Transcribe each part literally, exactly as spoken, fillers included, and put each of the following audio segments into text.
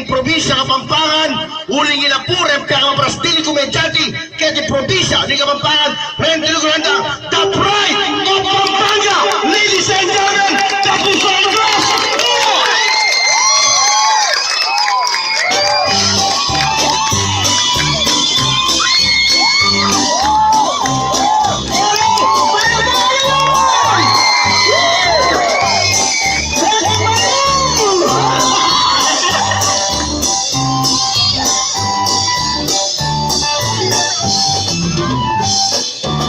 Probinsya Kapampangan, uling ila pu reng pekaparastil ning komedyante keti probinsya ning Kapampangan, reng tinutulugan da, The Pride of Pampanga, ladies and gentlemen, Kapuso Cross!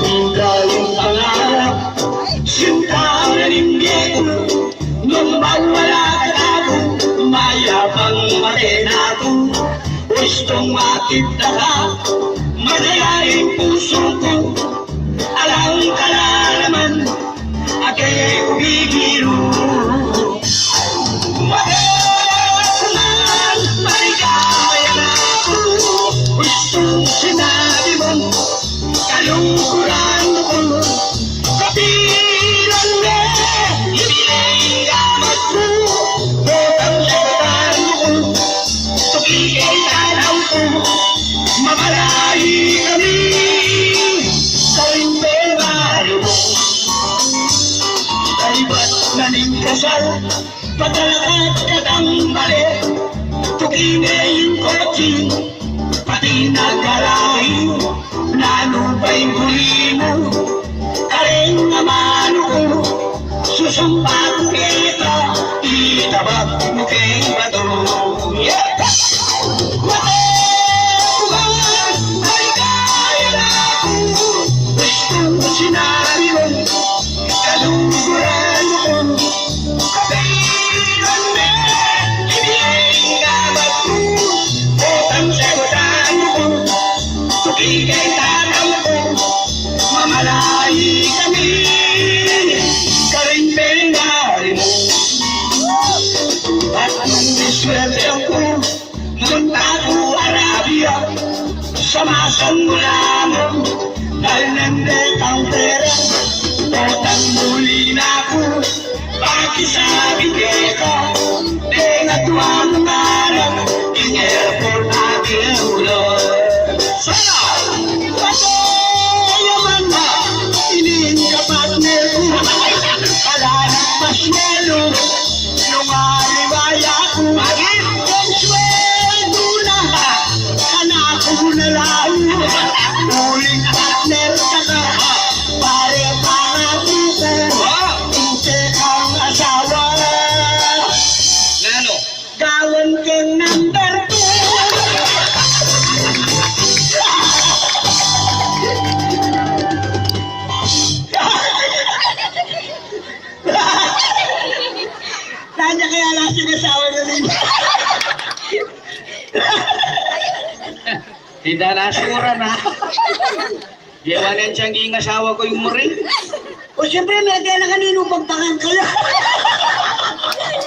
Ikaw ing pangarap, sinta na ning bie ku, nung mawala ka na ku, mayapang mate na ku. Gustong makita ka, madaya ing pusu ku, alang ka na naman, a ke ku bibiru. Mate ku man, maligaya na ku, gustong sinabi mung kaluguran ku. Kapilan me, ibie ing gamat ku, botang setan ku, tuki keng tatang ku, mamalaye kami, karing pengaru mu. Kaybat na ning kasal, patalakat katang bale, tuki me ing kotse, pati na garahe, nanu pa ing buri mu, kareng amanu ku, susumpa ku keka, itabak mu keng batu. Yeah! Mate ku man, maligaya na ku, gustong sinabi mung kaluguran ku. Kapilan me, ibie ing gamat ku, botang setan ku, tuki keng tatang ku, mamalaye kami, karing pengaru mu. At nung diswerte ku, munta ku Arabia, sa masan mu lamang, dal nandang pera, botang muli na ku, pakisabi keka, deng atua mung anak, king airport atin ulan. Sana! Pati yaman na, ining kapartner ku, ala nang masyelo, nung aliwaya ku, bakit? Ing sweldo na, kanaku na lau, uling partner ka na, pare pangaku ku, ing kekang asawa. Nanu? Gawan keng number two. Tanya kaya lang sinasawa na rin. Tinda na sura na. Yawan yang tiyanggi ing asawa ku ing muri. O, siyempre, mete na kaninu pagpakan kaya.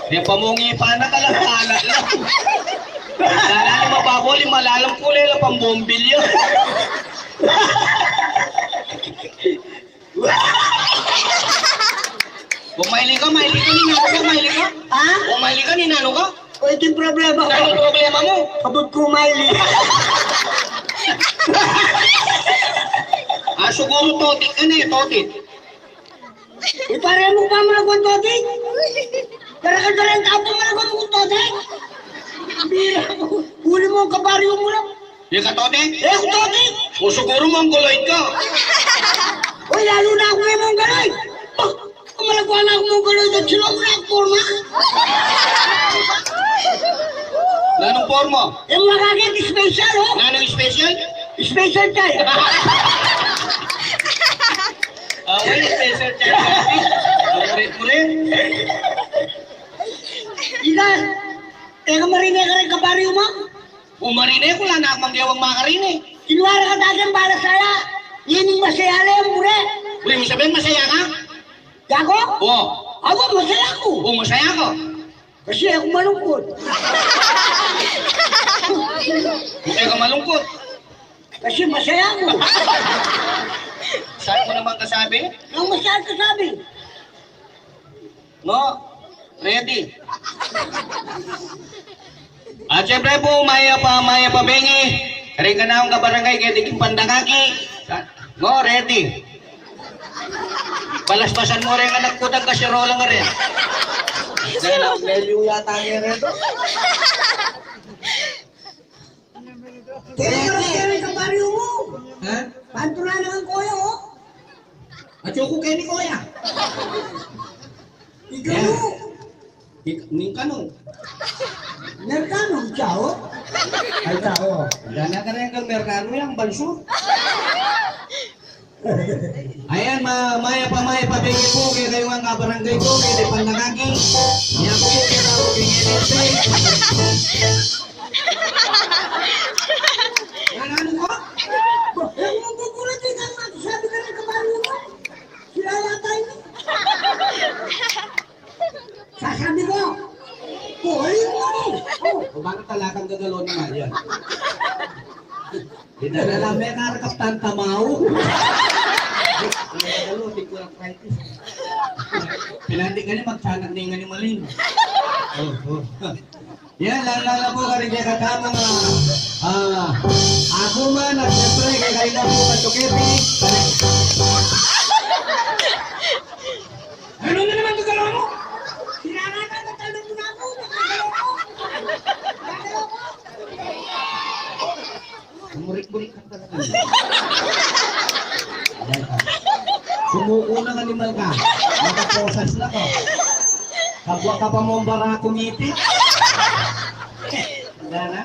Yang pamungi pa na kalang-kalang lang. Dala ni mababol, yung malalam kulay lang pambombilya. Kung maili ka, maili ka, ninanu ka, maili ka? Ha? Kung maili ka, ninanu ka? O, ito yung problema ko. Anong problema mo? Kabud ku maili. Ah, siguro totik ka na eh, totik. E, pare mu pa malaguan totik? Karakan-karakan ka pa malaguan mu totik? Bira, uli mu ang kabaryo mu na. Di ka totik? E, aku totik. O, siguro mongoloid ka. Uy, lalo na aku may mongoloid. Bah, malaguan na aku mongoloid at sila mu na aku porma. Nanung porma? Yung makakit special, oh. Nanung special? Special time. Ah, well, special time. Ang kulit mo rin. Ika, teka, marine ka rin, kabaryo mu? O, marine ku, ala na akung magewang makarine. Kinwara ka tagang bala saya. Ining masaya le, mure. Uli mu sabihin, masaya ka? Gago? O. Awa, masaya ku. O, masaya ka. Kasi aku malungkut. Kasi ka malungkut. Kasi masaya aku. Saan mo naman kasabi? Ang masaya kasabi. No? Ready? At syempre po, mayap a, mayap a bengi. Karing kanaku a kabarangay, keti king Pandakaki. Go, ready. Palaspasan mu ring anak ku, tang kasirola nga rin. Dahil ang leliw yata niya rin. Kaya yung kaya yung kabaryo mo. Ha? Pantulan ang koyo, oh. At yung ku keni koya. Ikaw, yeah. Ning kanu? Merkanu, ikaw? Ay, ikaw. Dana ka rin kang Merkanu yang balsu. Ayan, ma-, mayap a, mayap a bengi pu kekayu ngan kabarangay ku, keti Pandakaki. Yan pu, kekayu pu, keti N F A. Yan, anu ku? Yang magugulat, ikaw magsabi ka ng kabaryo mo. Sila yata ini. Sasabi ku, kunin mu ini. O, o, bakit talagang gagalo na nga yan? Di na lang may karakap tanta mau. Ang gagalo, di ko lang kahit isa. Pinanti ka niya, magsanak na yung animalin. O, o. Yan, lalo-lalo na pu karing kekatamung, ah, ah, aguman, at syempre, kekayu na pu, Katuketi. Ano na naman ito, galaw mo? Sinanatan na talaga mo na ako. Nakagalaw ko. Nakagalaw ko. Kumurik-kurik ka talaga. Sumuko na ka, animal ka. Makaposas na ka. Kabua ka pa mong bara kumiti. Wala na.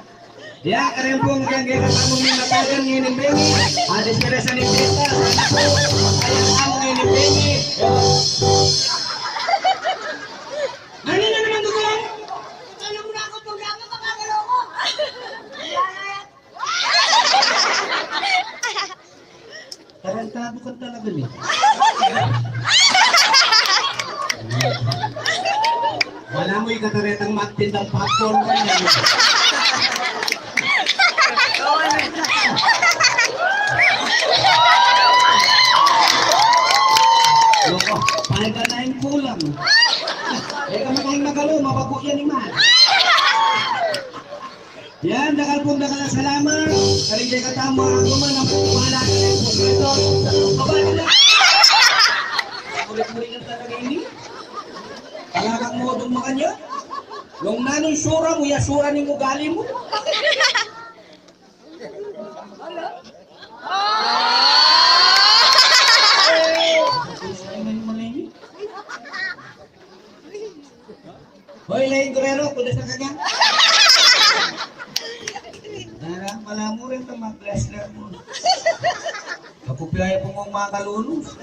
Ya, karin pung kekatamu ning matagan ngening bengi. Adi sira sa ning beta. Sana pu, kaya kamu ngening bengi. Ano na naman ito, Gulong? Ito na muna ako, programa, makagalaw ko. Tarantado ka talaga, ni. Wala mo ikataretang magtindang popcorn ka niya. Loko, five and nine kulang. E ka magaling magalo, mabago yan, iman. Yan, dakal pung dakal a salamat. Karing kekatamu a aguman, a matiwala ka rin pu sa ito. Baba na. Kulit-kulit na talaga ini. Talagang modong makanya. Nung nanung sura mu, ya sura ning ugali mu. Hoy, Leng Guerrero, kuda sa kanya. Dara, malamu rin ito, mag-wrestler mu. Kapupilaya pu mung makalunus.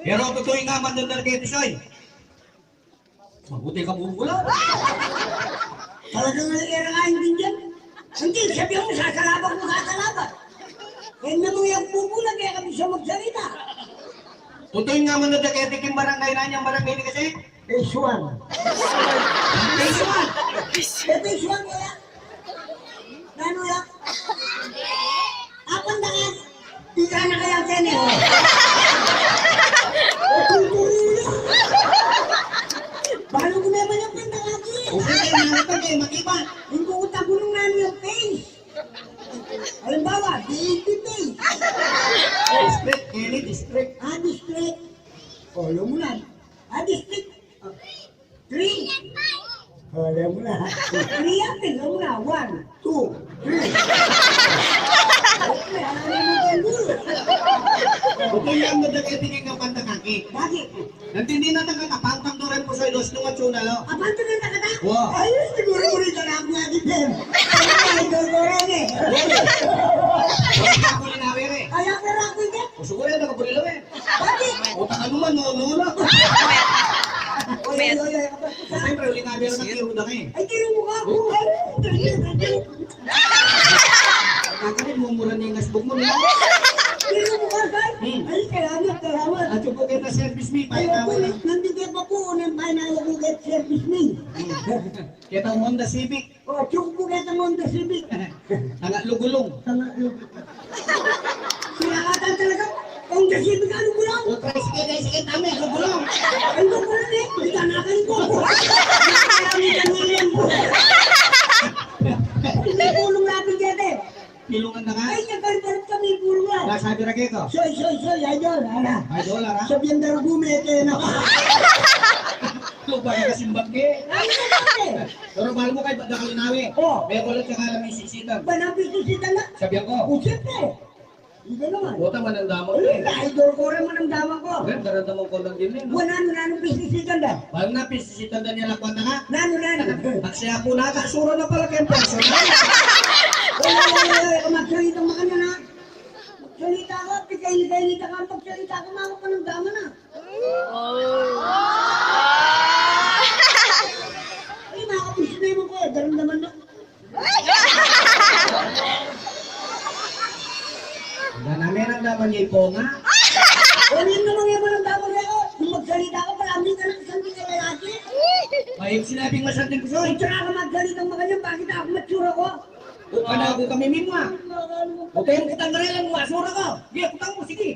Pero tutu nga, mandadar keti, Soy. Mabuti ka bubula. Talagang era nga yung dyan. Hindi, sabi mo, sasalaban ko, sasalaban. E, na mo yung bubula, kaya kami siya magsalita. Tutu nga, mandadar keti king barangay, nanu yang barangay ini kasi? Phase one. Phase one. E, phase one kaya? Nanu ya? Apan da ka, di ka na kaya kene, o. O, kulturi na. Balu ku naman yang pandakaki. O, pwede na, pwede, mag-iba. Yung kung utang ko nung nanu yang phase. Halimbawa, D E P phase. District, kene district. A, district. O, yun mu na. A, district. Three. O, alam mu na. Three yan, alam mu na. One, two, three. Okay, alam mu na yan, guru. Okay, yang madakit king pandakaki. Bakit? Nantindi na taga Kapantang Duren po sa Ilos nung atsuna, lo. Kapantang na taga? Wa. Ay, siguro mo rin ka na ako nga di, Ben. Ay, siguro rin e. Wa. Ay, ako rin awir e. Ay, ako rin awir e. O, siguro yan, nakabulila e. Bakit? Utang ka naman, no, no, no. Oy, oy, oy, oy, oy. Siyempre, uli nga, meron ka tiro na kayo. Ay, tiro mo ka. Oh. Ay, tiro mo ka. Nakakit mo, mura na yung asbog mo, no? Tiro mo ka, sir. Hmm. Ay, salamat, salamat. At yung po kita service me, ay, pahinga mo na. Nandito pa po, unang pahinga ko get service me. Hmm. Kita Honda Civic. O, atyu ku pu ketang Honda Civic. Tanga lugulung. Tanga lugulung. Sinakatan talaga. Honda Civic a lugulung. O, tricycle, tricycle, tama e, lugulung. Ay, lugulung e. Di ka nakain ko. Ay, di ka Sabi ra keka. Soy, soy, soy, idol, ala. Idol, ala? Sabian da rin gumete, no? Ito ba na kasimbag ke? Ay, ay, ay. Pero balu mu kay dakal inawe. Oh. May kulit ka kala may sisitan. Ba na pisisitan na? Sabian ku. O, siyempre. Ika naman. Puta, manamdaman ko. Ay, idol ku rin, manamdaman ku. Ren, daramdaman ku lang din, eh, no? Wa, nanu, nanu pisisitan da? Balu na pisisitan da niya, lakwat na ka? Nanu, nanu? At siya po na, sura na pala kayong personal. Ay, ay, ay, ay, magsalita makanyan, ha? Magsalita ka, pikainit-init ka, magsalita ka, makapanamdaman na. Ay, makapusin na yung ko, daramdaman na. Wala namin ang daman niya, ipo nga. Ano yun naman yung manamdaman niya, oh? Kung magsalita ka, parang di ka na kasal, di ka lalaki. Ay, sinabing masanting ko, Soy. Ay, tsaka ka magsalita makanyan, bakit ako matsura ko? O, panago kami mimwa. O, tayo kitang karelan mo, asura ka. Sige, kutang mo, sige. Ay,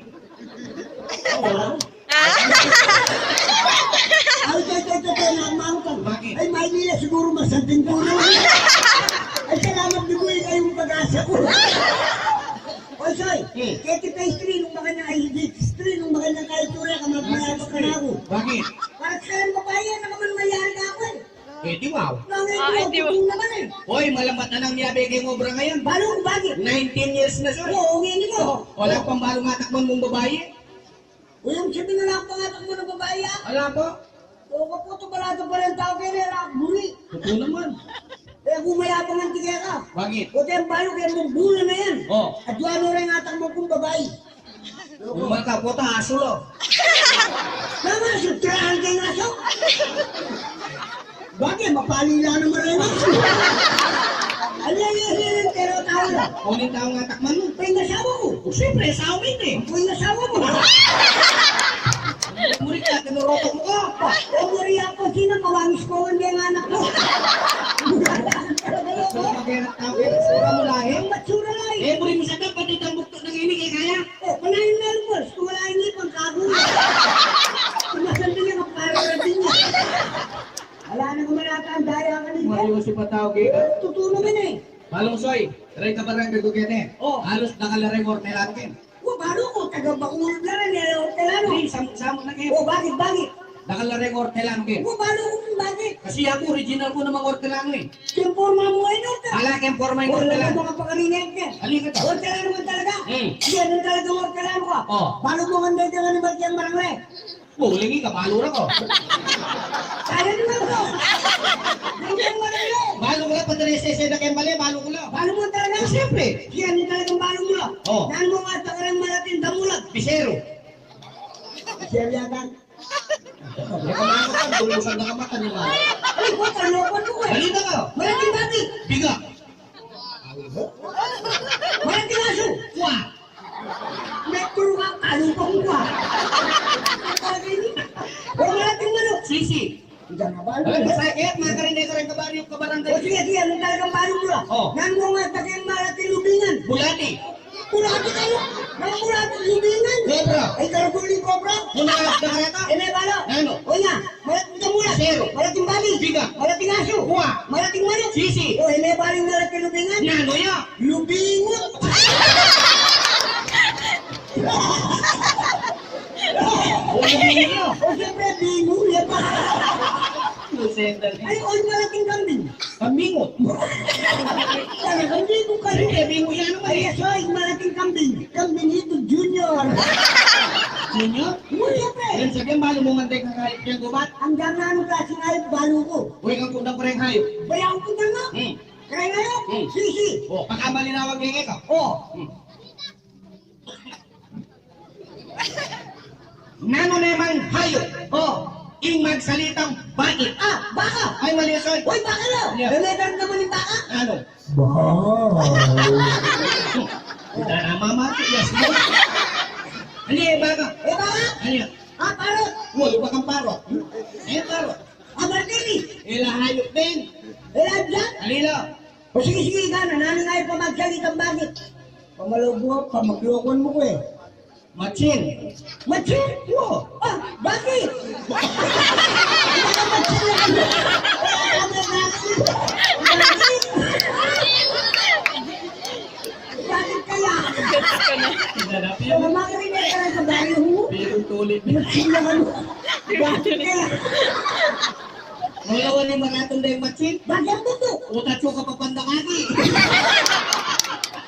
ay, ay, ay, ay, nakamautang. Bakit? Ay, Maynila siguro masanting guro. Ay, salamat ni Buhay kayong pag-asa ko. Oy, Soy, hmm. Kaya kita istri nung makanya, ay, hindi, istri nung makanya kayo tura, kamagmaya pa ka na ako. Bakit? Para sa babae, ano ka man mayari ka ako, eh. Eh, di wow. Nang Ah, ito, di wow. Ito naman eh. Hoy, malamat na nang niyabe kayong obra ngayon. Balu ku, bakit? Nineteen years na, sir. Oo, ngayon ito. Wala pang balu nga takman mong babae. Uy, yung sabi na lang pangatak mo ng babae, ah. Wala po. Oo, kaputo, balado pa rin tao kayo, eh, rak, buri. Totoo naman. Eh, kung mayabang ang tigay ka. Bakit? Puta, yung balu kayo mong buri na yan. Oh. At yung ano rin atak mo kung babae. Yung mga kaputa, aso lo. Mama, sutrahan kayo ng aso. Bagay, mapalila naman rin aso. Ano yan, yan, yan, yan, pero tao na. Ulit tao nga takman mo. Pwede asawa mo. O, siyempre, asawa mo yun eh. Pwede asawa mo. Muri ka, tinurotok mo ka. O, muri ako, sino mawangis ko, hindi ang anak mo. Sura mo lahi. Ang matsura lahi. Eh, muri mo sa dapat, itang bukto ng inig, eh, kaya? O, panayin na, Lupos, kung wala ini, pangkago. Kumasan din niya, kapara na din niya. Ala na kumanata ang daya ka nito. Mario si Patao, kaya? Eh, totoo naman eh. Balung Soy, rey ka barangay ko kene. Oh. Halos dakal la reng ortelano ken. Wa, balu ku, taga Bacolod la rin, eh, ortelano. Di, sam-, samut na kayo. Oh, bakit, bakit? Dakal la reng ortelano ken. Wa, balu ku, bakit? Kasi aku, original ku namang ortelano eh. Yung porma mu, eh, ortelano. Ala, yung porma yung ortelano. Wala ka makapakarinig yan. Halika to. Ortelano man talaga. Hmm. Yan ang talagang ortelano ka. Oh. Balu mu nga dahil ka nga ni Martian Marangre. Buling ika, balu ra ko. Kaya naman ko. Nandiyan mo na yun. Balu ko la, pati resese na kayong mali, balu ko la. Balu mo talaga? Eh, siyempre. Yan yung talagang balu mo la. Oh. Nanu mo nga, takarang malating damulag. Bisero. Bisero yata. Baka mga ka, bulusan na kamata ni Mama. Ay, ko, kalokan mo eh. Balita ka. Malating babi. Biga. Malating aso. Kwa. May turu ka, kalupang kwa. O, malating manok. Sisi. Diyan na ba? Alam mo, sakit, mga karine, karine, kabaryo, kabarangay. O, sige, sige, anong talagang balu mo la? Oh. Nanu mo nga, taga yung malating lubingan. Bulati. Bulati kayo? Nang bulati, lubingan? Cobra. Ay, karaguli, cobra? Muna, nakarata? Eh, may bala. Nanu? O, nga. Malating damulag. Zero. Malating babi. Biga. Malating aso. Kuwa. Malating manok. Sisi. O, eh, may baling malating lubingan. Nanu ya? Lubingot. O, lubingot. O, siyempre, bingo, yan pa. Ay, o, yung malating kambing. Kambingot. Talagang bingo kayo. Sige, bingo yan naman eh. Ay, sorry, malating kambing. Kambing ito, Junior. Junior? Uy, siyempre. Yan, sabihan, balu mo man tayo kakahit yung gubat. Ang dami namin klaseng hayop, balu ko. Uy, kang kundang pa rin hayop. Bayaw ko na nga. Hmm. Kaya ngayon, Hmm. sisi. O, pagkamalinawag kayo ito. O. Hmm. Nanu ne mang hayop? O. Ing magsalitang bakit? Ah, baka. Ay, mali, Soy. Uy, baka na. Yeah. May meron naman yung baka. Ano? Baka. Kita na, mama. Yes, mo. Ano yung baka? Eh, baka? Ano yun? Ah, parot. Uy, bakang parot. Eh, parot. Ah, martini. Ila hayop din. Ila dyan. Alila. O sige, sige, ika na. Nanu nga yung pamagsalitang bakit? Pamalobo, pamaglokohan mo ko eh. Matsin. Matsin? Oo. Ah, bakit? Bakit matsin na kami? Bakit? Bakit kaya? Kaya makaringat ka na sa baryo mo. Pero tuloy. Matsin na ka mo. Bakit kaya? Wala, wala yung maratong dahil matsin. Bakit mo to? Utat yung kapapanda kaki.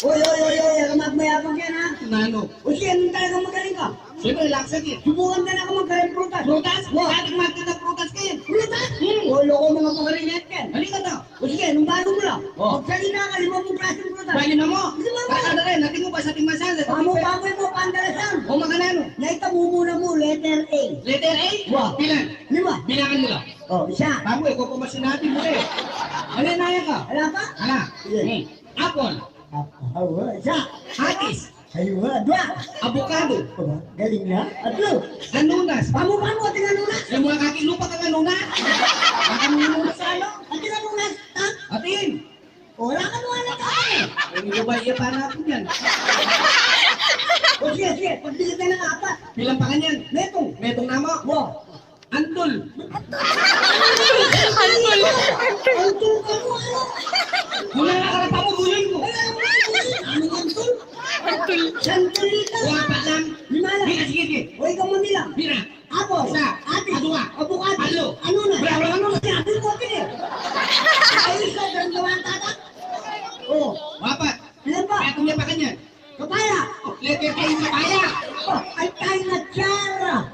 Oy, oy, oy, oy, alam mo, mayabang yan, ha? Nano? O siya, nung talagang magaling ka? Siyempre, laksag eh. Subukan ka na ka magkaroon prutas. Prutas? Wa. Bakit magkita prutas kayo? Prutas? Hmm. O, loko, mga pakaringat yan. Halika na. O sige, nung bago mo lang. Oh. Magsalita ka, limang klaseng prutas. Ba, lima mo? Lima mo. Kaya na rin, natin mo ba sa ating masal? Pamu, pamu mo, pandalasan. O, makanano? Naita mo muna mo, letter A. Letter A? Wa. Bilang. Lima. Bilangan mo lang. Oh, isa. Bago, ikaw pa mas sinabi mo eh. Ano na yan ka? Wala pa? Ala. Sige. Hmm. Apple. Apple. Isa. Atis. Aywa, dua. Abukado. Aba, galing na. Tatlo. Anunas. Pamu, pamu, ating anunas. Yung mga kaki, lupa kang anunas. Baka mo yung sa ano? Ating anunas, ha? Atin. Wala ka naman na tayo. Yung iba, iya pa natin yan. O sige, sige, pagbilit na ng apat. Bilang pa kanyan. Metong. Metong na mo. Wow. Antul. Antul. Antul ka mo, ano? Mula na ka na pa mo, buhay mo. Ay, ano mo, buhay? Anong antul? Antul. Santulita. Wa, patlam. Lima lang. Mira, sige, sige. O, ikaw mamilang. Mira. Apo. Isa. Ate. Adua. Abukado. Alo. Ano na? Wala, wala, ano na? Sabi ko, pili. Ay, isa, ganun gawa ang tatak. O. Wapat. Ilan pa? Kaya kung may pa kanyan. Kapaya. Letter A, kapaya. Oh, ay, tayo na tsara.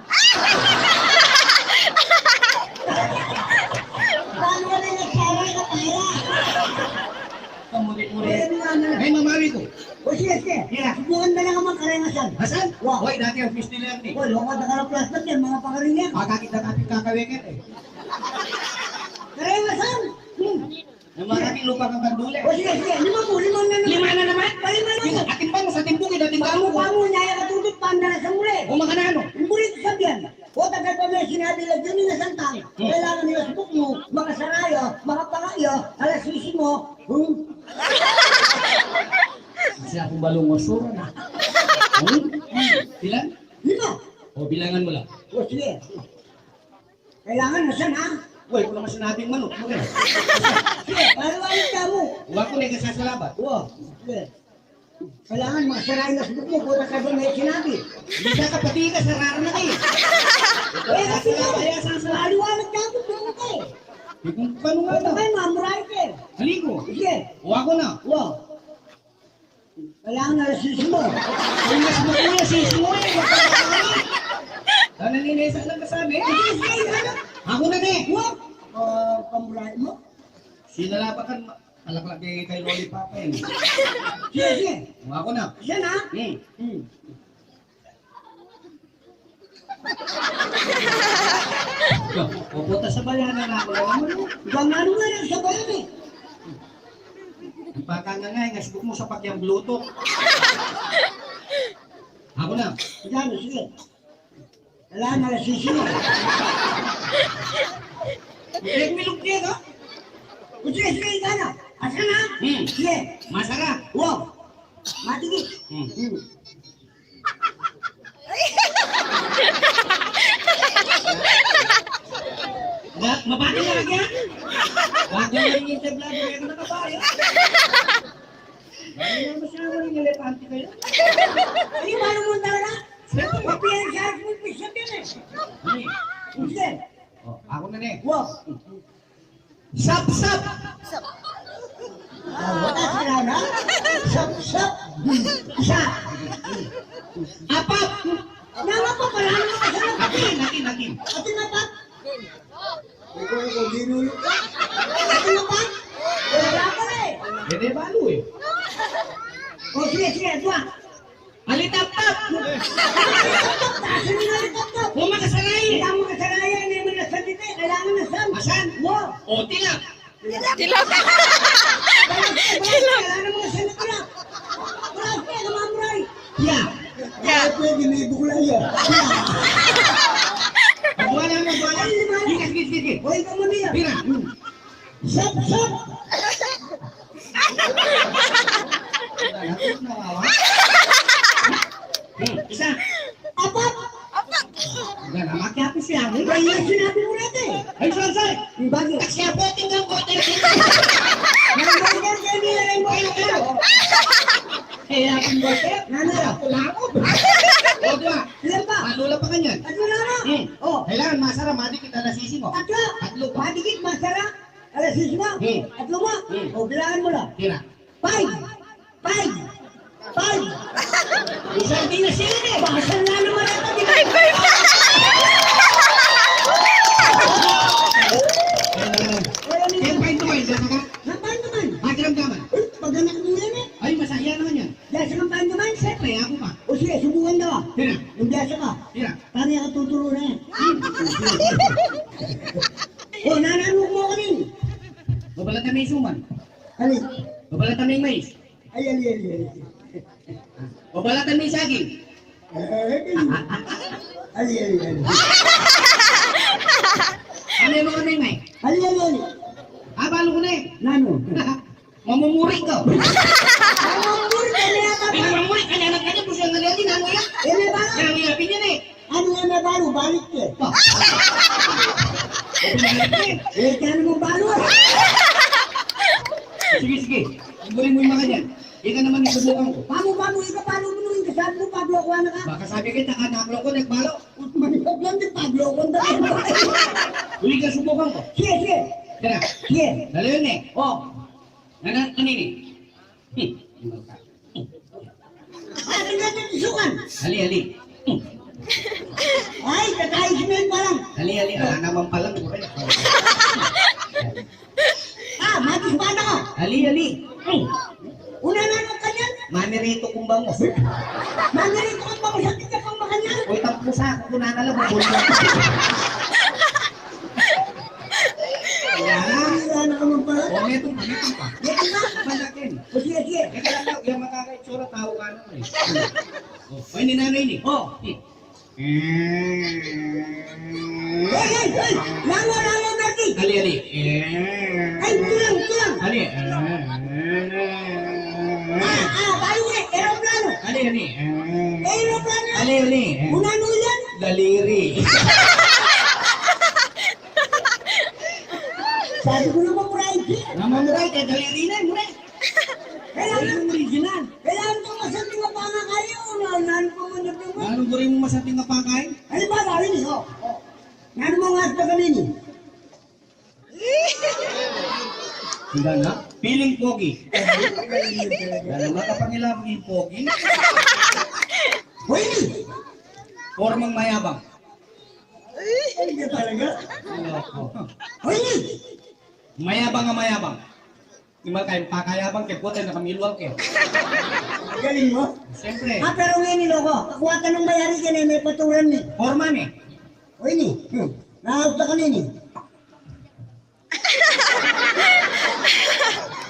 Paano ka na yung tsara, kapaya? Kamuri-muri. Ay, ano nga na? Ay, mamari ko. O, sige, sige. Yeah. Subukan na lang ang magkarengasan. Asan? Wa. Oy, dati ang fish nila yan, eh. Wa, lokal na karaplas na yan, mga pakaringan. Makakita ka, kakaweket, eh. Karengasan. Hmm. Yung mga lupa kang bandule. O, sige, sige. Lima po, lima na naman. Lima na naman? Palima na po. Atin ba, nasa timpo, kaya dating Pamu, pamu, nyaya ka tutut, panda na sa muli. O, makanano? Yung bulit sabihan. O, tagal pa may sinabi lang yun, yung nasantang. Hmm. Kailangan yung subok mo, makasaraya, makapakaya, alas sisi mo. Hmm. Kasi akong balong wasura na. Hmm? Ilan? Lima. O, bilangan mo lang. O, sige. Kailangan na siya na. Uy, kung naman sinabing manok, mo rin. Sige, paliwanag ka mo. Huwag ko na ikasasalabat. Wow. Sige. Kailangan makasara yung nasbuk mo, kung nakasabi may sinabi. Hindi ka kapatid ka, sarara na kayo. Eh, kasi mo, kaya sasalabat. Paliwanag ka mo, kung ka eh. Eh, kung paano nga Ano daw? Kayo, mamuray ka eh. Haligo. Sige. Huwag ko na. Wow. Kailangan na sisi mo. Ay, mas makuya sisi mo eh. Sana ninesa lang kasabi. Ay, ay, ay, ay. Ako na, ne. Wa? Ah, pamuray mo? Sinalapakan, ma-, malaklak kay, kay Lollipop eh. Sige, sige. Ako na. Siya na? Hmm. Hmm. Yo, pupunta sa bayan na ako lang naman. Ganun nga rin sa bayan eh. Baka nga nga, ngasbuk mo sa pagyang Bluetooth. Ako na. Yan, sige. Kailangan na sisi mo. Eh, milok niya, no? O, sige, sige, ikaw na. Asa na? Hmm. Sige. Masarap. Wow. Matigit. Hmm. Hmm. Ma-, mabati na lagi, ha? Bago na yung interview, lagi ka nakabayo. Ano na masyado yung elepante kayo? Ay, paano mo talaga? Mapiyan siya, mapiyan siya, eh. Ano eh? Hindi. Oh, ako na, ne. Wow. Sapsap. Ah, wala sila na. Sapsap. Isa. Apat. Nang apat, wala naman kasi. Atin, atin, atin. Atin apat. Ikaw, ikaw, ginulo ka. Atin apat. Wala ka eh. Hindi, balo eh. O, sige, sige, dua. Alitaptap! Alitaptap! Asan yung alitaptap? Huwag makasaray! Huwag makasaray, hindi mo na salita, kailangan na san. Asan? Wo! O, tilap! Tilap! Tilap! Kailangan mo na san na tilap! Tilap, eh, namamuray! Ya! Ya! Ay, pwede, may bukla yan. Ya! Buwan na, buwan na. Ay, di ba? Sige, sige, sige. O, ikaw mo nila. Tira. Hmm. Sap, sap! Hmm, isa. Apat! Apat! Wala na, makiapis yan. Ay, yung sinabi mo natin. Ay, saan, saan? Yung bagyo. Kasi apat, tingnan ko, tingnan ko. Yung bagyo, yung bagyo, yung bagyo. Eh, apin ko, eh. Nanu? Aku lamu. O, dua. Ilan pa? Tatlu la pa kanyan. Tatlu la, no? Hmm. O. Kailangan masara, madikit alas singko. Tatlu. Tatlu pa. Madikit, masara, alas singko. Hmm. Tatlu pa. Hmm. O, bilangan mu la. Tira. Five. Five. Five. Isang di na sila, eh. Baka na naman ata, di ba? Five, five. Ayan, ayan. Ayan, ayan. Ayan, five to five, baka ka? Nang five to five. Pakiramdaman. Uy, pag anak mo yan, eh. Ay, masaya naman yan. Biasa kang panduman? Siyempre, ako pa. O sige, subukan daw. Tira. Yung biasa ka. Tira. Paano yung tuturo na yan? O, nananong mo kami? Babalatan mo yung suman. Ali. Babalatan mo yung mais. Ay, ali, ali, ali. Babalatan mo yung saging. Eh, ali, ali, ali. Ano yung mga may may? Ali, ali, ali. Ah, balo ko na eh. Nanu? Mamumuri ka. Mamumuri ka na yata. Ay, mamumuri ka na, anak ka niya, puso ang naliwali, nanu yan? Eh, may balo. Kaya may yapin yan eh. Ano nga na balo? Balik ka. Pa. Eh, kaya naman balo. Sige, sige. Siguri mo yung mga niyan. Ika naman, isubukan ko. Pamu, pamu, ika, pamu mo nung kasabi mo, pablokuan na ka? Baka sabi kita, ka nakloko, nagbalo. Manipag lang, di pablokuan na ka. Uli ka, subukan ko. Sige, sige. Tara. Sige. Dali yun eh. O. Nana, kanini? Hmm. Ah, tingnan yung isukan. Ali, ali. Hmm. Ay, kakaisin mo yung palang. Ali, ali. Ala naman palang, pre. Ah, matis bata ka. Ali, ali. Hmm. Una na nung kanyan. Mamirito kung bangus. Mamirito kung bangus, ang tignan kang makanyan. Uy, tampusa, kung kunana lang, mabulga. Wala. Wala na ka magpala. O, meron pa, meron pa. Meron pa? Malakin. O, sige, sige. Teka lang, yung makakaitsura, tau ka naman eh. O, ay, ni nanay ni. O. Hmm. Hey, hey, hey! Lango, lango, Bertie! Ali, ali. Ay, tulang, tulang! Ali. Ah, ah, balu, eh, eroplano! Ali, ali. Eroplano! Ali, ali. Una, ano yan? Daliri. Sabi ko naman, mura iti. Naman mura iti, daliri na, mura. Kailangan, original. Kailangan ko masanting a pangakay, o, na, nanu pa man na pa man. Nanu buri mo masanting a pangakay? Halimbawa, ini, o, o. Nanu mo nga sa kanini? Hindi na. Piling pogi. Hindi na makapangilam yung pogi. O ini. Pormang mayabang. Hindi talaga. Loko. O ini. Mayabang a mayabang. Di man kayang pakayabang ke, kuwatan na kami luwal ke. Galing mo. Siyempre. Ah, pero ngayon, loko, kakuwatan ng mayari ka na, may paturan ni. Porma ni. O ini. Hmm. Naawag ka kanini.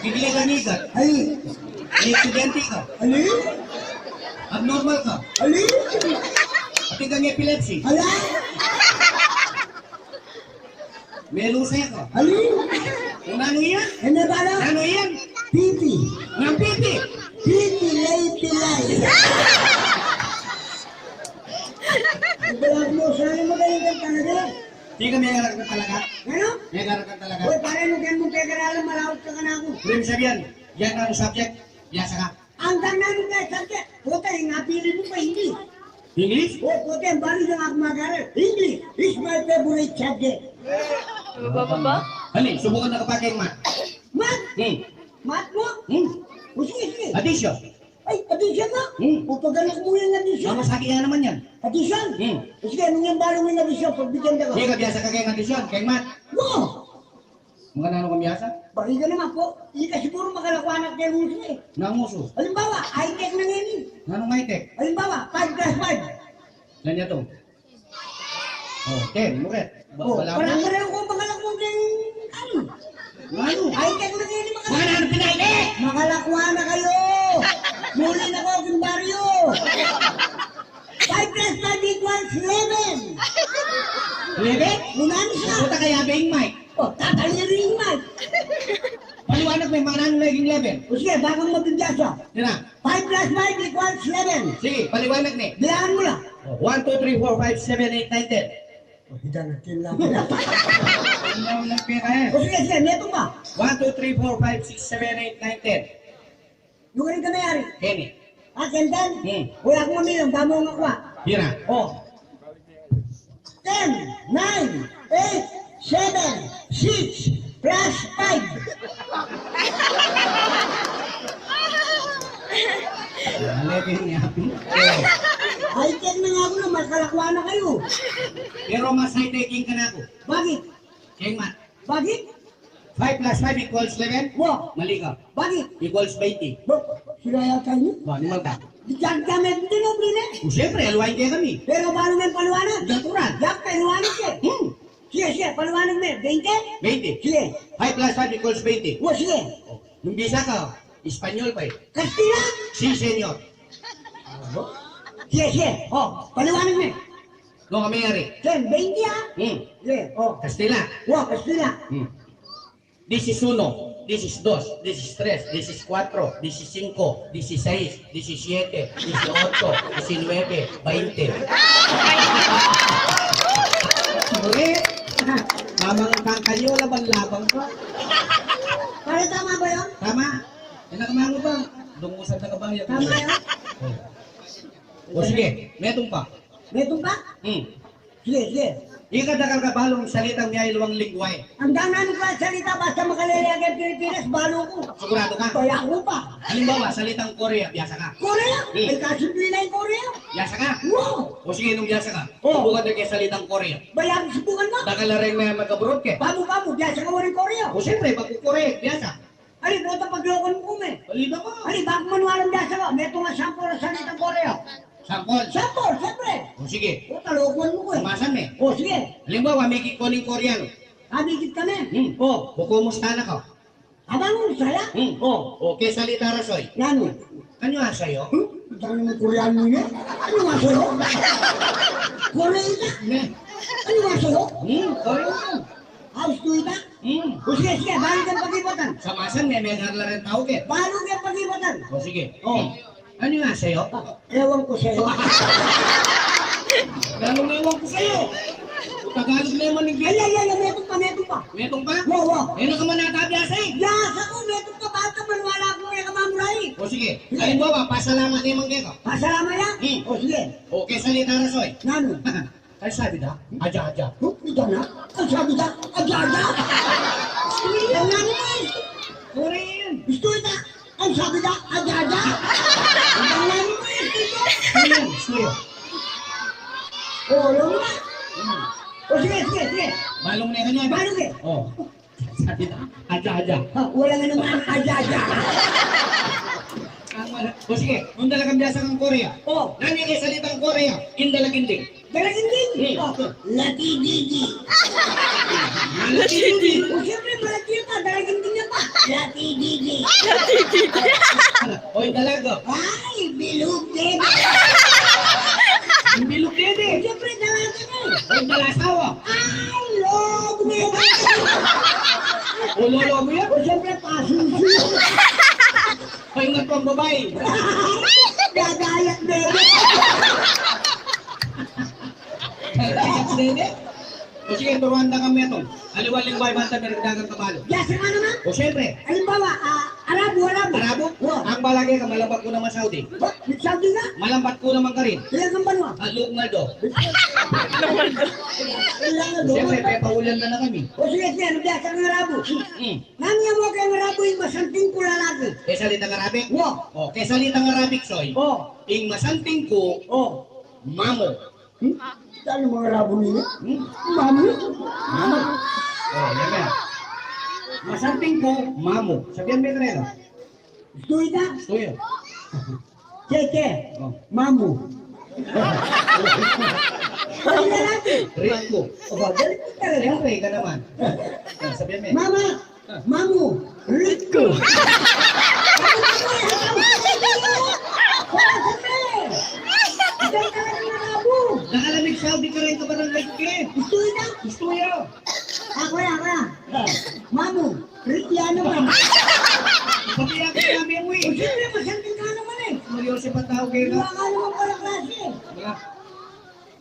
Bibili ka nigat. Ay. May estudyante ka. Ali? Abnormal ka. Ali? Atin kang epilepsy. Ala? May lusa ka. Ali? Kung ano yan? Ano ba na? Ano yan? Pipi. Ng pipi. Pipi, lay, pilay. Wala mo, sana magaling ka talaga. Di ka may aral ka talaga? Ano? May aral ka talaga? Uy, pare, nung kaya mong pekaralan, malawit ka ka na ako. Ibig sabihin, yan ang subject, yasa ka. Ang ganda nung kaya subject, puta, yung napili mo pa, hindi. English? O, puta, yung bali yung ako mag-aral. English is my favorite subject. Baba, baba. Hali, subukan na kapag yung math. Math? Hmm. Math mo? Hmm. O, sige, sige. Addition. Ay, addition na? Hmm. O, pag anak mo yung addition. Mama, sa akin yan naman yan. Addition? Hmm. O, sige, anong yung bali mo yung addition? Pagbigyan ka ko. Sige, kabiasa ka kayong addition, kayong math. No. Mga nano kami asa? Bagi ka naman po. Hindi ka siguro makalakuanak kay Muso eh. Nang Muso? Halimbawa, high-tech na ngayon eh. Nanong high-tech? Halimbawa, five plus five. Nanyan to? O, ten, muret. Ba-, o, wala mo? Parang pareho ko makalakuan kay ano? Ano? High-tech na ngayon eh, makalakuan. Mga nano pinay-tech? Makalakuan na kayo. Muli na ko, Kimbaryo. Five plus five equals eleven. Eleven? Unani siya. Puta kaya ba yung mic? O, tatalirin, Mike. Paliwanag me, mananu naging eleven? O sige, baka mabigla siya. Yan na. Five plus five equals eleven. Sige, paliwanag me. Bilangan mo lang. O, one, two, three, four, five, seven, eight, nine, ten. O, hindi na, ten lang. Ano lang pera eh? O sige, sige, meron pa. One, two, three, four, five, six, seven, eight, nine, ten. Yung rin ka mayari. Ten eh. Akin ten? Hmm. Wala kung mamili, damo nga kwa. Pira? Oh. Ten, nine, eight, seven, six, plus five. Ay, ten na nga ako na, makalakwa na kayo. Pero mas high-teching ka na ako. Bakit? Keng mat. Bakit? Five plus five equals eleven? Wa. Mali ka. Bakit? Equals twenty. Ba, sila yata ini? Ba, animal ka? Di ka, di ka may, di mo bine? O, siyempre, aluain kaya kami. Pero paano may paliwanag? Natural. Yak, paliwanag ka. Hmm. Sige, sige, paliwanag mo. Twenty? Twenty. Sige. Five plus five equals twenty. Wa, sige. O, nung bisa ka, Espanyol pa eh. Kastila? Si, senyor. Sige, sige. O, paliwanag mo. Nung kami yari. Ten, twenty, ah? Hmm. Sige, o. Kastila. Wa, Kastila. Hmm. Dieciuno, diecidos, diecitres, diecicuatro, diecicinco, dieciseis, diecisiete, dieciocho, diecinuebe, bainte. Uri, mamang kang kayo, laban-laban ka. Pare, tama ba yun? Tama. Yan ang kamano ba? Dungusan na kabayan. Tama yun? O. O, sige, metung pa. Metung pa? Hmm. Sige, sige. Ika, dakal ka balung salitang miyayaliwang lingwahe? Ang dami ko salita, basta makalele ang Pilipinas, balu ko. Sigurado ka? Kaya ko pa. Halimbawa, salitang Korea, biasa ka? Korea? Hmm. Ay, kasimple na yung Korea. Biasa ka? Wow! O sige, nung biasa ka, o, subukan na kaya salitang Korea. Bayang subukan mo? Dakal na rin may mag-abroad ka? Bamu, bamu, biasa ka waring Korea? O siyempre, pag Korea, biasa. Ali, bota, paglokan mo kami. Ali, baka. Ali, baka manualan biasa ka. Metung a sampol a salitang Korea. Sampol? Sampol, siyempre. O, sige. Bota, lokan mo ko eh. Masan me? O, sige. Halimbawa, mikit ko ning Koreano. Mikit kami? Hmm. O. Kumusta na ka? Abang saya? Hmm. O. O, ke salita ra soy. Nanu? Anyo asayo? Hmm? Dami ng Koreano ini. Anyo asayo? Korea. Ne. Anyo asayo? Hmm, Korea. Aus tu ita? Hmm. O sige, sige, balu keng pag-ibatan. Sa masan, me, megar la rin tau ke. Balu keng pag-ibatan. O sige. O. Hmm. Anyo asayo? Ewan ko sayo. Lalung ewan ko sayo. Tagalog na yung manigil. Ay, ay, ay, ay, metung pa, metung pa. Metung pa? Wa, wa. E, na ka man ata biasa eh. Biasa ko, metung pa, baka maniwala ko kaya ka mamurai. O sige. Sige. Halimbawa, pasalamat naman kaya ka. Pasalamat ya? Hmm. O sige. O, ke salita ra soy. Nanu? Ay, sabi da, aja-aja. Huh? Ita na? Ay, sabi da, aja-aja. Ang nani mo eh. Korean. Gusto ita. Ay, sabi da, aja-aja. Ang nani mo eh. Korean, Korean. O, yun na. Hmm. O, sige, sige, sige. Balung na yan. Balung eh. O. Sabi na, aja-aja. Ha, wala nga naman ang aja-aja. Tama na. O sige, nung dalagang biasa kang Korea. O. Nanu ing salitang Korea? Ing dalaginding. Dalaginding? Hmm. O. Latidigi. Latidigi. O, siyempre, malaki pa. Dalaginding na pa. Latidigi. O, ing dalaga? Ay, bilog dede. Ing bilog dede. O, siyempre, dalaga na eh. O, ing dalasawa? Ay, log dede. O, lolo mo yan? O, siyempre, pasusu. Ay, nga pang babae. Gagayat dede. Gagayat dede. O sige, turuan da kami itong aliwang lingwahe banta meragdagan ka balu. Biasa ka naman? O siyempre. Halimbawa, ah, Arabo, Arabo. Arabo? O. Ang balage ka, malambat ku naman Saudi. Ba? Saudi nga? Malambat ku naman Karin. Ilang kang banwa? Ah, Lugmaldo. Ilang kang banwa? Siyempre, pepaulan na na kami. O sige, sige, ano biasa kang Arabo? Hmm. Nanu ya mu keng Arabo ing masanting ku lalaki? Ke salitang Arabic? Wa. O, ke salitang Arabic, soy. O. Ing masanting ku, o, mamu. Hmm? Saan yung mga Arabo nila? Hmm? Mamu? Mamu. O, yan yan. Masanting ku, mamu. Sabihan me karela. Gusto ita? Gusto ya. Keke. O. Mamu. Ay, lalaki. Rico. Aba, galing mo talaga. Siyempre, ka naman. O, sabihan me. Mama, mamu, Rico. Wala sa pre. Ikaw talaga ng Arabo. Nakalamig Saudi ka rin, kabarangay ko, eh. Gusto ita? Gusto ya. Ako ya, ako ya. Mamu, Rikiano ka. Pati ako sinabi mo eh. O, siyempre, masanting ka naman eh. Seryoso pa tao kayo, no? Wala ka naman pala klase. Wala.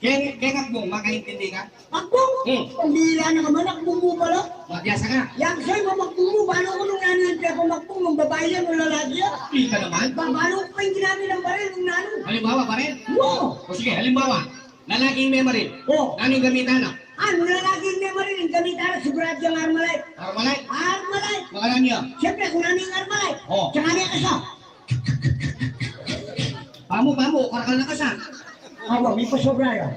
Keng, keng akbung, makaintindi ka? Akbung? Hmm. Pambira na ka man, akbung mu pala. Mabiasa ka? Yang sa'y mamakbung mu, balo ku nung nanu yang pepamagkung, nung babai yan o lalaki yan. Ika naman. Ba, balo ku pa ing ginamit nang baril nung nanu. Halimbawa, baril? Oo. O sige, halimbawa, lalaking memaril. Oo. Nanu ing gamitan na? Ah, nung lalaking memaril, ing gamitan na, sigurado yang Armalite. Armalite? Armalite. Makananu ya? Siyempre, kung nanu ing Armalite. Oo. Tsaka na ing kasa. Pamu, pamu, karakal na kasa. Awa, mi pasobra ya.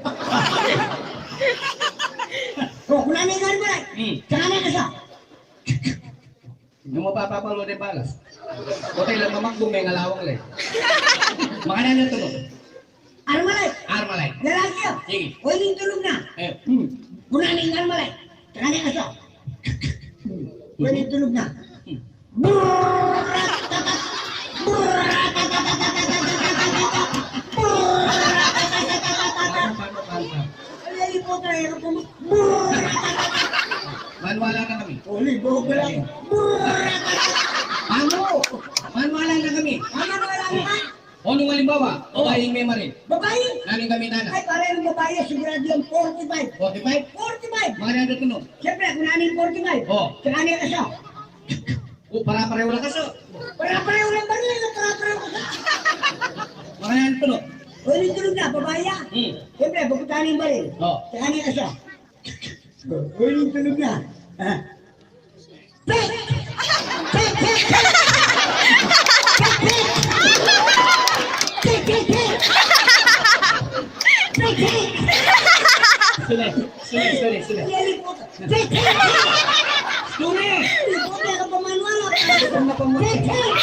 O, kung nanu ing Armalite. Hmm. Tsaka na ing kasa. Nung mapapapalo de balas. Ote la mamakbung, mengalawang le. Makananu ing tunog? Armalite. Armalite. Lalaki ya. Sige. O, ini ing tunog na. Eh. Hmm. Kung nanu ing Armalite. Tsaka na ing kasa. Hmm. O, ini ing tunog na. Hmm. Brrrr! Brrrr! Ay, ay, puta, ay, puta. Maniwala na kami. Uli, boga lang. Brrrr! Ano? Maniwala na kami. Ano, wala na? O, nung halimbawa, babaing memaril. Babai? Nanu ing gamitan na? Ay, pare, nung babai, sigurado yang forty-five. Forty-five? Forty-five. Makananu ing tunog? Siyempre, kung nanu ing forty-five. O. Tsaka na ing kasa. O, para-pareho lang kasa. Para-pareho lang baril, para-pareho kasa. Makananu ing tunog? O, ini ing tunog na, babai ya. Hmm. Siyempre, bagutan ing baril. O. Tsaka na ing kasa. O, ini ing tunog na. Ah. Pik! Pik, pik, pik! Pik, pik! Pik, pik, pik! Pik, pik! Sule, sule, sule, sule. Pik, pik! Sule! Pik, pik!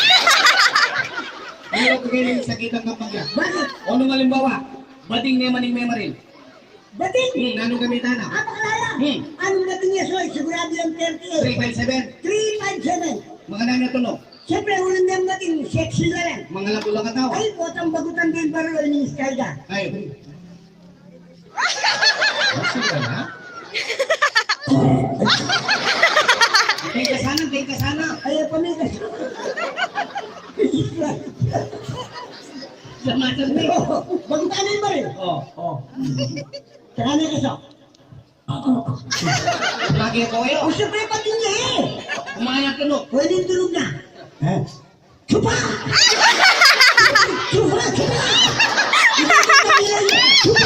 Ano ka kayo yung sakit ang kapagya? Bakit? O, nung halimbawa, bading ne man ing memaril. Bading! Hmm, nanu ing gamitan na? Apakalala! Hmm. Anong bading ya, Soy? Sigurado yang thirty-eight. Three five seven. Three five seven. Makananu ing tunog? Siyempre, uling yang bading, sexy na rin. Mangalabula ka tau. Ay, potang bagutan din ba rin, Miss Kaida? Ay. Sexy ka na? Keng ka sana, keng ka sana. Ay, apa may ka sana? Sa mata mo. Bagutan din ba rin? O, o. Tsaka na ing kasa. Lagi ko kayo. O, siyempre, pati niya eh. Kumain ang tunog. Pwede yung tunog na. Eh? Chupa! Chupa! Chupa! Chupa! Chupa!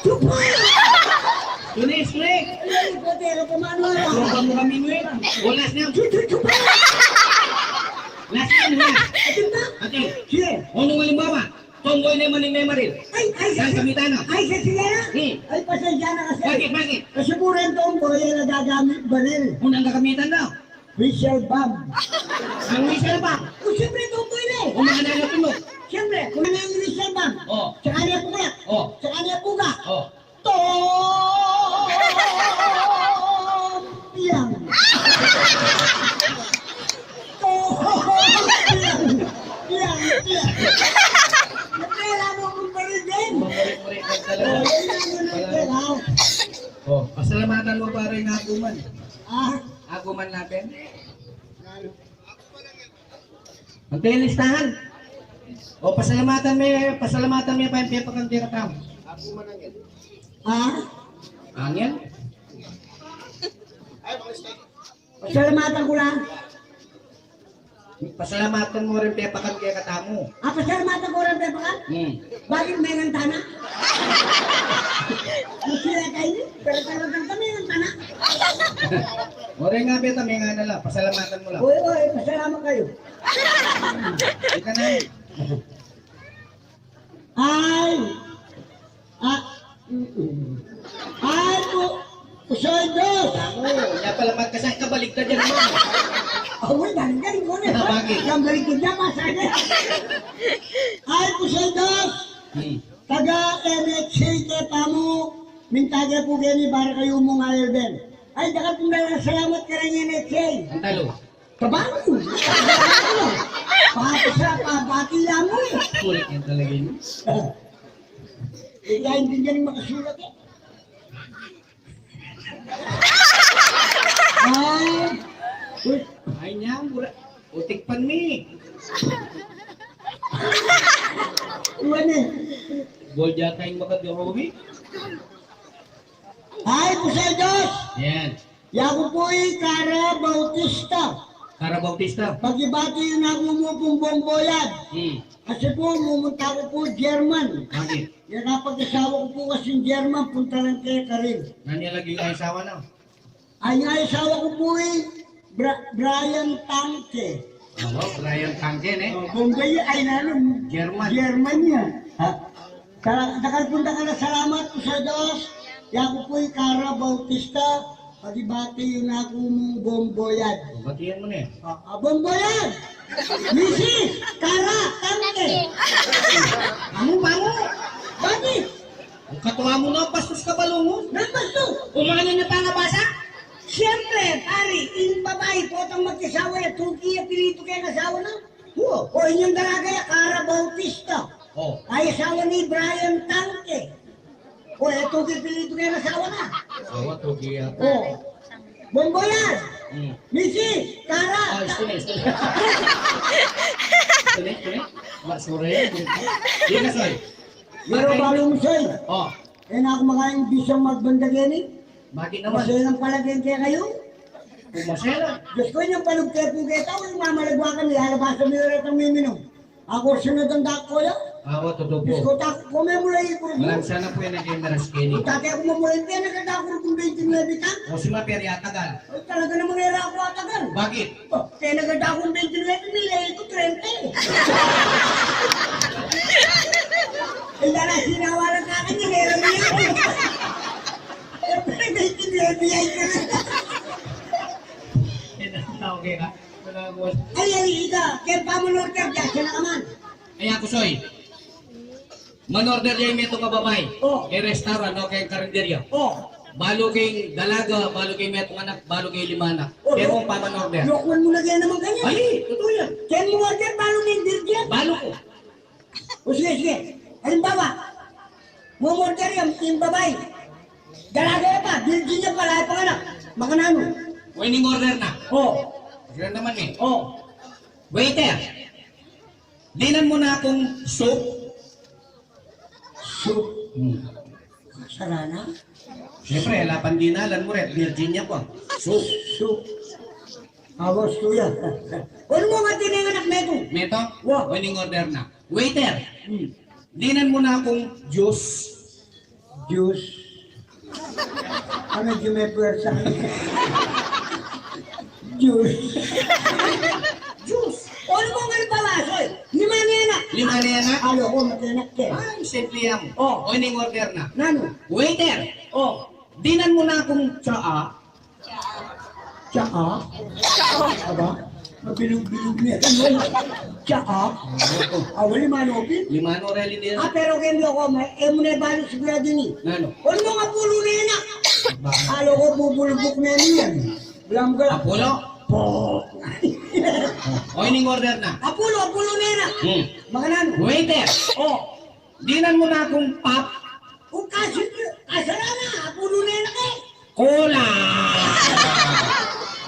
Chupa! Tunis, Rick! Ay, pati, ano pa man, wala. Tropa mo kami, Rick. O, last na. Chupa! Last na, last. Atin na? Atin. Sige. O, nung halimbawa, tomboy ne man ing memaril. Ay, ay, saan sa, kamitan na? Ay, sa Sierra? Hmm. Ay, pasensya na kasi. Bakit, bakit? Kasi puro yung tomboy, yan ang gagamit baril. Unang gagamitan na? Whistle bomb. Ang whistle bomb? O, siyempre, tomboy na eh. Kung makananu ing tunog? Siyempre, kung ano yung whistle bomb. O. Tsaka niya puga. O. Tsaka niya puga. O. Tom! Piang! Tom! Piang! Piang! Piang! Kailangan mo kong barigin. Mamurik-murik ka talaga. O, yun ang ano, kailangan. O, pasalamatan mo, pare, ing aguman. Ah? Aguman natin. Ang listahan. O, pasalamatan me, pasalamatan me pa ing pepakan kekatamu. Ha? Angel? Pasalamatan ku la. Pasalamatan mu ring pepakan kekatamu. Ah, pasalamatan ku ring pepakan? Hmm. Bakit, mengan tana? Masira kayu, pero talagang kami ng tana. O, rin nga, beta, mengan na la. Pasalamatan mu la. Uy, uy, pasalamat kayu. Ika na. Ay! Ah, mm-mm. Ay, pu-, pusoy dos! Ako, napalamat ka sa kabaligtad yan, ma'am. Away, galing, galing ko na. Ah, bakit? Yang baligtad niya, masaya. Ay, pusoy dos! Hmm. Taga M H A ketamu, minta ke pu keni para kayu mu nga, Elben. Ay, dapat pung dalang salamat kareng M H A. Ang talo. Kabalu! Pati sa pabati lang mo. Kulit yan talaga yun. Hindi, hindi niya rin makasulat eh. Ay, uy, ay niya, mura. O, tikpan mi. Iwan e. Gol yata ing makadya ko, wi. Ay, pusay Dios! Yan. Yaku pu i Kara Bautista. Kara Bautista? Pagibati yu na ku mu pung Bomboyad. Hmm. Kasi pu, mumunta ku pu German. Bakit? Ing kapag-asawa ku pu kasing German, punta lang kaya karin. Nanu ya lagi ing asawa na? Ay, ing asawa ku pu i Bra-, Brian Tangke. Ano? Brian Tangke, ne? O, Bombay, ay, nanu? German. German ya. Ha? Sa-, dakal pung dakal a salamat pu sa Dios. Yaku pu i Kara Bautista, pagibati yu na ku mung Bomboyad. Batian mu ne. A, a, Bomboyad! Misis Kara Tangke! Amu, amu! Bakit? Ing katua mu na, bastos ka balungun. Nanu bastos? Umangan na pangabasa? Siyempre, pari, ing babai, potang magkasawa ya, tuki ya, piritu keng asawa na. O, o, inyang dalaga ya, Kara Bautista. O. Ay, asawa ni Brian Tangke. O, e, tuki piritu keng asawa na. Asawa, tuki ya. O. Bomboyad! Hmm. Misis! Kara! A, istu ne, istu ne. Istu ne, istu ne. Masura ya. Di ka, Soy. Pero balu mu, Soy. O. E na ku makaing bisang magbanda keni. Bakit naman? Maselan pala keni kekayu. Kung maselan. Diyos ko, inyang palugte pu keta, o, mamalagwa kami, alabasan mi retang miminum. Aku, sunod ang dako ya. Awa, totoo po. Diyos ko, tako, kung me mula ikuru ku. Malang sana po yan ang kay Maras Kenny. Kung tate aku mamula, hindi na kata aku kung twenty-nine ka. O, si Maper yata, gal. Ay, talaga naman, era aku atagal. Bakit? O, kaya na kata aku kung twenty-nine, mila ito, trente. Ay, dala, sinawalan sa akin, yung era niya. Pero twenty-nine, ay, Okay ka? Ay, ay, ika, keng pamanorder dyan, sana ka man. Ay, aku, Soy. Manorder ya ing metung a babai. O. Keng restaurant o keng karinderya. O. Balu keng dalaga, balu keng metung anak, balu keng lima anak. O, keng yo-, pamanorder. Yokuan mu na kaya naman kanya. Ay, totoo yan. Keng mu order, balu ning virgin. Balu ku. O, sige, sige. Halimbawa, mumorder ya ing babai. Dalaga ya pa, virgin ya pa, ala pang anak. Makananu? O, ining order na. O. Sige naman e. O. Waiter, dinan mu na kung soup. Soup? Hmm. Kasarana? Siyempre, ala pang dinalan mu rin, virgin ya pa. Soup. Soup. Awas, kuya. Onu mu nga tinengan ak metung? Metung? Wa. O, ining order na. Waiter, hmm, dinan mu na kung juice. Juice. Ano, juice, may puwersa? Juice. Juice. Onu mu nga halimbawa, Soy? Lima ne anak. Lima ne anak? Alo ko, matenak ke. Ay, simple yan. O. O, ining order na. Nanu? Waiter. O. Dinan mu na kung tsaa. Tsaa? Aba, mabilug-bilug ne. Tsaa? Awa, lima no, Pin? Lima no, Relin, yan. A, pero keng loko, e mu ne balu siguradu ini. Nanu? Onu mu nga apulu ne anak? Ba? Alo ko, bubulbuk ne ini yan. Bilang ka. Apulu? Po. O, ining order na. Apulu, apulu ne anak. Hmm. Makananu? Waiter. O. Dinan mu na kung pop. O, kasi, kasarana, apulu ne anak e. Cola!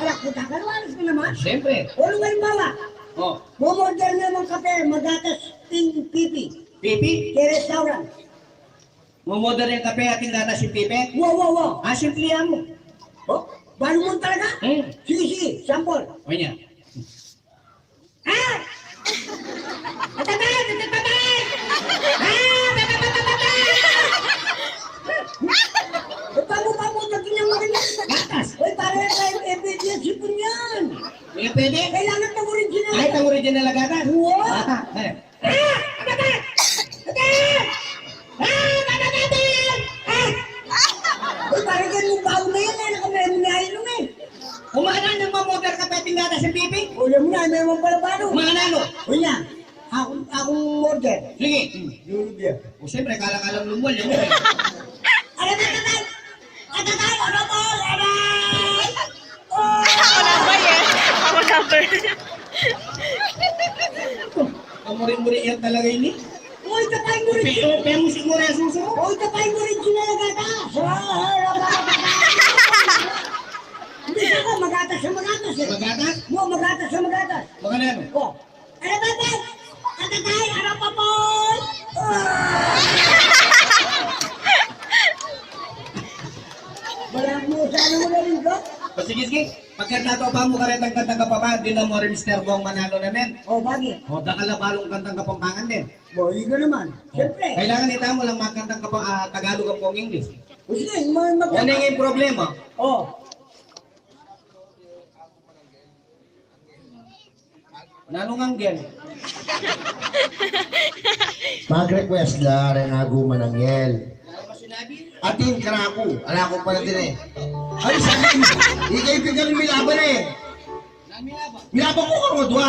Ala, puta ka, alas na naman. Siyempre. Onu nga halimbawa? O. Mumorder ne mung kape, magatas ing pipi. Pipi? Keng restaurant. Mumorder ne kape atin gatas ing pipi? Wa, wa, wa. A, simple ya mu. O, balu mu talaga? Hmm. Sige, sige, sample. O, yan. Ah! Patay! Patay! Patay! Ah! Patay! Patay! Patay! Ba't pamu-pamu, takin yang makanyan? Gatas! Uy, pare, e pwede yang sipon yan. E pwede? Kailangan tang original. Ay, tang original a gatas? Wa! Ah, e. Ah! Patay! Patay! Ah! Patay! Patay! Ah! Uy, pare, kaya mung balu na yan, e na kami, e mu na inumin e. Umangan nang mamorder kape atin gatas ing pipi? O, yan mu na, e mu pala balu. Umangan na, no? O, yan. Aku, aku order. Sige. Hmm, yun, yun. O, siyempre, kalang-kalang lumuwal, yan, e. Aray, aray, aray! Aray, aray, aray, aray! O! Ako na ba yan? Ako na ba yan? Kamuri-muri yan talaga ini. Uy, tapay mo rin. Pe-, o, pe, musik mo rin, suso. Uy, tapay mo rin, kinalaga ka. Hindi, Ako, magatas na magatas eh. Magatas? Mo, magatas na magatas. Makananu? O. Ano ba, ba? Katatay, ano pa po? Wala mo, sana mo na rin ko? O, sige, sige. Pagkanta to pa mo karetang kantang Kapampangan, dinan mu rin Mister Bong Manalo naman. O, bakit? O, dakal a balung kantang Kapampangan din. Bo, ika naman. O, siyempre. Kailangan ita mu lang makantang Kapa-, ah, Tagalog ampong English. O, sige, ma-, mag- Ano yung problema? O. Nanung anggel? Mag-request la reng agu mananggel. Atin kanaku, ala ku pala din eh. Ay, sabi, ikay pigan milaban eh. Milaban ku kang madwa.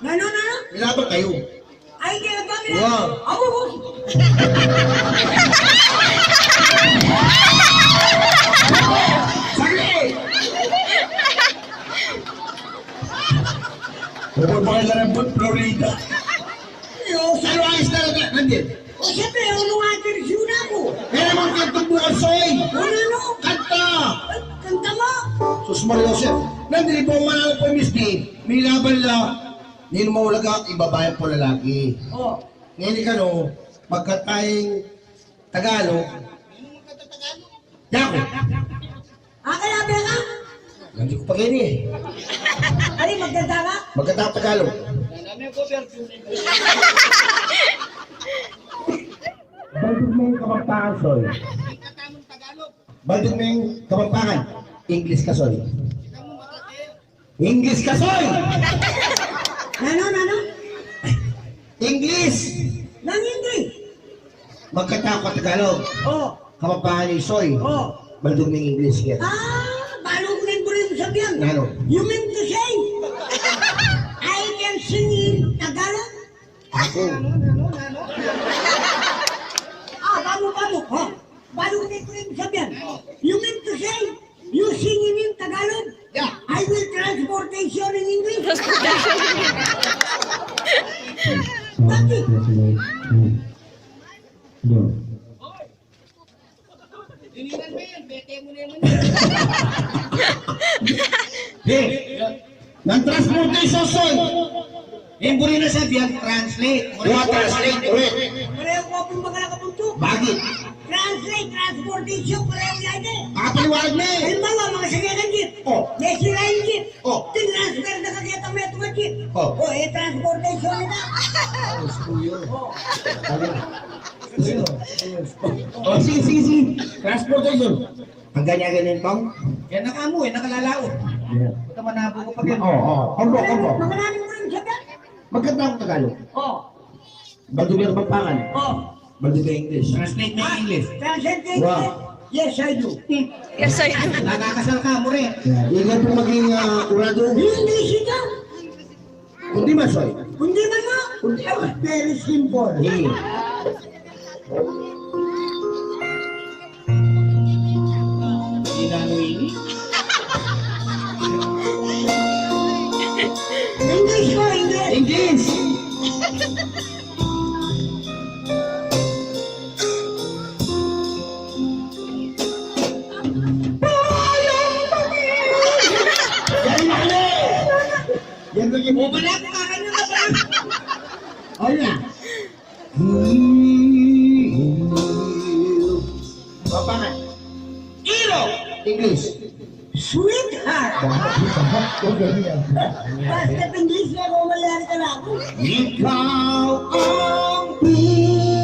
Nanu, nanu? Milaban kayu. Ay, kaya ba nila? Wow. Awo, awo. Saglit! Bubul pa kayo sa Florida. Yo, sa Luis talaga, nandyan. O, siyempre, ulung atin siyuna ko. Kaya naman kanta mo, Soy. Ano, ano? Kanta! Ay, kanta mo? Sus Maria Joseph. Nandyan po, manalo po, Miss D. May laban la. Ninu maulaga, ibabae ampong lalaki. O. Ngeni kanu, magkatang Tagalog. Yaku. Aka la, beka? Nandyan ku pa keni eh. Ay, magkanta ka? Magkatang Tagalog. Baldug meng Kapampangan, Soy. Baldug meng Kapampangan. English ka, Soy. English ka, Soy! Nanu, nanu? English! Nanu English? Magkatang Tagalog. O. Kapampangan yu, Soy. O. Baldug meng English ka. Ah, balu ku neng buri mung sabian. Nanu? You mean to say I can sing in Tagalog? Aku. Ah, balu, balu. Ha? Balu ku neng buri mung sabian. You mean to say you singing in Tagalog? Yeah. I will transportation in English. Bakit? Di. Nang transportation, Soy. Ing buri na sabian, translate. Wa, translate, correct. Pareho ku pung mga nakabuntuk. Bakit? Translate, transportation, pareho yan eh. Kapaliwanag na eh. Halimbawa, mga sakyanan jeep. O. May sira ing jeep. O. Tinransfer na ka keta metung a jeep. O. O, e transportation na. Gusto yun. O. Ano? O, sige, sige, sige. Transportation. Ang ganyan-ganyan pang? Yan na ka mu, yan na kalalaot. Yeah. Puta, manabo ko pa yan. O, o. Kombo, kombo. Magkatang Tagalog. O. Baldug meng Kapampangan. O. Baldug meng English. Translate na English. Translate na English. Wow. Yes, I do. Yes, I do. Nakakasal ka, mure. Yeah. Ikaw po maging, ah, urado. English ito. Kundi man, Soy. Kundi man mo. Kundi man. Very simple. Hmm. Inanu ini? English ko, English. English. Yan, mali. Yan, mali. Yan, mali. O, bala ko, kakan nyo na ba? O, yan. Kapampangan. Iro. English. Sweetheart. Bakit? Bakit? Basta English na ako, malyari ka na ako. Ikaw ang buhay.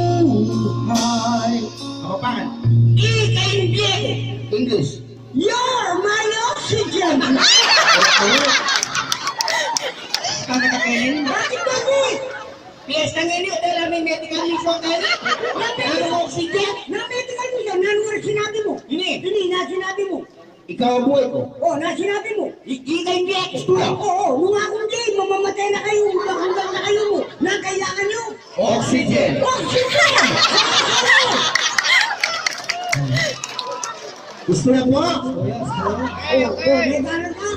Kapampangan. Ika ing bie ku. English. You're my oxygen. Tama ka, Kevin? Bakit, bakit? Piyesta ngeni, o, dahil may medical mission tayo. Nanu, oxygen? Na medical mission, nanu ing sinabi mu? Ini. Ini, na sinabi mu? Ikaw ang buhay ko. O, na sinabi mu? I-, ika ing bie ku. Gusto na. O, o, nung aku ing bie, mamamatay na kayu, hanggang na kayu mu. Nanu ing kailangan yu? Oxygen. Oxygen! Gusto na po? O, o, may balon ka?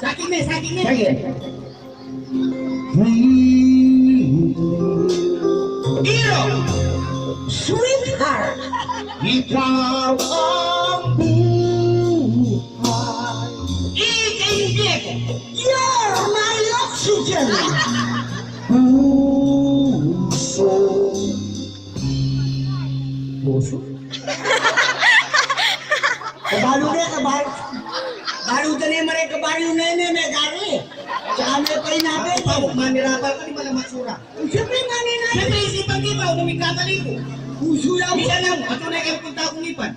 Sakit na, sakit na. Sakit. Iro. Sweetheart. Ikaw ang buhay. Puso. Puso? Kabalu ne, kabalu. Balu tane mare kabalu ne, ne, ne, gari. Tsaka me pa inape. Ako pa, manirapal ka, di ba na matsura? Siyempre, manirapal. Siyempre, isipan di ba, umikatali ko. Puso lang. Bisa lang, ato na yung punta akong ipan.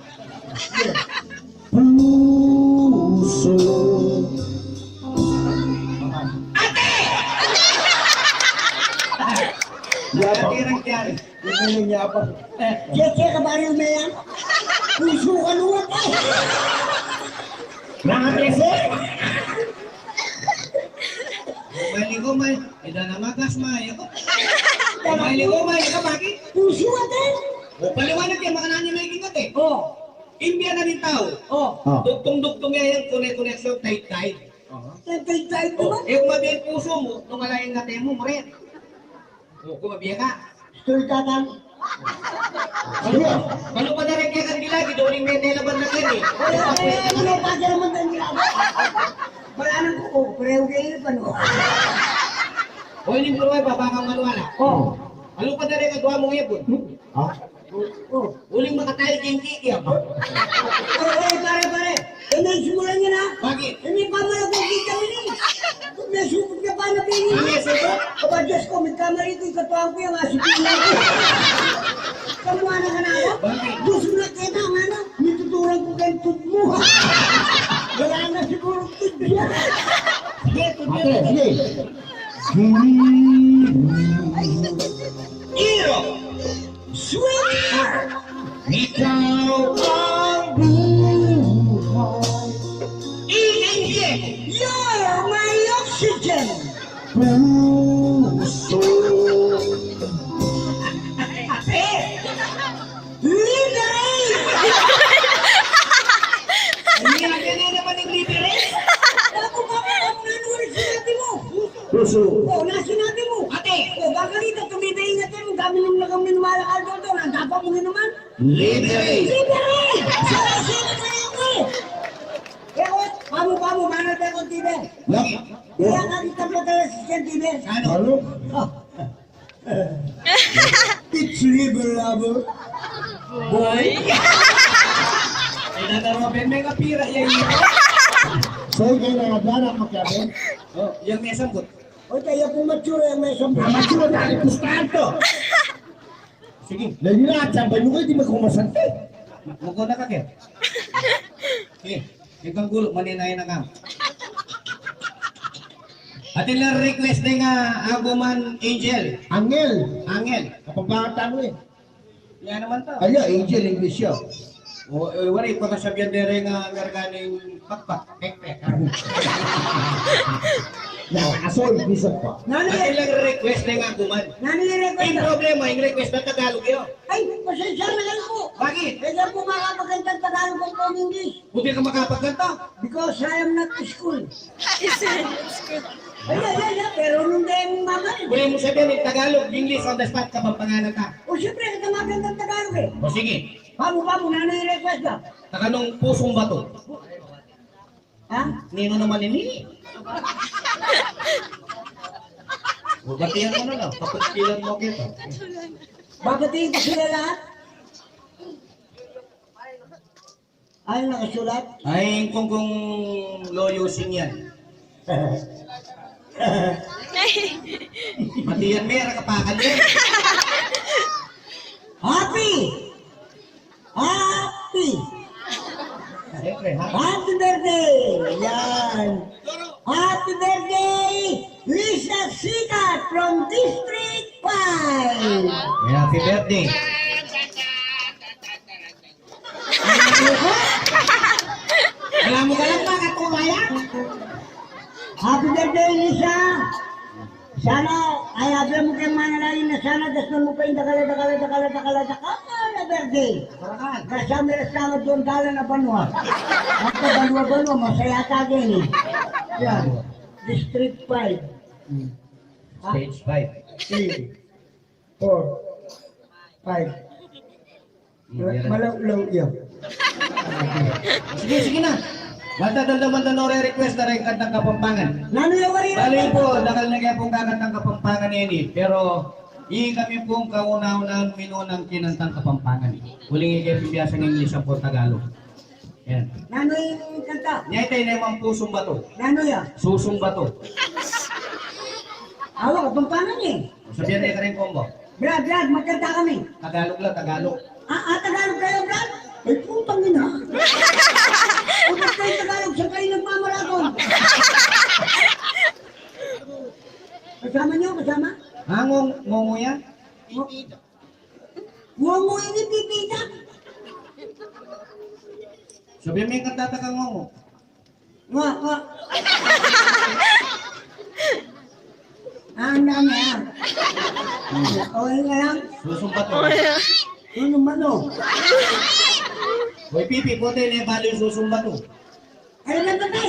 Puso. Ate! Yabang. Ate, nangyari. Ini yabang. Keke ka baril me yan. Puso ka luwat eh. Mga pese. Mali ko, may. Ida na magas, may ako. Mali ko, may. Ika, bakit? Puso ate. O, paliwanag yan, makananya may kingat eh. O. Imbiya na rin tau. O. O. Dugtong-dugtong yan, yan, kune-koneksyon, tight-tight. Aha. Tight-tight naman. E, kung mabiya ing puso mu, nung ala ing ngate mu, muret. O, kung mabiya ka. Stoy ka, tan. Ano? Ano pa na rin kaya kan bilagi, doling may tela ba na rin eh? Ay, ay, ay, ano, pa siya naman tayo nila. Wala nang kuko, pareho kayo, ano? O, ini puro ay, baba kang manuala. O. Ano pa na rin kaya gawa mong ipon? Ha? O, uling makatayo keng kikiam. Oy, oy, pare, pare. Ini simulan niya na. Bakit? Ini pa malabog kita ini. May supot ka pa na pili. Ano yan, sir? Aba, Diyos ko, may kamari ko, ikatuan ko yung asipin na. Kamuha na ka na ako? Bakit? Gusto na kita, nga na, nituturan ko kayong tut mo. Wala na siguro tut yan. Sige, tut yan. Ate, sige. Iro. Sweetheart, ikaw ang buhay. Iinggit, you're my oxygen. Puso. Ate! Liberate! Ano yan? Ano naman yung liberate? Bago ka pa, ano na nung sinabi mo? Puso. O, na sinabi mo. Ate! O, baka rito, tumibay ingat yan, ang dami nung lagang minumala ka doon, ang dapa mong inuman. Libre! Libre! Sa, sa, sa, sa, sa. Kaya ko, pamu, pamu, manal pa akong tibe. Lap. Kaya nga kita pa tayo sa isang tibe. Ano? Ano? Ah. It's libre, labo. Boy. Ay, nanaroben, may kapira, yan yun. So, yan ang adara, magkabe. O, yung may sambut. O, kaya kung mature, yung may sambut. Ah, mature, dali, pustahan to. Sige. Lagi na, at sampay mo kayo, di magkumasante. Muko na ka, Ken. Sige, ikang gulo, maninayin na ka. Atin lang request na nga aguman Angel. Angel. Angel. Kapampangan tamu eh. Yan naman to. Ay, Angel, English yun. O, e, wari, pakasabian dere nga ngarganing pakpak, pekpek. Na, asol, bisa pa. Nanu Atin yan? Lang request na nga aguman. Nanu yung request Ing na? Problema, ing request na Tagalog yun. Ay, pasensya na kayo po. Bakit? Kaya po makapagkantang Tagalog ang pong English. Buti ka makapagkanta. Because I am not school. Ay, ay, ay, ay, pero nung dahil mama eh. Buli mu sabian, ing Tagalog, English, on the spot, Kapampangan na ta. O, siyempre, kita magandang Tagalog eh. O, sige. Pamu, pamu, nanu yung request na? Takanung pusung bato. Ha? Nino naman ini? O, batian mo na lang. Kapatilan mo kita. Babatiin ko sila lahat? Ay, nakasulat? Ay, kung, kung loyo singyan. Matiyan, may ara kapakan yan. Happy! Happy! Siyempre, ha? Happy birthday! Yan! Happy birthday, Lisa Sikat from District five! Happy birthday! Alam mo ka lang, mga katumaya? Happy birthday, Lisa! Sana, ay, abi mu keng manalangin na sana dasnan mu pa ing dakal a, dakal a, dakal a, dakal a, dakal a birthday. Karakal. Kasi may restaurant doon, dalan a banwa. At sa banwa-banwa, masaya tayo eh. Yan. District five. Hmm. Ha? Stage five. Three. Four. Five. Hmm, yan. Malaw-law yan. Sige, sige na. Basta damdaman da no re-request na ring kantang Kapampangan. Nanu ya wari? Bale pu, dakal na kaya pung kakantang Kapampangan ini. Pero, ikami pung kauna-unahan minunang kinantang Kapampangan. Uling ikaya pin biasang English ampong Tagalog. Yan. Nanu ing kanta? Nya ita, ine mang Pusong Bato. Nanu ya? Susong Bato. Awa, Kapampangan e. Sabian ne karing combo. Brad, Brad, magkanta kami. Tagalog la, Tagalog. Ah, ah, Tagalog kayo, Brad? Ay, putang ina. O, ba't kayo Tagalog? Saan kayo nagmamaraton? Kasama nyo? Kasama? Ah, Ngongo, Ngongo yan? Ngo-, Ngongo ini, pipita. Sabian me ing kanta ta kang Ngongo. Nga, nga. Ah, ang dami, ah. Okay ka lang? Susong Bato. Susong Bato. Hoy, Pipi, puti na yung balo yung Susong Bato. Ano ba, Pipi?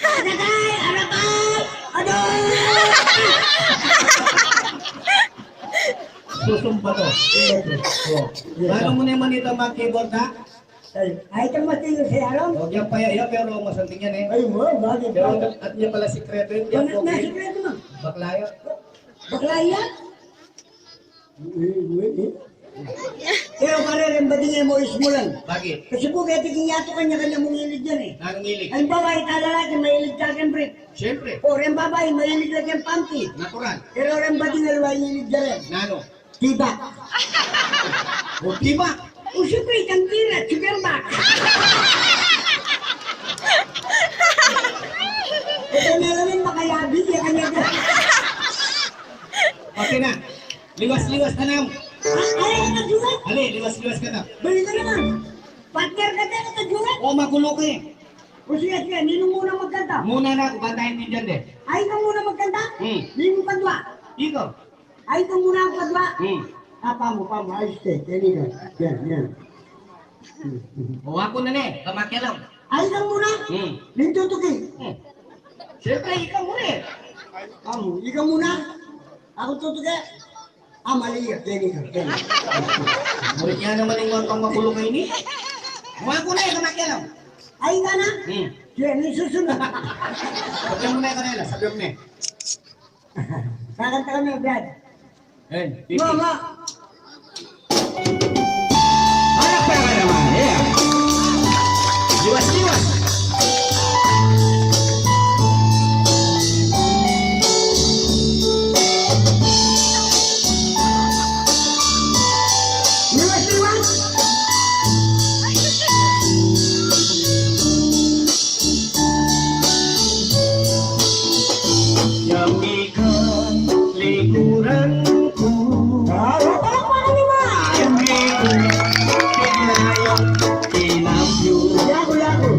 Ano ba? Ano ba? Susong Bato. Oh. Ano mo naman ito, mga keyboard, ha? Ay, ay, itang matigas si Along. Huwag yang paya, ya, pero masanting yan e. Ay, mo, bakit? Pero at niya pala sikreto yun, yan. Ano na sikreto mo? Bakla yan. Bakla yan? Uy, uy, uy. Pero pare, reng bading e mo ismulan. Bakit? Kasi pu, kaya tiging yato kanya-kanya mung hilig yan e. Nanung hilig? Halimbawa, ita lalaki, mahilig ka keng brief. Siyempre. O, reng babai, mahilig la keng panty. Natural. Pero reng bading, aliwa ing hilig da rin. Nanu? Tibak. O, tibak. O, siyempre, itang tira, chicken back. Ito na naman, makayabi, ya kanya ka. Pati na. Liwas-liwas ka na. Ah, ay, ay, ay, ay. Ali, liwas-liwas ka na. Bali ka naman. Partner ka tayo, ka duet. O, magulo ka e. O, sige, sige, ninung muna magkanta? Muna na, bantayan din dyan, de. Ay, ikaw muna magkanta? Hmm. Ninung padua? Ikaw. Ay, ikaw muna ang padua? Hmm. Ah, pamu, pamu, ayos, te. Yan, yan. Yan, yan. O, aku na ne, kamakialam. Ay, ikaw muna? Hmm. Ning tutuki. Hmm. Siyempre, ikaw muna e. Pamu, ikaw muna? Aku tutuki? Ah, mali ya. Keni ka, keni. Murit niya naman yung mga pangmakulong ini. Mga kulay, kamakialam. Ay, ka na? Hmm. Keni, susunod. Sabihan mo na yung kanila, sabihan mo na. Kakanta kami, Brad. Eh, Pipi. Mama. Palakpakan naman, yeah. Liwas-liwas. Liwas-liwas. Yang ikan likuran ku. Ah, palakpakan naman. Yang ikan likuran ku. Lagu, lagu.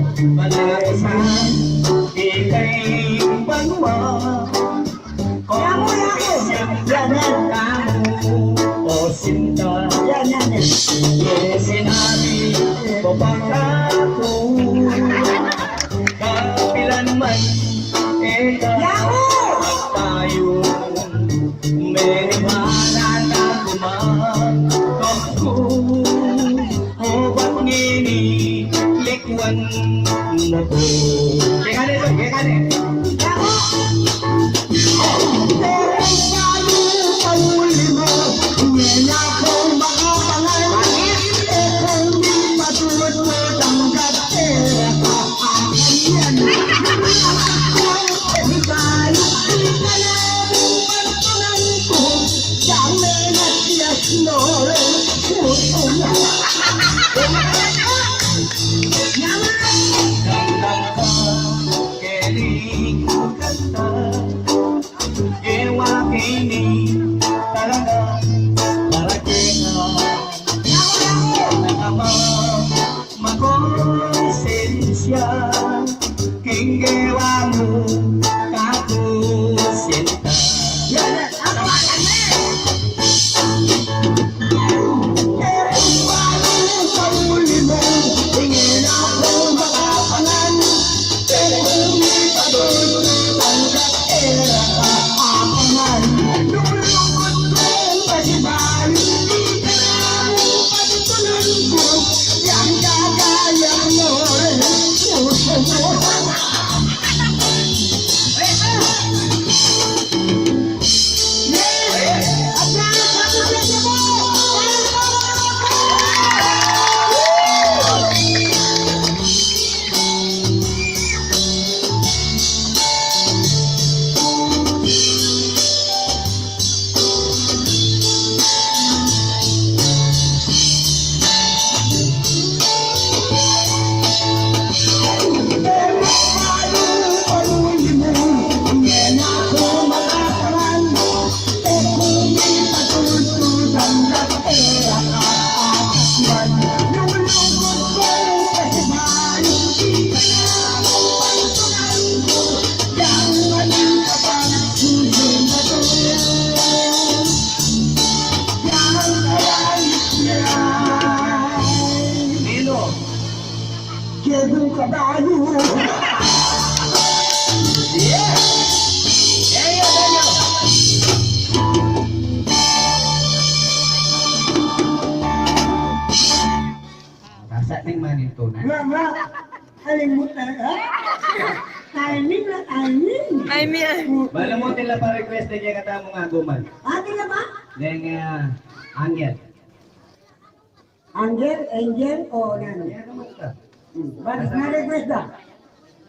Nga, nga. Aling mu talaga. Timing na timing. Ay, mi, ay. Balamu atin la pa-request deng kekatamung aguman. Atin la ba? Deng, ah, Angel. Angel, Angel, o nanu? Angel naman ka. Hmm. Balu, na-request da.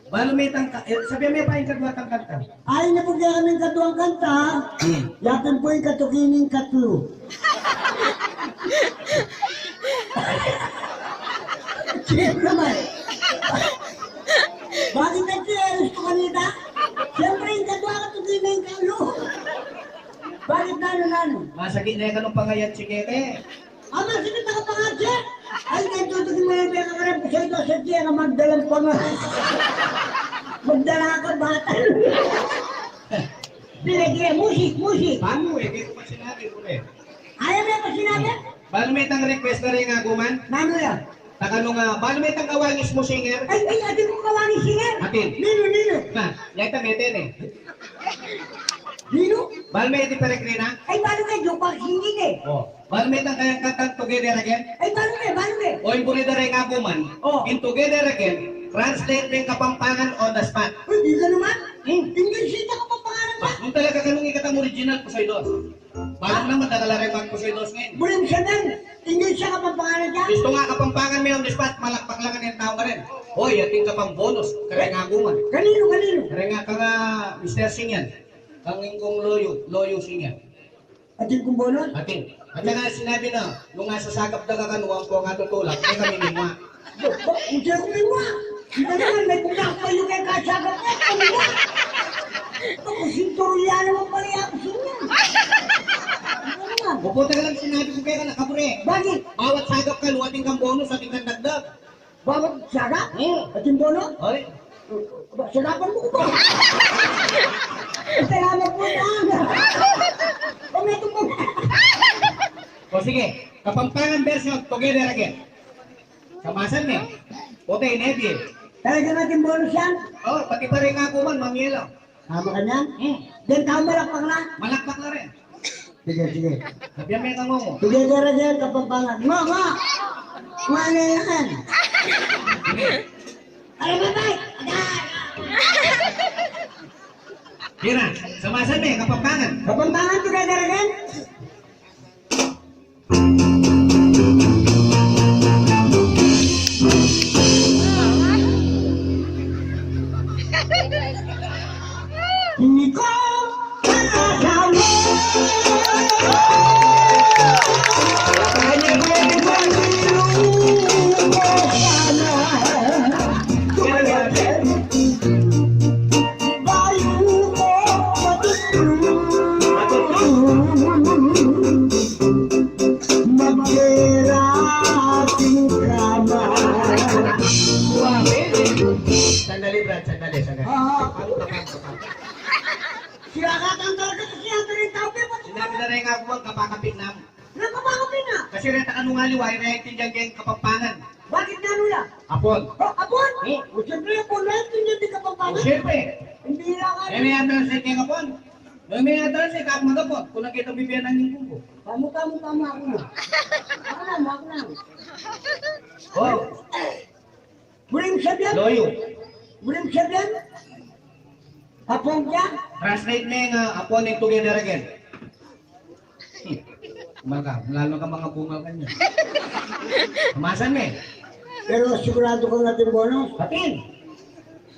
Balu me itang ka-, e, sabian me pa ing kaduang kanta. Ay, na pu kaya kaming kaduang kanta. Hmm. Yapin pu ing katuki ning katlu. Siyempre naman. Bakit nagkiyalis ko kanita? Siyempre, ing kaduang katuki ning katlu. Bakit nanu, nanu? Masakit ne kanu pangayat si keke. Ama, sige, taka pangadya. Ay, kaya tutukin mo yung pinakakarap ko sa ito, sa tiyan, na magdalang panga-, magdala ka, bata. Pinagkira, musik, musik. Paano eh? Di ko pa sinabi ko eh. Ayaw mo pa sinabi? Balu me itang request na rin nga, guman. Nanu ya? Takanu nga, balu me itang Kawangis mu singer? Ay, ay, atin kung Kawangis singer? Atin. Ninu, ninu? Na, yata mete ne. Ninu? Balu me iti Peregrina? Ay, balu me, Jopang singit e. O. Balu me itang kayang kantang Together Again? Ay, balu me, balu me. O, ing buri da reng aguman. O. Ing Together Again, translate reng Kapampangan on the spot. Uy, di ka naman? Hmm. English ita Kapampangan na. Ba, nung talaga kanung ikatang original, Pusoy Dos. Balu na, madakal la reng mag-Pusoy Dos ngeni. Buri mu sabian, English ya Kapampangan ya? Istu nga Kapampangan me on the spot, malakpak la ngeni ing tau ngeni. Hoy, atin ka pang bonus, kareng aguman. Kaninu, kaninu? Kareng, ah, kang, ah, Mister Singyan. Kang ing kung Loyo, Loyo Singyan. Atin kung bonus? Atin. At saka sinabi na, nung asasagap da ka kanu, ampo nga tutulak, e kami mimua. Ba, ba, hindi ako mimua. Hindi naman, may kung ako kayo kay kasagap ko, mimua. Ako, sinturya naman pala yung aso niya. Ano naman? Mabuti ka lang sinabi ko kaya ka nakabure. Bakit? Bawat sagap kanu, atin kang bonus, atin kang dagdag. Bawat sagap? Hmm. Atin bonus? Ay. Ba, sagapan mu ku ba? Salamat pu, Nang. O, may tumbang. O, sige. Kapampangan version, Together Again. Samasan me. Puti, Nebi. Talaga atin bonus yan? O, pati pa rin nga kuman, Mamielo. Tama ka niyan? Hmm. Then, tau malakpak na? Malakpak na rin. Sige, sige. Sabian me kang Ngomo. Together Again, Kapampangan. Ngo, ngo! Ngo, ano yan? Sige. Alam mo ba? Tira, samasan me, Kapampangan. Kapampangan, Together Again. Sandali, Brad, sandali, sandali. Ah, ah. Sira ka tang talaga kasi ang rin tau, pero sinabi na rin nga kuman, kapakapit na. Nagpapangapin na. Kasi reta kanu nga aliwa, e na intindian keng Kapampangan. Bakit nanu la? Apon. O, apon? Hmm. O, siyempre, apon la, intindian keng Kapampangan. O, siyempre. Hindi la ka. E, may address keng apon. May, may address e, kag mag-apon. Kung nakita bibiyanan yung kubo. Pamu, pamu, pamu, aku na. Aku na, aku na. O. Buri mu sabian? Loyo. Buri mu sabian? Apon ka? Translate me nga, apon ing Together Again. Kumal ka, lalo ka mga kumal ka niya. Kamasan me. Pero sigurado ka nga atin bonus? Atin.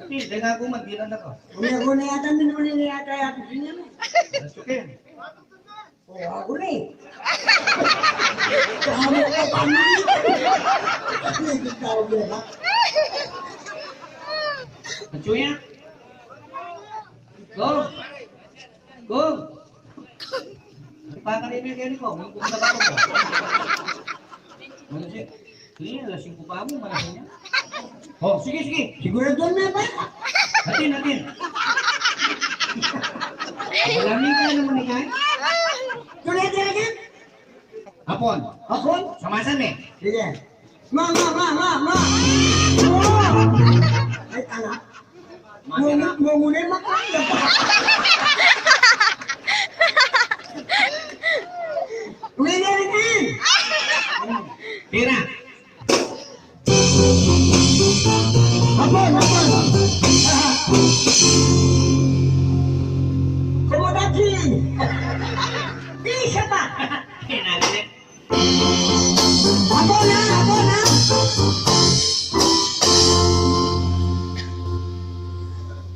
Atin, deng aku man, bilang na ko. Umiyak ko na yata, minuli na yata, yata siya mo. That's okay. O, aku na e. Kamu ka pa man. Aku na e, di ka ako, ha? Atsuya? Go! Go! Pakarimi keni ko, may kumda ka po. Ano siya? Sige, alas singko pa mu, malasin niya. O, sige, sige. Sigurado na ba? Atin, atin. Wala mi ka naman ni Kai. Tuloy, tuloy, tuloy. Apon. Apon? Samasan me. Sige. Ma, ma, ma, ma, ma. Ay, tanga. Muna, muna, muna, muna. Tira. Isa pa. Ako na, ako na.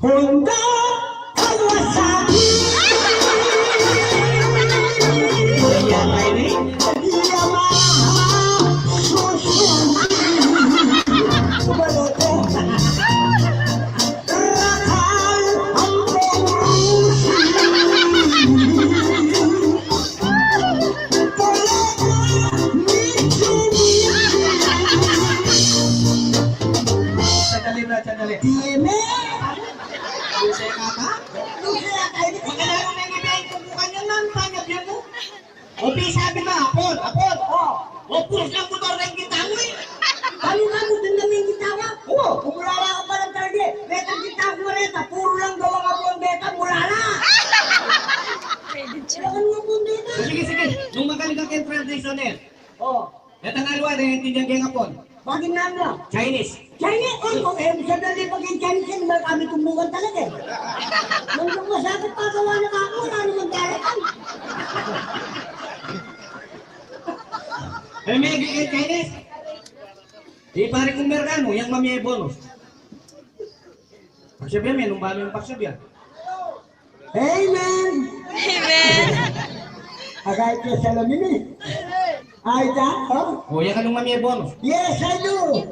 Honda, Kawasaki, Yamaha, Suzuki, Baloto, Rakal, Ampong, Rusi, Toyota, Mitsubishi. Sandali, Brad, sandali. Dime. Duse ka ba? Duse ka ba? Magkano na yung ibigay ko? Bukan yan, ma'am. Paano biyan mo? O, di sabi na, Apon, Apon. O. O, puros lang motor na yung kita mo, eh. Kami nga, motor lang yung kita mo. O, kung wala lang ako palang talaga, eh. Betang kita ko rin, ta, puro lang gawa ka po ang betang, wala na. Wala ka naman po ang betang. O, sige, sige. Nung magaling ka kay transition, eh. O. Betang aliwa, naiintindihan keng Apon. Bakit nga mo? Chinese. Chinese? O, o, eh, sa dali pag yung Chinese yan, marami tumbukan talaga eh. Nung nung masakit pa, gawa na ka ako, wala naman darating. Eh, may gigit Chinese? Di pare kung Merkano, yang mamie bonus. Pagsabihan, may nung balo yung pagsabihan. Amen. Amen. Agay ke salamin eh. Ay, da, oh? Kuya, ka nung mamie bonus? Yes, I do.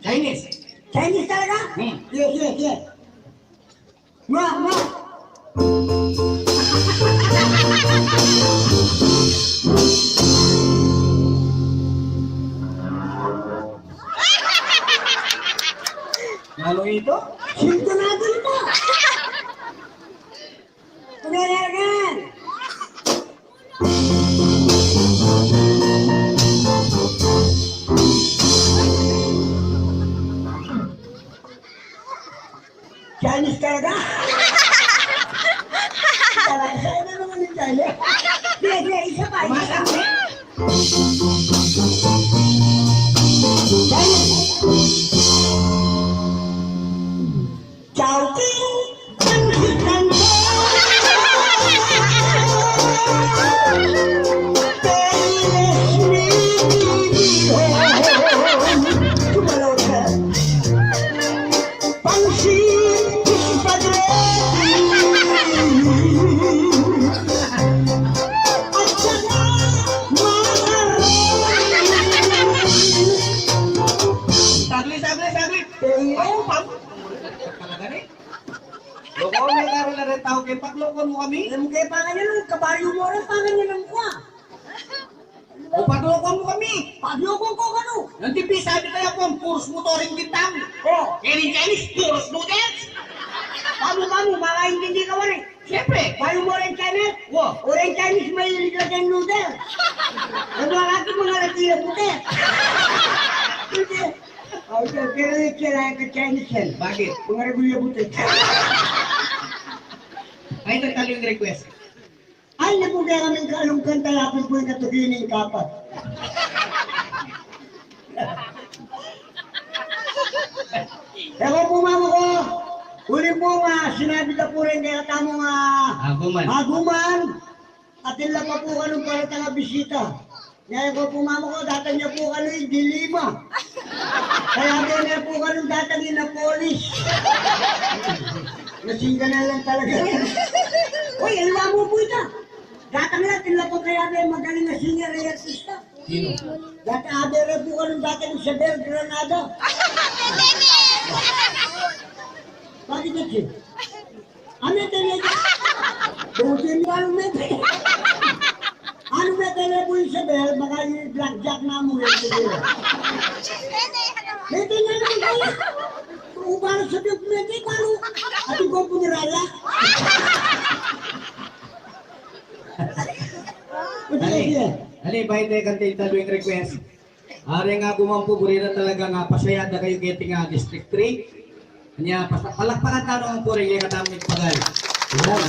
Chinese. Chinese talaga? Hmm. Yes, yes, yes. Nga, nga. Ano ito? Sinto natin ito. Pagkakagan. Chinese talaga? Talaga, sa'yo na naman yung Chinese. Sige, sige, isa pa, isa pa. Chowking, pansit canton, Payless meat, tumalon ka. Pansit spaghetti. At saka macaroni. Saglit, saglit, saglit. Ay, pam-, talaga ni? Loko, may karon na rin tao kay pagloko mo kami. Alam mo kaya pangan yan, kabaryo mo rin, pangan yan ang kuha. O, pagloko mo kami. Pagloko ko kanu? Nanti pi, sabi kaya ko, puros motor ing bintang. O. Kaya rin Chinese, puros noodles. Pamu, pamu, makaintindi ka wari. Siyempre. Pamu mo rin Chinese? Wa. O rin Chinese, mahilig ka dyan noodles. Ang mga ating mga latila puti. Puti. O, pero yung kailangan ka Chinese yan. Bakit? Mga regulya puti. Ay, nagtalo yung request. Ay, naku, kaya kaming kaalungkan, talapin po yung katugining kapat. Ewan po, mama ko, uli po nga, sinabi na po rin kaya tamang, ah, aguman. Aguman, atin la pa po kanung para tanga bisita. Ngaya ko po, mama ko, datang ya po kanu yung dilima. Kaya po na po kanu datang yung napolis. Masingganan lang talaga. Uy, aliwa mo po ita. Datang la, atin la po kaya na magaling na singer ay artista. Sino? Datang, abe ra po kanu datang yung Isabel Granada. Bakit na siya? Ano yung tele? Buti ni Manong Mete. Ano may tele po yung Isabel? Baka yung blackjack na mo yun siguro. Mete nga naman kaya. Kung para sa Diyos, Mete, paano? At ikaw po niraya. Dali. Dali, bayu tayu kanta ing taluing request. Ari nga guman pu, buri da talaga nga pasaya da kayu keti nga District three. Nya, pasa-, palakpakan tanu pu ring kekatamu ning pagal. Yan.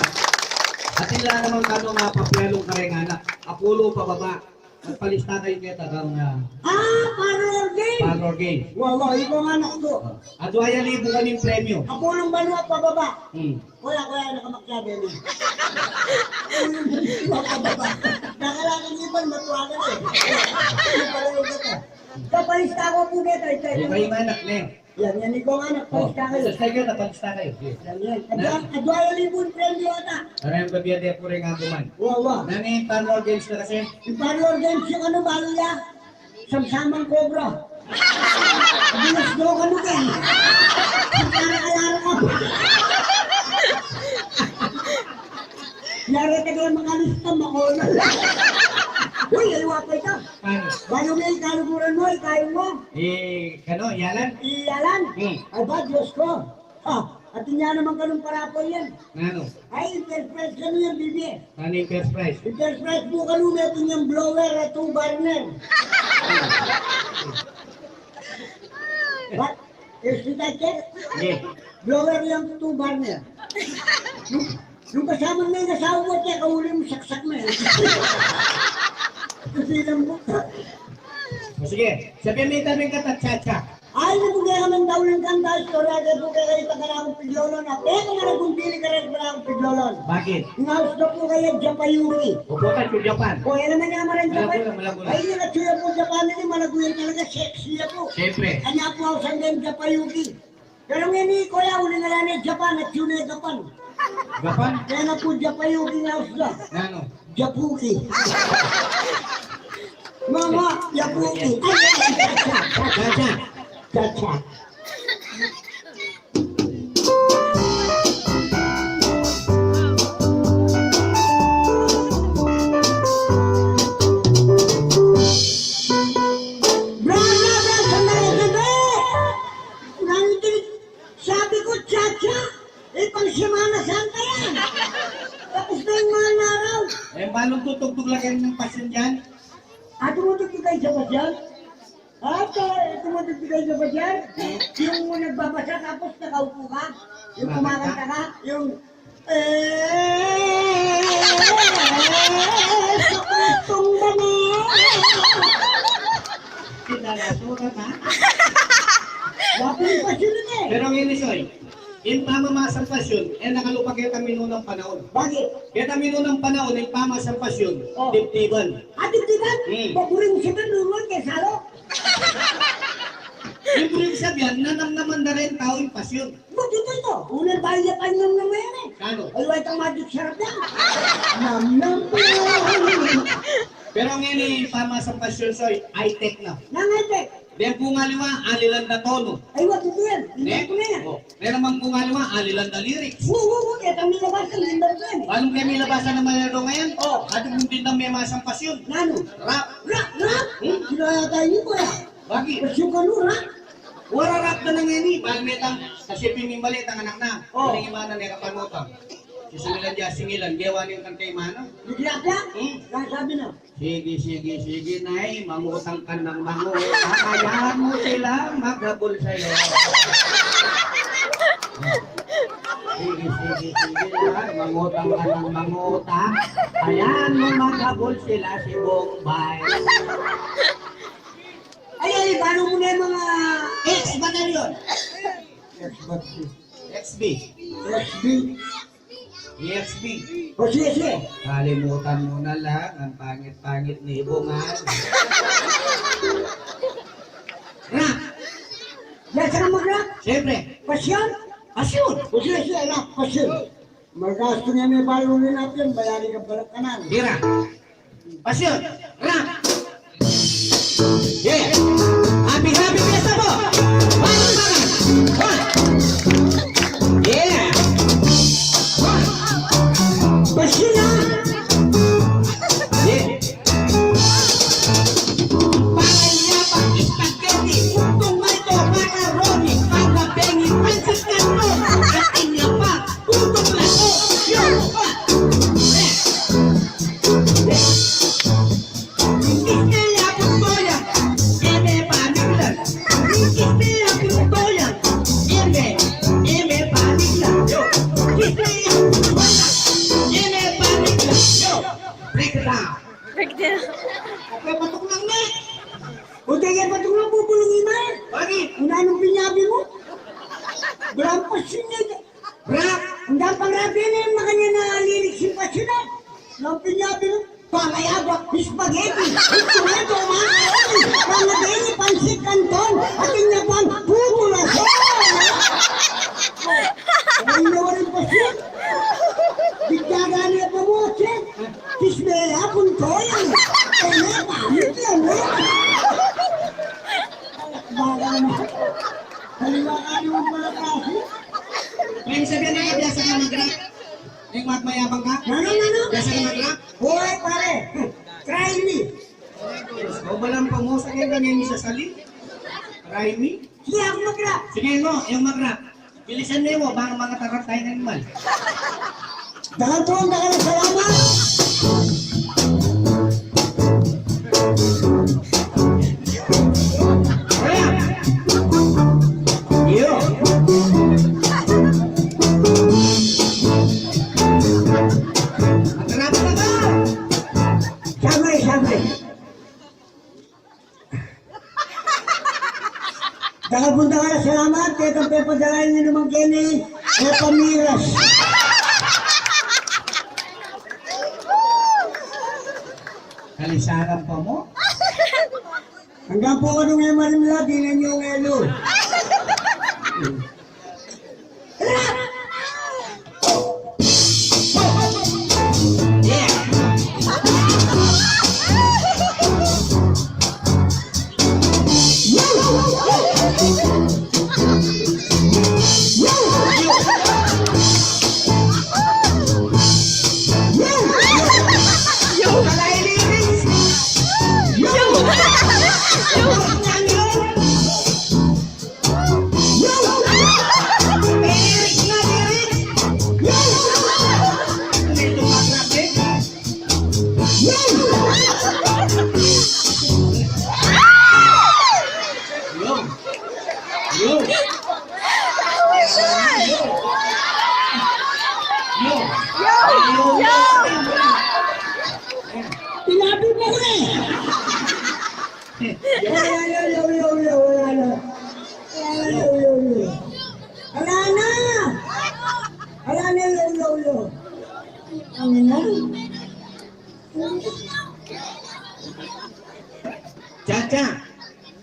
Atin la naman tanu nga papialung kareng anak. Apulu pababa. Magpalista kayu keta kareng, ah, parlor game. Parlor game. Wa, wa, ikaw nga anak ko. Adwa ya libu kaming premyu. Apulung banua pababa. Hmm. Wa, wa, Nakamakyabe na. Makababa. Nakalakan iban, matuwa na eh. Yung pala yung gata. Kapalista ko po, gata, ito, ito. Iba yung anak na yun. Yan, yan, ikaw nga, nagpalista kayo. Sa kayo, napalista kayo. Yan, yan. Adwa, adwa yung libon, friend, yung ata. Maraming gabi, ade, pure nga guman. Wa, wa. Nani, parlor games na kasi? Yung parlor games, yung ano, balo ya? Samsamang kobra. Bilas do ka, no, Ken? Para kaya ka. Yari ka na makalista, makolol. Uy, ay, wa pa ito. Ano? Balo may kaluguran mo, ikain mo. Eh, kano, yalan? Iyalan? Hmm. Ay ba, Diyos ko. Ha, atin ya naman kanung parapo yan. Nanu? Ay, yung first prize kanu yan, bibi. Nanu yung first prize? Yung first prize po kanu, meron yang blower at two burner. What? Is it a check? Sige. Blower yang two burner. Nung, nung kasama na yung asawa mo, teka, uli mo, saksak na eh. Kasi lang mo. O sige, sabihin mo yung tabing ka, Cha-Cha. Ay, na po kaya naman daw ng kanta, istorya kaya po kaya kayo taga Rangong Piglolon. Ape, kung ano kung pili ka rin Rangong Piglolon. Bakit? Ngaus na po kaya Japayuki. Upo ka, Japan. O, yan naman yung amaran Japan. Malago na, malago na. Ay, yung atsuya po Japan, ini malago yan talaga, sexy yan po. Siyempre. Kanya po ako sa Japayuki. Pero ngayon, eh, kuya, uli na lang yung Japan, at yun ay Japan. Japan? Kaya na po Japayuki ngaus na. Nanu? Japuki. Mama, Japuki. Ay, ay, ay, cha-cha. Cha-cha. Cha-cha. Brother, brother, sandali, sandali. Nandito, sabi ko, cha-cha. Eh, pang Semana Santa yan. Tapos na yung mga naraw. Eh, balong tutugtog lagi ng pasyon dyan. Ah, tumutugtog kayo sa pasyon? Ata, eh, tumutugtog kayo sa pasyon? Yung nagbabasa tapos nakaupo ka? Yung kumakanta ka? Yung, eh, sa Kristong Banal. Kinalaso ka, ha? Wapong pasyon eh. Pero ngayon, Isoy, Ing pamamasang pasyon, e nakalupa keta minunang panaun. Bakit? Keta minunang panaun, ing pamasang pasyon, oh, dibdiban. Ah, dibdiban? Hmm. Baburing siya, nunun kay salo. Ing buring sabian, nanamnaman da rin tau ing pasyon. Ba't ito, ito? Unang bayi ya panyam na mayan eh. Kano? Ay, wala itang magic sarap yan. Nam, nam, nam. Pero ngeni, pamasang pasyon, Soy, high-tech na. Nang high-tech? Deng bunga liwa, alilan da tono. Ay, wa, tutu yan. Ne? Tingnan ko na yan. O, deng naman bunga liwa, alilan da lyrics. Wo, wo, wo, keta milabasan, limbat ko yan. Balung ke milabasan na malyari ngayan? O. Atin mung bintang memasang pasyon. Nanu? Rap. Rap, rap? Hmm? Kinaya tayo ko yan. Bakit? Pasyon kanu, rap? Wa, rap da na ngeni. Bal me tang, kasi pimimali tang anak na. O. Kuning imana ne kapanutang. Sisingilan dia, singilan. Gewa ne ing kanta imana. Di rap ya? Hmm? Nanu sabi na? Sige, sige, sige, nay, mangutang ka nang mangutang, hayaan mo sila maghabol sa'yo. Sige, sige, sige, nay, mangutang ka nang mangutang, hayaan mo maghabol sila si Bombay. Ay, ay, paano mo na yung mga ex-batalyon? Ex-bat-, X B. X B. E X B. O, sige, sige. Kalimutan mo na lang ang pangit-pangit ni Bungan. Rap. Yan, saan mag-rap? Siyempre. Pasyon? Pasyon. O, sige, sige, rap. Pasyon. Magasto niya may balon ni natin, bayari ka balak kanan. Tira. Pasyon. Rap. Yeah. Happy, happy fiesta po. One, one. One. Yeah. One. Pasyon na. Yeah. Para ya pa spaghetti, untong may to, macaroni, para bengi, pansit canton, at inya pa, untong lato. Yo, ah. Yeah. Isnaya bumboya, eme Dini makanyan a lirik simpasyon. Lampin niya, bin-, pamayabak, spaghetti, tomato, macaroni, pangadeni, pansit canton, ating niya pang puto na siya. Ay, nawarin pa siya. Bigdagan niya pa mo, siya. Kismeya, puntoyan. Ay, na, pamit yan, eh. Baga na. Kaliwa ka naman pala kasi. Pwede sabihan na, biasa ka mag-rap. Ing magmayabang ka? Nanu, nanu? Biasa ka mag-rap? Hoy, pare! Try me! O, balang pamusa kaya ganyan yung sasali. Try me? Sige, ako mag-rap! Sige mo, yung mag-rap. Bilisan mo mo, baka makatarap tayong animal. Dakal pung dakal a salamat! Kaya, yo. Matarap na ba? Sabay, sabay. Dakal pung dakal a salamat, kaya kang pepadala ing inuman keni, e pamiras. Kalisaran pa mo? Anggang pu kanung e marimla, dinan yu ngelu. Tinabi mo ko na eh. Yo, yo, yo, yo, yo, wala na. Wala na, yo, yo, yo. Wala na. Wala na, yo, yo, yo. Ang ina. Chacha.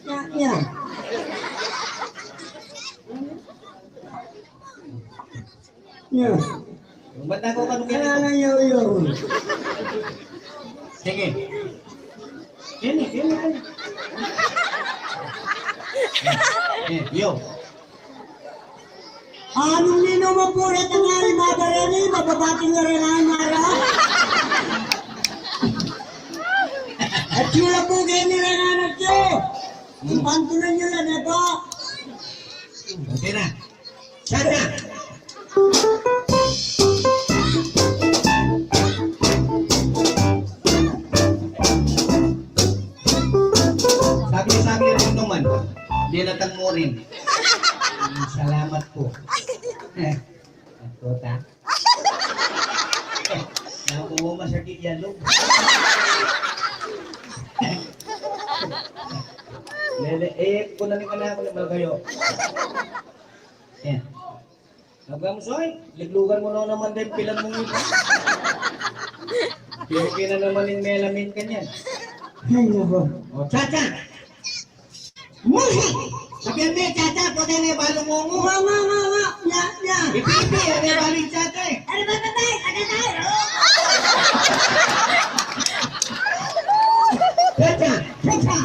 Ya, ya. Ya. Ba't ako ka nung Kailangan yo, yo. Sige. Kini, kini, kini. Eh, yo. Anung ninu mo pure tangali mabareni, mababating na rin ang mara. At sila po kini rin anak yo. Hmm. Impantunan nyo lang, eh, po. Okay na. Chacha! Saglit-saglit rin naman. Dinatang mo rin. Salamat po. Ang tuta. Naku, masakit yan, Lord. Lele, eh, kunan ka na ako ng malayo. Yan. Sabi mo, Soy, liglugan mo na naman din, pilan mong ito. Pinuki na naman yung melamin ka niyan. Ay, nako. O, Chacha! Musi! Sabihan mo, Chacha, pwede na yung balong ngungu. Nga, nga, nga, nga. Nya, nya. Ipipi, ano yung balong Chacha eh? Ano ba, ba, ba? Ano ba? Chacha! Chacha!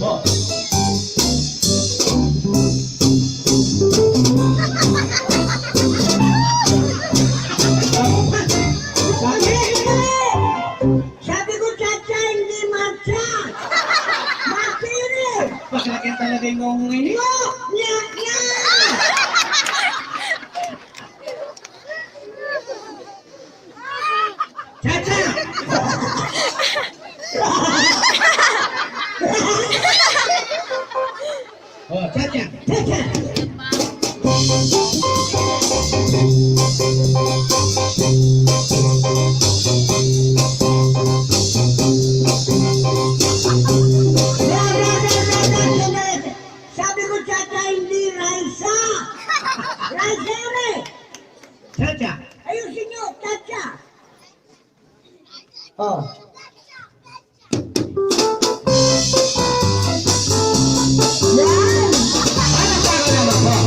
Oh. Sabi ko, Chacha, hindi matcha. Matcha yun eh. Pakalaki talaga yung ngungungay niya. Nya, nya, nya. Chacha! Oh, Chacha, Chacha! Sabi ko, Chacha, hindi raisa. Oh. Yan! Palakpakan naman po.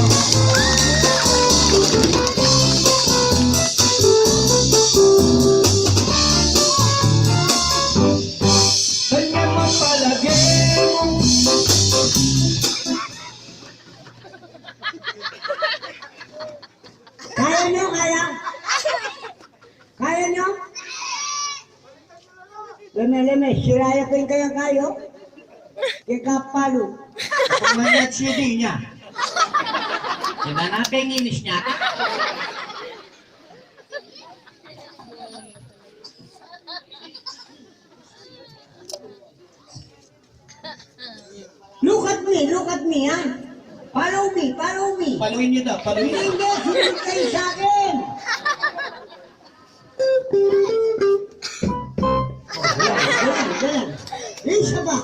Kanya mapalagay mo. Kaya nyo, kaya? Kaya nyo? Leme, leme, sira ya keng kayang kayo. Keng kapalu. Pamanyat sidi niya. Diba na, penginis niya ka? Look at me, look at me, ha? Follow me, follow me. Paluin niyo daw, paluin. Hindi, hindi, sumunod kayo sa akin. Oh, yan, yan, yan. Isa pa.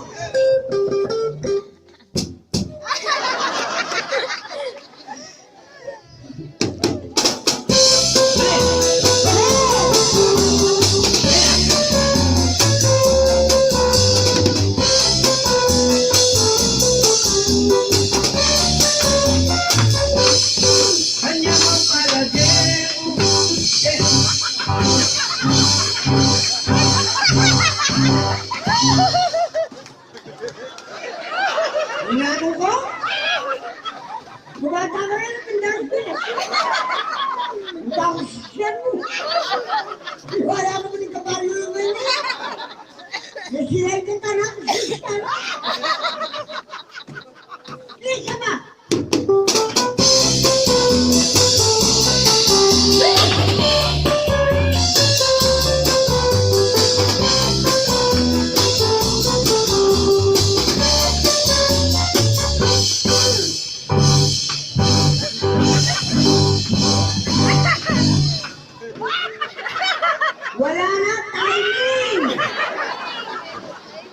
Inano ko? Bumata ka rin, pindaros ko eh. Ang takot sa tiyan mo. Wala mo din kabaryo yung ganyan. Nasilayan ka, tanak. Isa pa. Wala na, timing!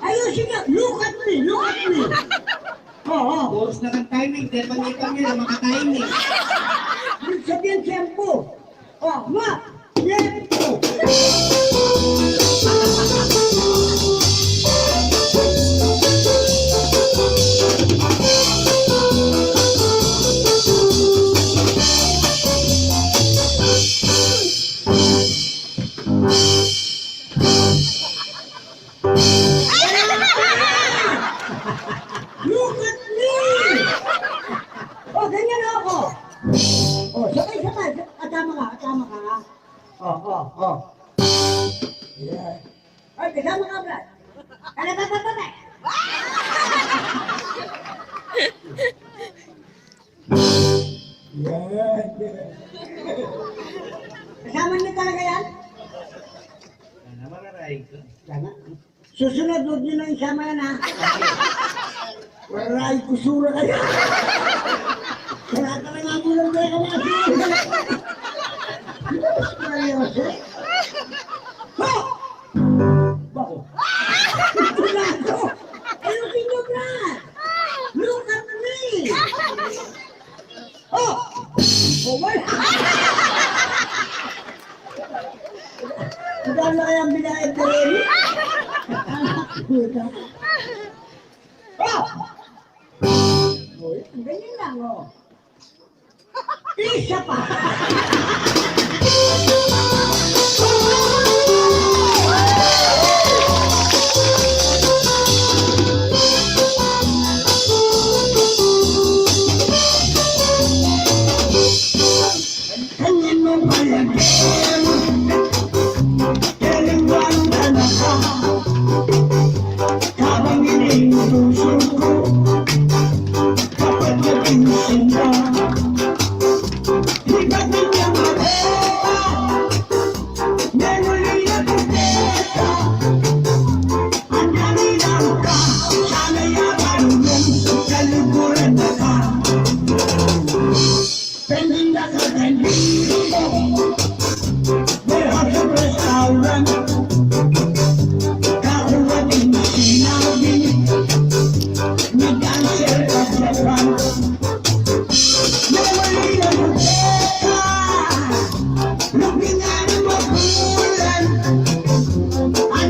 Ayusin niyo, look at me, look at me! Oo. Oras na ng timing, dahil pag-ipon niya na makatiming. Ibig sabihin, tiyempo. O, ma! Tiyempo! Look at me! O, ganyan ako. O, sabay-sabay. Atama ka, atama ka, ha? O, o, o. Yeah. Ay, kasama ka, Brad. Ano ba, ba, ba, ba? Yan. Kasama niyo talaga yan? Sana mararaing ko. Sana. Susunod, huwag niyo nang isama yan, ha? Waray kusura kayo. Wala talaga mo lang kayo kamasi. Seryoso? Ho! Bako. Ito na to. Ayusin niyo, Brad. Look at me. O! O, wala. Magkano na kaya ang binayad na rin? O! O, ganyan lang, o. Isa pa. Kanyang mapalagay, kailangan na naka, habang ininutusan ko, kapag naging sila, iba't iba makita, memory na pagkita, ang dami ng ka, sana yaman nung sa likuran na ka. Pending the curtain, we have the restaurant. Kakuha din sinabi, nag-answer ka Japan. Nawali na yung pera, lumingan ang magulan. Ang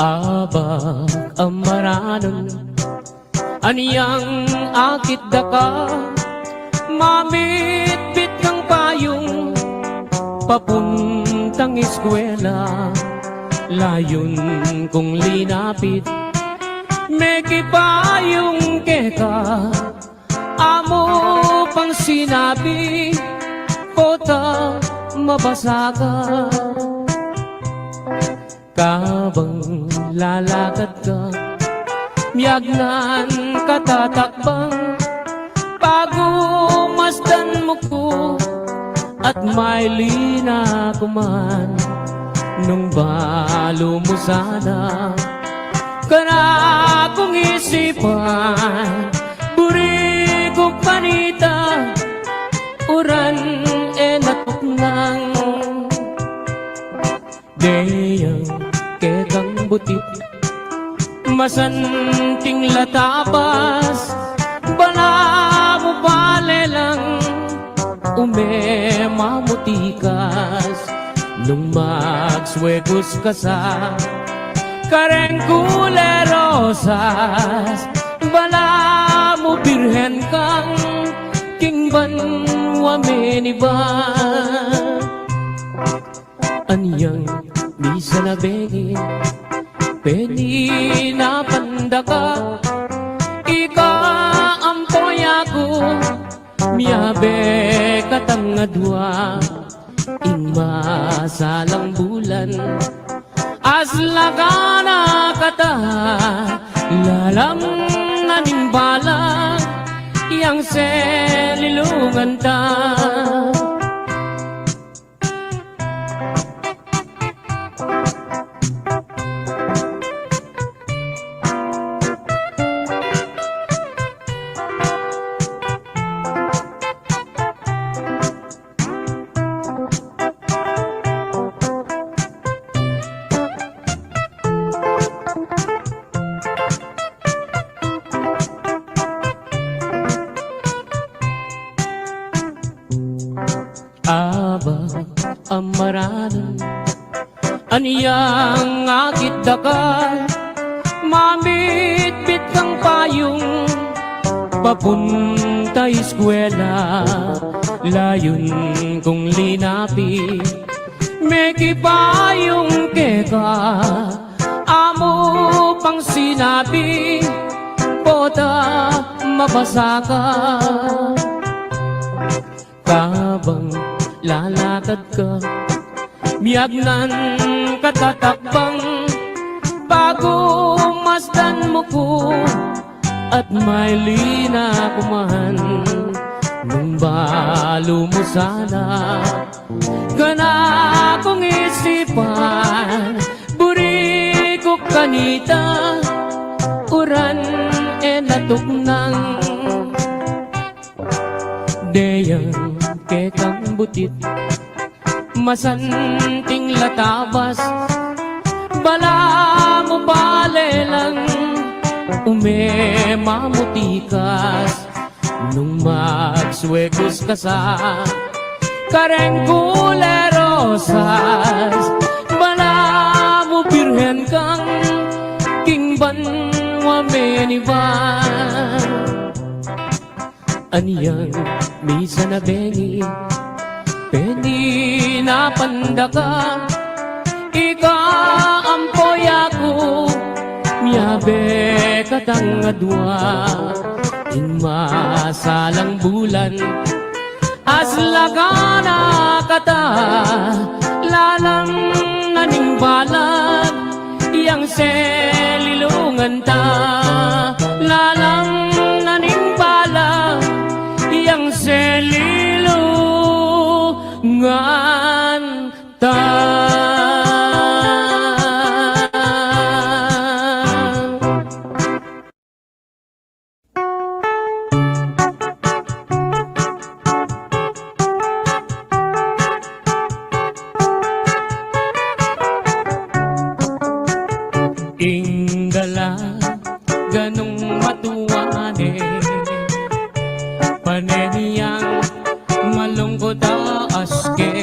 Abak a maranun, anyang akit da ka, mamitbit kang payung, papuntang eskwela, layun kung linapit, mekipayung keka, amu pang sinabi, pota mabasa ka. Kabang lalakad ka, miyagnan ka tatakbang, pagumasdan mu ku, at maili na ku man, nung balu mu sana. Kara kung isipan, buri kung panita, uran e natuknang. Deyang kekang butit, masanting la tabas, balamu palelang, ume mamutikas, nung magswegus ka sa, kareng kule rosas, balamu birhen kang, king banua menibat. Anyang misan a bengi, peninapan da ka, ika ampo ya ku, miyabe katang adua, ing masalang bulan, aslakan na kata, lalam na ning balang, yang selilungan ta. Abak a maranun, anyang akit da ka, mamitbit kang payung, papunta eskwela, layun kung linapit, mekipayung keka, amu pang sinabi, pota mabasa ka. Kabang lalakad ka, miyagnan ka tatakbang, pagumasdan mu ku, at maili na ku man, nung balu mu sana. Kanakung isipan, buri ku kanita, uran e natuknang. Deyang kekang butit, masanting la tabas, balamu palelang ume mamutikas. Nung magsuekus ka sa kareng kulerosas, balamu birhen kang king banua meniban. Anyang misan a bengi, peni na pandaka, ika ampo yaku, miyabe katang adua, ing masalang bulan, aslakan na kata, lalang na ning balat, yang selilungan ta, lalang na ning balat, yang selilungan ta. Ing dalaga nung matua ne, pane niyang malungkut a aske,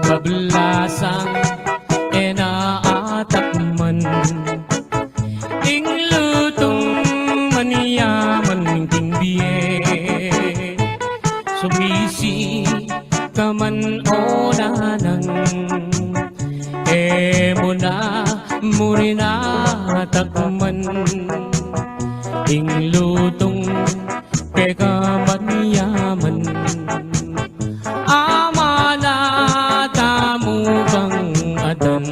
kablasang e na atakman. Ing lutung maniyaman king bie, sumisi ka man o nanang, e mu na mu rin atakman. Ing lutung keka maniyaman, amana tamu kang adan.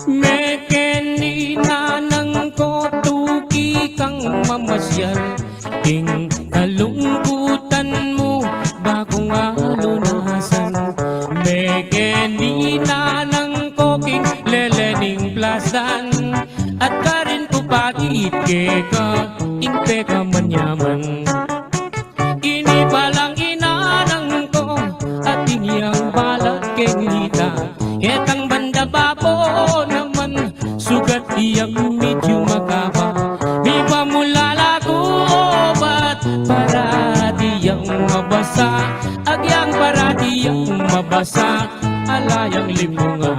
Mekeni nanang ko, tuki kang mamasyal, king kalungkutan mu ba kung alunasan. Mekeni nanang ko, king lele ning plasdan, at karin ku pakit keka ing peka maniyaman. Ini palang inanang ko, atin yang balat keng hita. Ketang banda babo naman, sugat yang medyu makaba. Mipamulala ku obat, parati yang mabasa. Agyang parati yang mabasa, ala yang lipunga.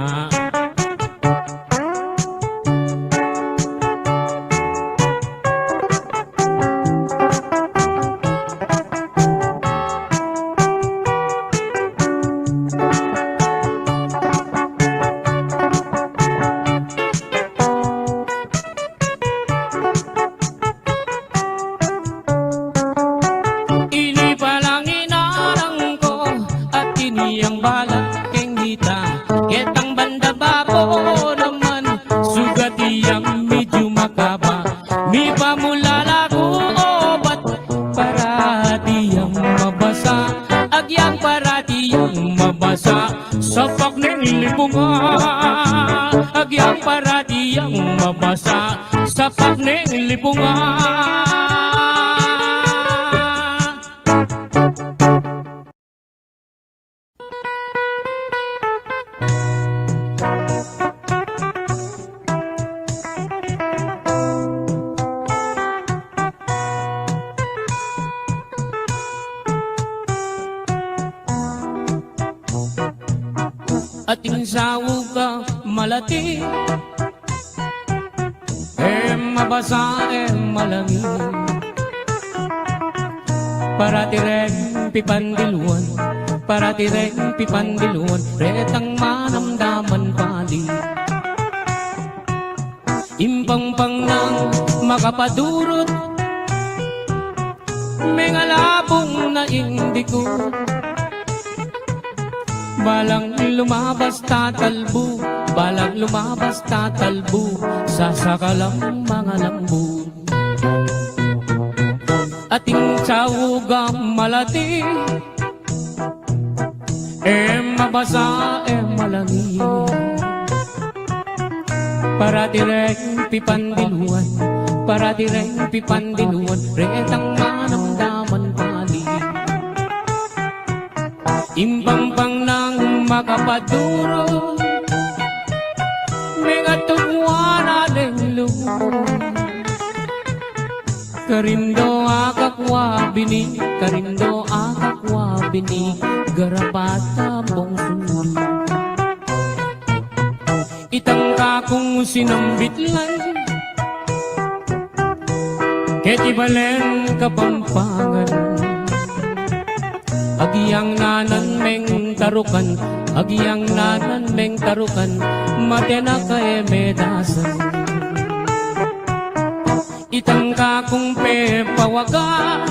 Ini palang inanang ko, atin yang balat keng hita. Ketang banda babo naman, sugat yang medyu makaba. Mipamulala ku obat, parati yang mabasa. Agyang parati yang mabasa, sapak neng lipunga. Agyang parati yang mabasa, sapak neng lipunga. Atin saug a malati, e mabasa, e malangin. Parati reng pipandiluan, parati reng pipandiluan, retang manamdaman pali. Impangpang nang makapadurut, mengalabung na ing dikut. Balang lumabas tatalbu, balang lumabas tatalbu, sasakalang mangalambu. Atin saug a malati, E mabasa, e malangit. Parati reng pipandiluan, parati reng pipandiluan, retang manamdaman pali. Ing pampang nang makapadurut, mengatugwa na deng lugud. Karin do akakwa bini, karin do akakwa bini, garapat a bong sundu. Itang kakung sinambit lan keti balen Kapampangan. Agyang nanan mengtarukan, agyang nanan mengtarukan, mate na ka e medasan. Itang kakung pepawaga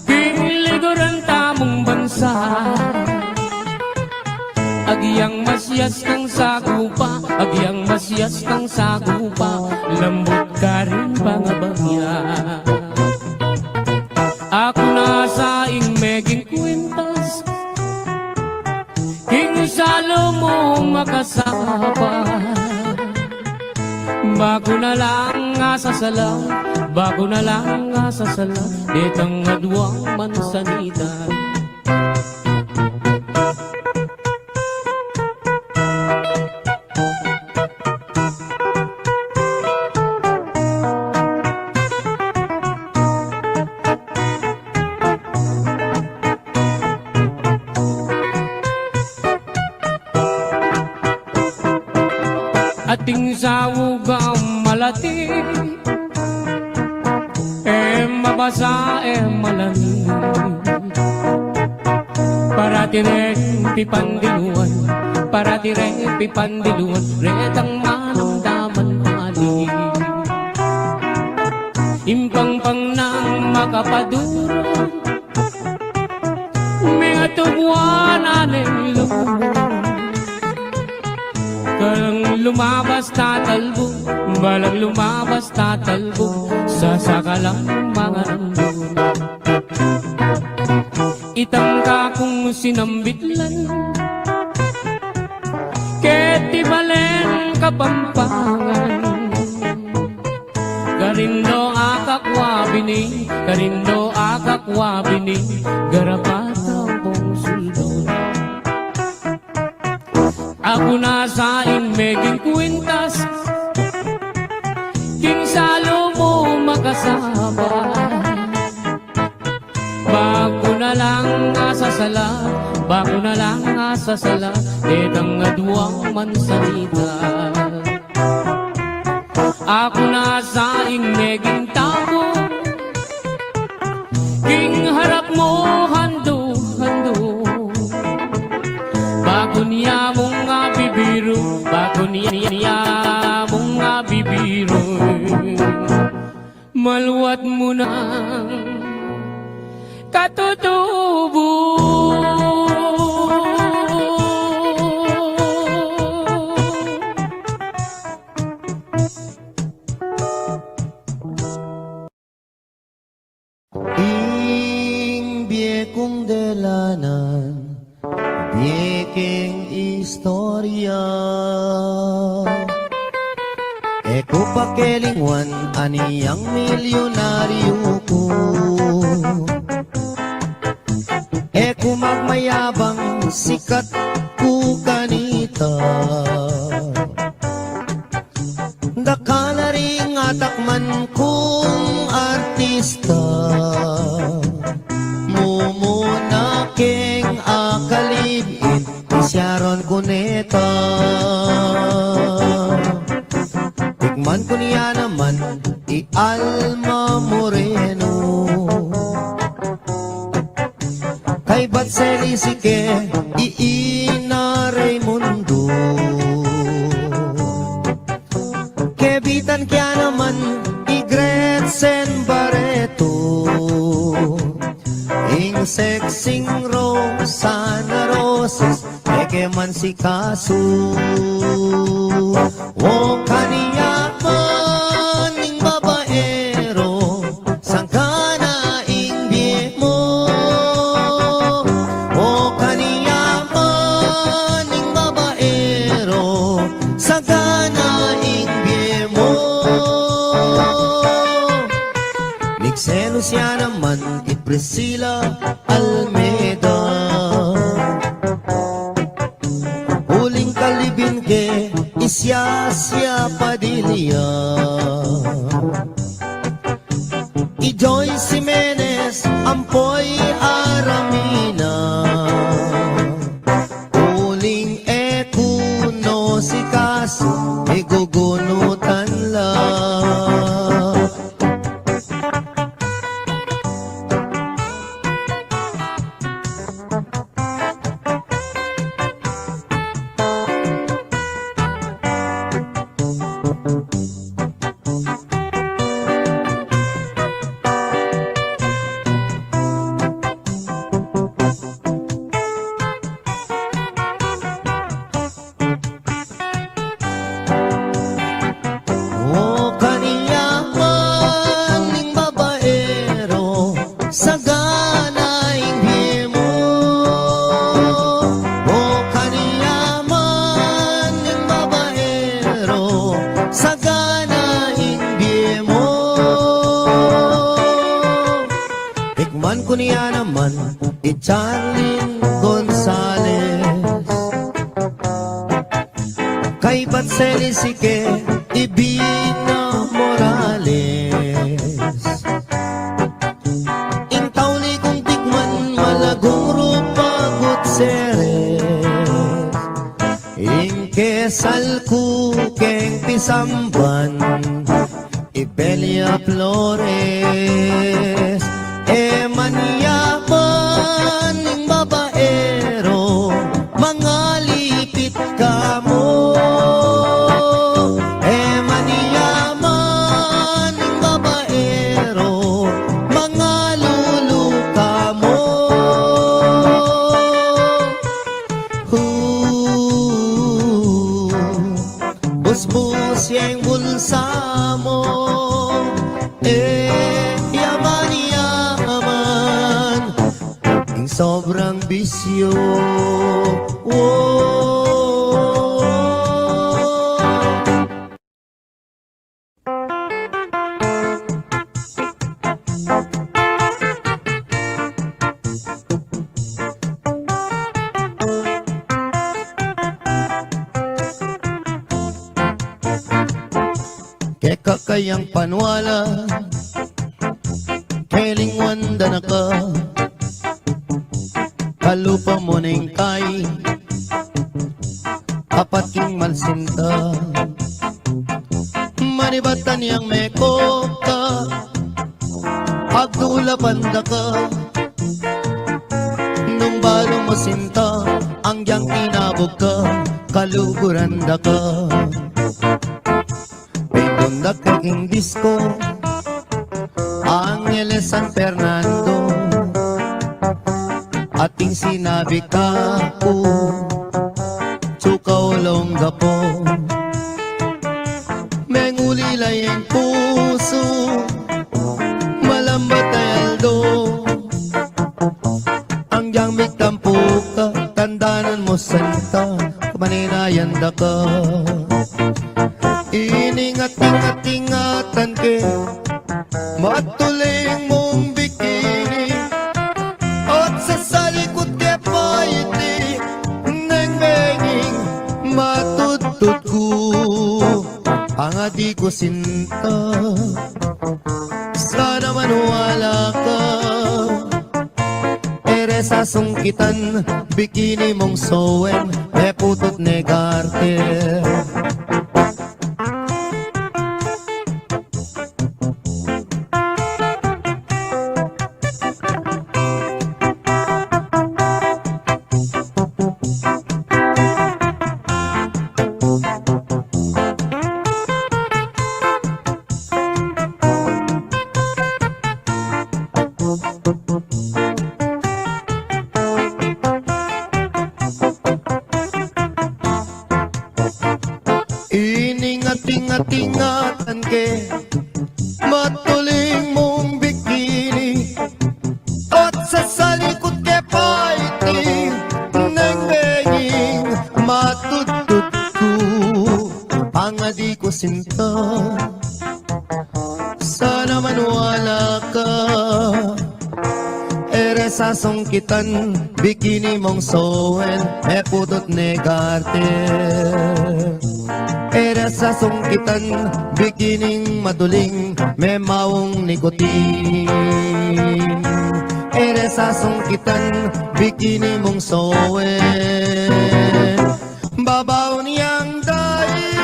king liguran tamung bansa. Agyang masias kang sagupa, agyang masias kang sagupa, lambut karing pangabagya. Aku na sa ing meging kwintas king salu mung makasapa. Baku na lang asasala, baku na lang asasala, detang aduang mansanita. Ating saugang malati, e mabasa, e malangit. Parati reng pipandiluan, parati reng pipandiluan, retang manamdaman pali. Ing pampang nang makapadurut, mengatugwa na deng lugud. Kalang lumabas tatalbug, balang lumabas tatalbug, sasakalang mangaramdum. Itang kakung sinambit lan keti balen Kapampangan. Karin do akakwa bini, karin do akakwa bini, garapat a bong sundu. Aku na sa ing meging kwintas king salu mung makasapa. Baku na lang asasala, baku na lang asasala, detang aduang mansanita. Aku na sa ing meging tamu king harap mu, handu-handu. Baku nia mung abibiru, baku nia mung abibiru, maluat mu nang katutubu. Ing bie kung delanan, bie keng istorya. E ku pakelingwan aniyang milyonaryu ku. E ku magmayabang sikat ku kanita. Dakal a ring atakman kung artista, mumuna keng akalibin, i Sharon Cuneta. Tikman ku nia naman i Alma Moreno. Kaybat Seli Sique, i Ina Raymundo. Kebitan ke ya naman i Gretchen Barreto. Ing sexing Rosana Roses, e ke man sikasu. O kaniya man ing babaero, sangkan na ing bie mu. O i Priscilla Almeda. Uling kalibin ke i Siasia Padilla, i Joyce Jimenez ampo i Aramina. Uling e ku no sikasu, e gugunutan la. O kanyaman ning babaero, sagana ing bie mu. O kanyaman ning babaero, sagana ing bie mu. Tikman ku ne naman i Charlene Gonzales, kaybat Celis ike i Bina Morales. Ing tauli kung tikman, Malagung Rupa Gutierrez, ing kesal ku keng pisamban, i Belia Flores. E manyaman ing babaero, mangalipit ka mu. E manyaman ing babaero, mangalulu ka mu. Hu, busbus ya ing bulsa mu. E ya manyaman ing sobrang bisyu. Wo. Keka kayang paniwala, kelingwan da na ka, kalupa mu ning kai, apat king mansinta. Manibatan yang mekoka, agdulapan da ka. Nung balu mu sinta, angyang tinabug ka, kaluguran da ka. Pindun da ka king disko, Angeles, San Fernando. Ating sinabi kaku, tsuka ulong gapo. Mengulila ing pusu, malambat a aldo. Angyang mitampu ka, tandanan mu sinta, kamaninayan da ka. Iningat-ingat-ingatan ke, matuling mung bikini, at sasalikut ke pa iti, neng benging matudtud ku. Pangadi ku sinta, sana maniwala ka. E re sasungkitan, bikini mung seweng, e putut ne garter. Iningat-ingat-ingatan ke, matuling mung bikini, at sasalikut ke pa iti, neng benging matudtud ku. Pangadi ku sinta, sana maniwala ka. sungkitan, bikini mung sowen, e pudut ne garter. E re sasungkitan, bikining maduling, memaung nikutin. E re sasungkitan, bikini mung sowen, babaw niyang daing.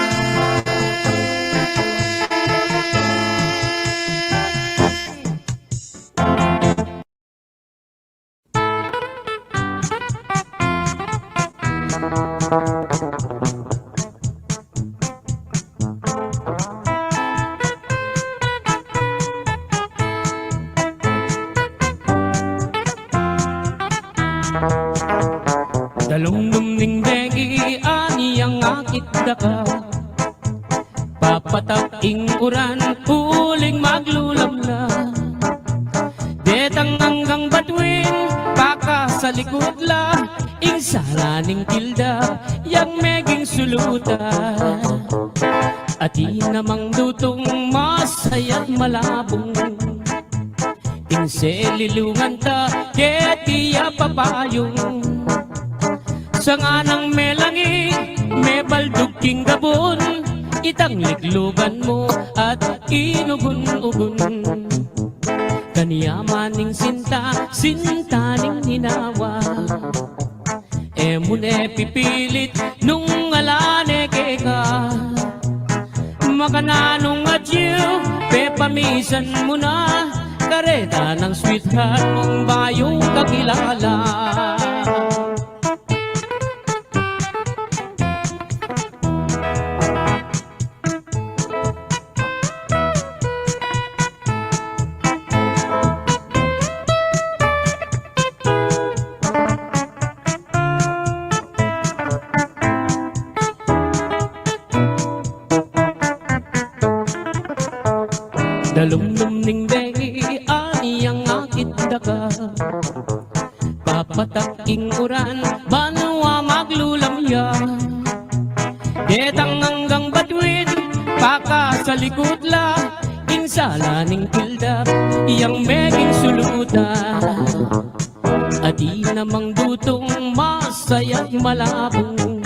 Dalumdum ning bengi, ani yang akit da ka. Papatak ing uran, uling maglulam la. Detang anggang batuin, pakasalikut la. Ing sala ning kilda, yang meging sulutan. Atin namang dutung masaya't malabung. Ing selilungan ta, keti ya papayung. Sanga nang melangi, mebaldug king gabun, itang liklugan mu at inugun-ugun. Kanyaman ning sinta, sinta ning ginawa. E mu ne pipilit nung ala ne keka. Makananung atiu, pepamisan mu na, kareta nang sweetheart mung bayung kakilala. Dalumdum ning bengi, ani yang akit da ka. Papatak ing uran, banua maglulam ya. Detang anggang batuin, pakasalikut la. Ing sala ning kilda, yang meging sulutan. Atin namang dutung masaya't malabung.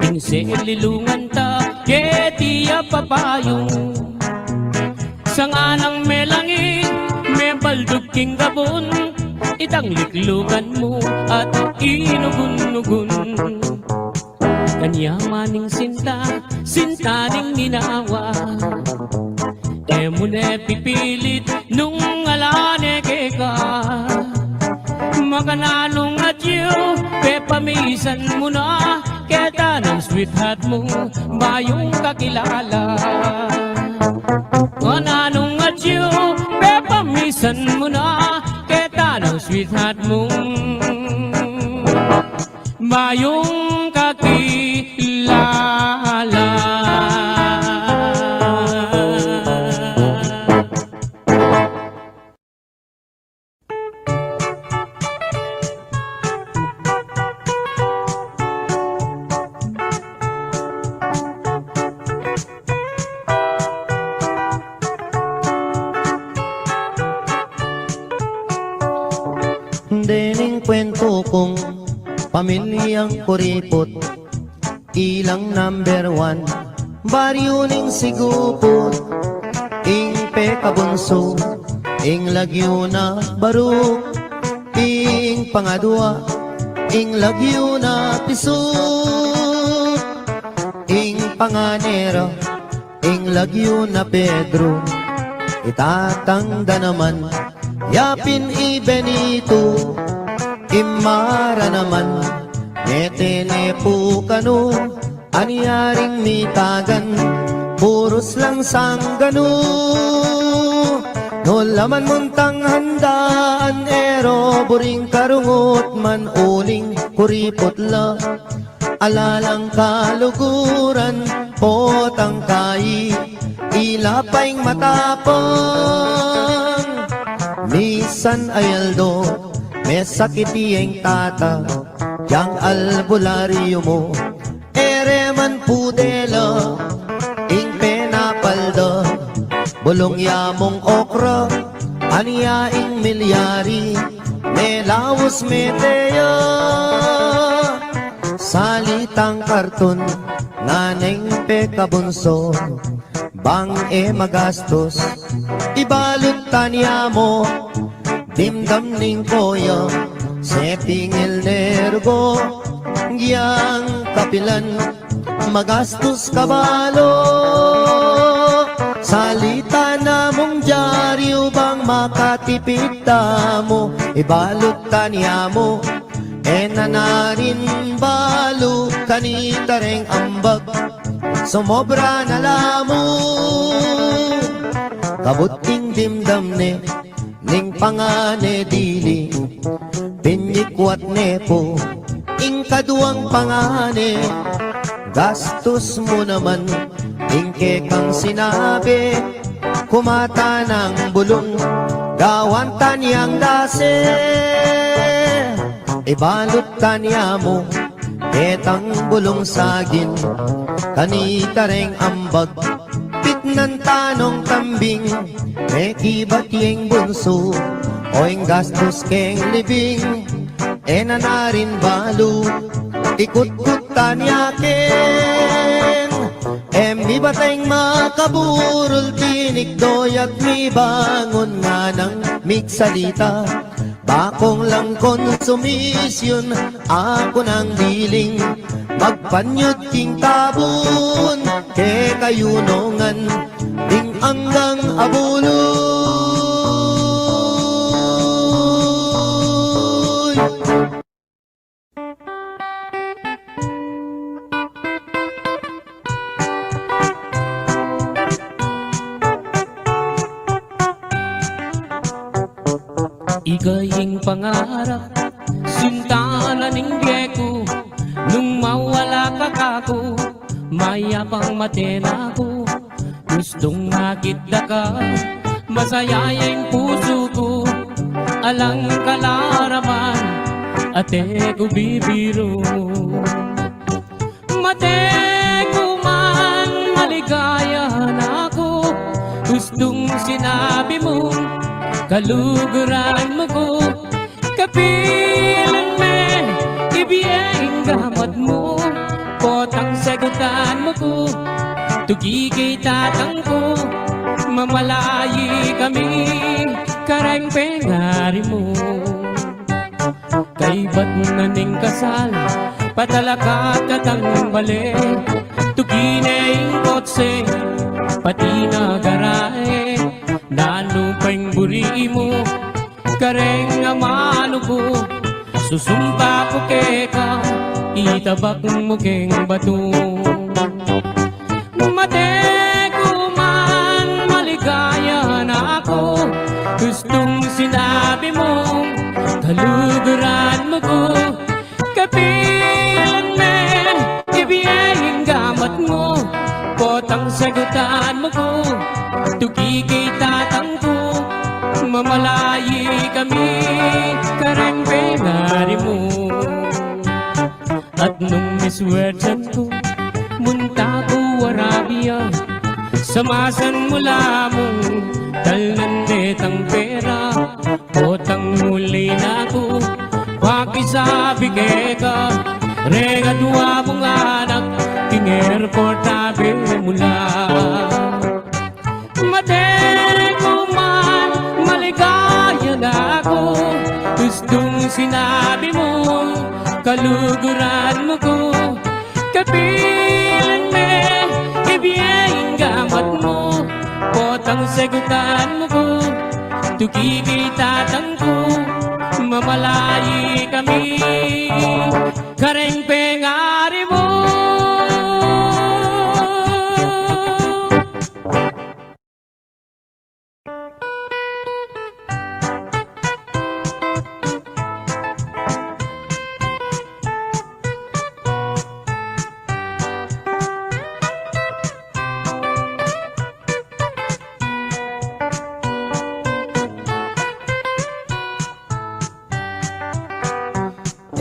Ing selilungan ta, keti ya papayung. Sanga nang melangi, mebaldug king gabun, itang liklugan mu at inugun-ugun. Kanyaman ning sinta, sinta ning ginawa. E mu ne pipilit nung ala ne keka. Makananung atiu, pepamisan mu na, keta nang sweetheart mung bayung kakilala. Makananung atiu, pepamisan mu na, keta nang sweetheart mung bayung kakilala. Dening kwentu kung pamilyang kuriput, ilang number one, baryu ning Siguput. Ing pekabunsu, ing lagyu na Baruk. Ing pangadua, ing lagyu na Pisuk. Ing panganera, ing lagyu na Pedro. I tatang da naman, yapin i Benito. I mara naman, mete ne pu kanu. Anyaring mitagan, purus lang sangganu. Nung laman muntang handaan, e ro buring karungut man, uling kuriput la. Ala lang kaluguran, potang kai, ila pa ing matapang. Misan a aldo, mesakit ya ing tata, yang albularyo mu, e re man pudela. Ing penapalda, bulung ya mung okra, anya ing milyari, e laus mete ya. Salitang karton, naneng pekabunso, bang e magastus, ibalut tanya mu, dimdam ning koya, sepingil ne rugo, gyang kapilan, magastus ka balu. Salita na mung dyaryu bang makatipid tamu, ibalut tanya mu, e na narin balu, kanita reng ambag, sumobra na la mu. Kabud ing dimdam ne, ning pangane dili, pinikwat ne pu ing kaduang pangane. Gastus mu naman ing kekang sinabi, kumata nang bulung, gawan tanyang dase. Ibalut tanya mu, ketang bulung sagin, kanita reng ambag, pitnan tanung tambing, mekibat yeng bunsu, o ing gastus keng libing, e na narin balu, ikutkut tanya keng. E mibateng makaburul, tinikdo ya't mibangun, nganang migsalita, bakung lang konsumisyun, aku nang diling magpanyud king tabun, kekayu nongan ding anggang abuluy. Ika ing pangarap, sinta na ning bie ku, nung mawala ka kaku, mayapang mate na ku. Gustung makit da ka, masaya ya ing pusu ku, alang kalaraman, ate ku bibiru. Mate ku man, maligaya na ku, gustung sinabi mu, kaluguran mu ku, kapilan me, ibie ing gamat mu, potang sagutan mu ku, tuki keng tatang ku, mamalayi kami, kareng pengari mu. Kaybat na ning kasal, patalakat katang bale, tuki ne ing kotse, pati na garahe, nanu pa ing buri mu, kareng amanu ku, susumpa ku keka, itabak mu keng batu. Mate ku man, maligaya na ku, gustung sinabi mu, kaluguran mu ku, kapilan me, ibie ing gamat mu, potang sagutan mu ku, tuki keng tatang ku, mamalayi kami, kareng pengari mu. At nung miswerten ku, munta ku Arabia, samasan mu la mung talnan detang pera, potang uli na ku, pakisabi keka, reng adua mung anak, king airport abe mu la. Mate ku man, maligaya na ku, gustung sinabi mu, kaluguran mu ku, kapilan me, ibie ing gamat mu, potang sagutan mu ku, tuki keng tatang ku, mamalayi kami, kareng pengari mu.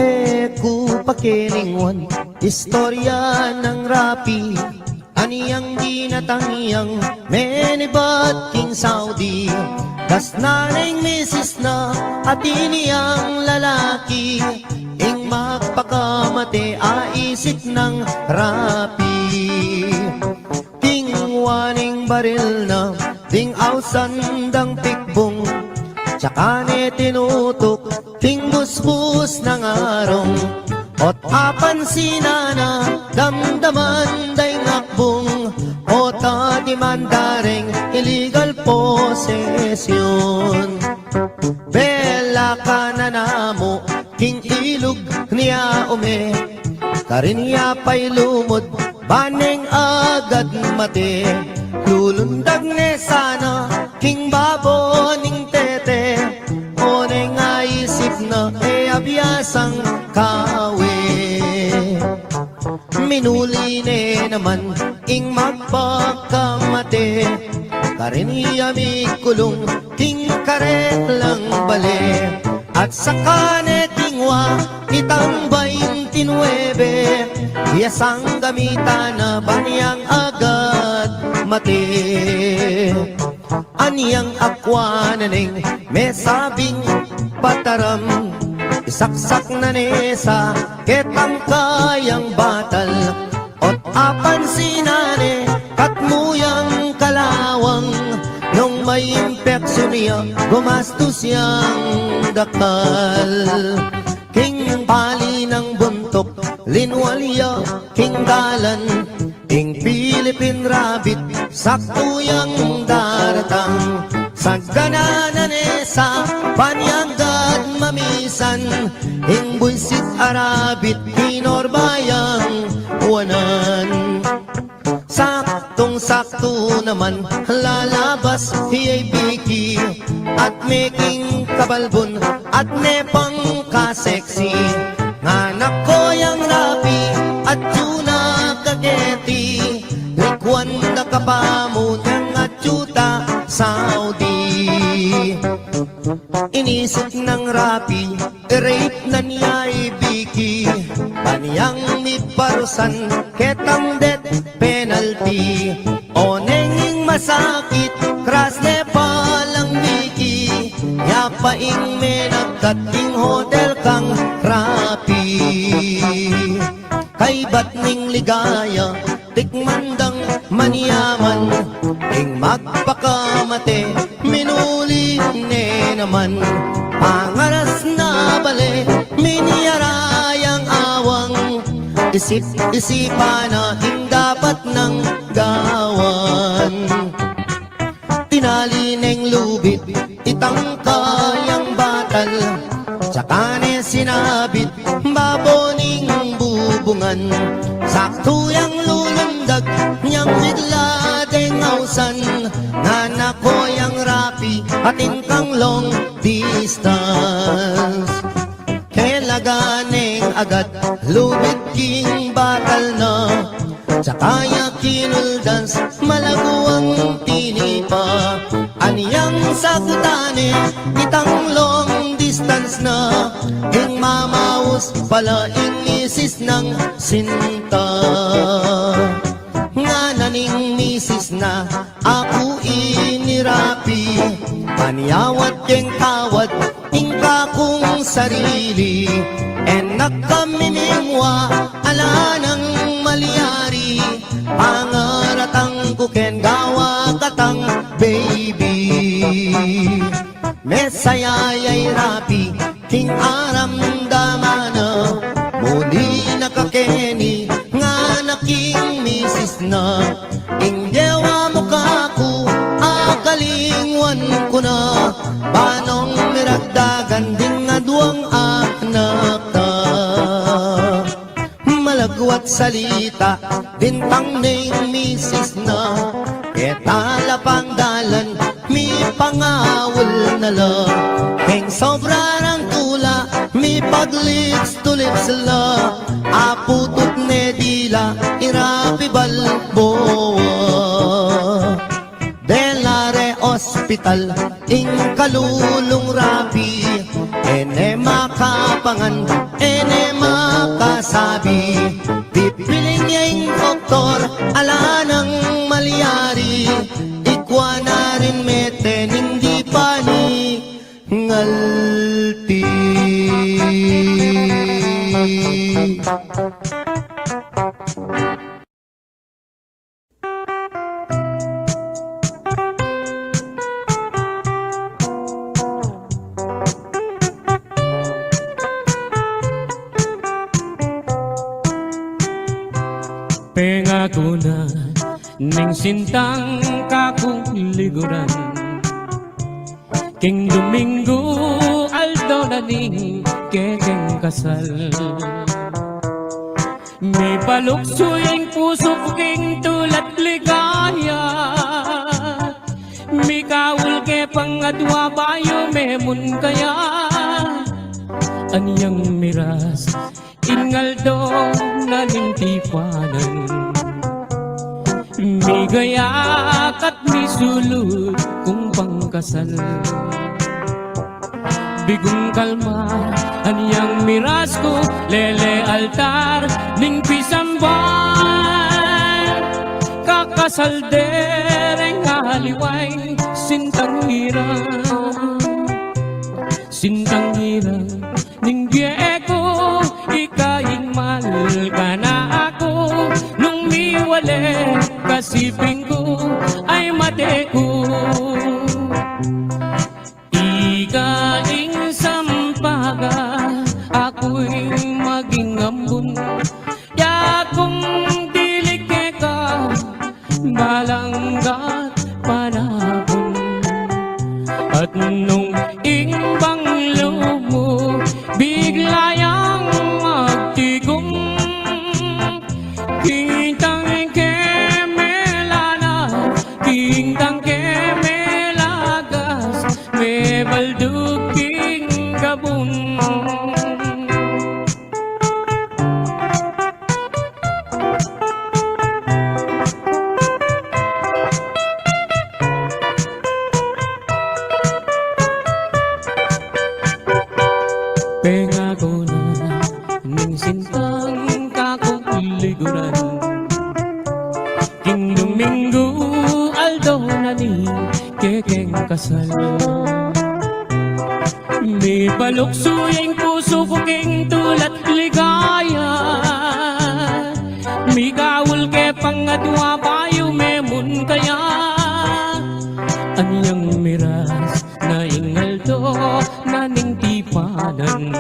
E ku pakelingwan istorya nang rapi, ani yang binatang yang menibat king Saudi. Dasnan neng misis na, atin yang lalaki, ing magpakamate a isip nang Rapi. Kingwa neng baril na, ding ausan dang pikbung, tsaka ne tinutuk, king busbus nang arung. O't apansinan na, damdaman da ing akbung, o't adimanda reng illegal possession. Bela ka na namu, king ilug nia ume, karin ya pay lumud, ban neng agad mate. Lulundag ne sana, king babo ning tete, o neng aisip na, e abiasang kawe. Minuli ne naman ing magpakamate, karin ya mikulung king karelang bale. At saka ne kingwa itang baintinuebe, ya sang gamitan na ban yang agad mate. Anyang akwa na neng mesabing pataram, isaksak na ne sa ketang kayang batal. O't apansinan ne, katmu yang kalawang, nung may impeksyon ya, gumastus yang dakal. King pali nang buntuk, linwal ya king dalan, ing Philippine Rabbit, saktu yang daratang. Sagana na ne sa panyagad mamisan, ing buisit a rabbit, pinorbayang wanan. Saktung-saktu naman lalabas hi Vicky, at meking kabalbun, at ne pang ka-sexy. Nganako yang Rapi, atyu na kaketi, likwan da ka pa mu nang atyu ta Saudi. Inisip nang Rapi, i-rape na niya i Vicky, ban yang miparusan ketang death penalty. O neng ing masakit, kras ne palang Vicky, ya pa ing menagkat king hotel kang Rapi. Kaybat ning ligaya, tikman dang manyaman, ing magpakamate, minuli ne naman. Pangaras na bale, minyara yang awang, isip-isipan na ing dapat nang gawan. Tinali neng lubid itang kayang batal, tsaka ne sinabit babo ning bubungan. Saktu yang lulundag, nyang bigla deng ausan, nganako yang Rapi, atin kang long distance. Kelagan neng agad lubid king batal na, tsaka ya kinuldas, malaguang tinipa. Anyang sagutan ne, itang long distance na, ing mamaus pala ing misis nang sinta. Ngana ning misis na, aku ini Rapi, panyawad keng kawad ing kakung sarili. E na ka mimingwa, ala nang malyari, pangaratang ku ken gawa katang baby. Mesaya ya i Rapi, king aramdaman na, muli na ka keni, ngana king misis na. Ing gewa mu kaku, akalingwan ku na, banong miragdagan ding aduang anak ta. Malagwat salita, bintang ning misis na, ketala pang dalan, mipangawul na la. Keng sobra rang tula, mipag-lips to lips la, aputut ne dila, i Rapi Balboa. Dela re ospital ing kalulung Rapi, e ne makapangan, e ne makasabi. Pipiling ya ing doktor, ala nang malyari, ikwa na rin mete ning di pa alti. Pengaku na ning sintang kakung liguran, king Duminggu aldo na ning kekeng kasal. Mipaluksu ing pusu ku king tula't ligaya, mikaul ke pang adwa bayu memun kaya. Anyang miras ing aldo na ning tipanan, migayak at misulud kung pangkasal. Bigung kalma anyang miras ku, lele altar ning pisamban, kakasal de reng aliwang sintang nira, sintang nira ning bie ku, ika ing mal ka na aku, nung miwale kasiping ku ay mate ku. Ika ing sampaga, aku ing maging ambun, ya kung dilig keka malanggat panahun. At nung ing banglu mu bigla yang magtigum, kintang ke melana, kintang ke melagas, mebalduk king gabun. Pengaku na ning sintang kakung liguran, king Duminggu aldo na ning kekeng kasal. Mipaluksu ing pusu ku king tula't ligaya, mikaul ke pang adwa bayu memun kaya. Anyang miras na ing aldo na ning tipanan,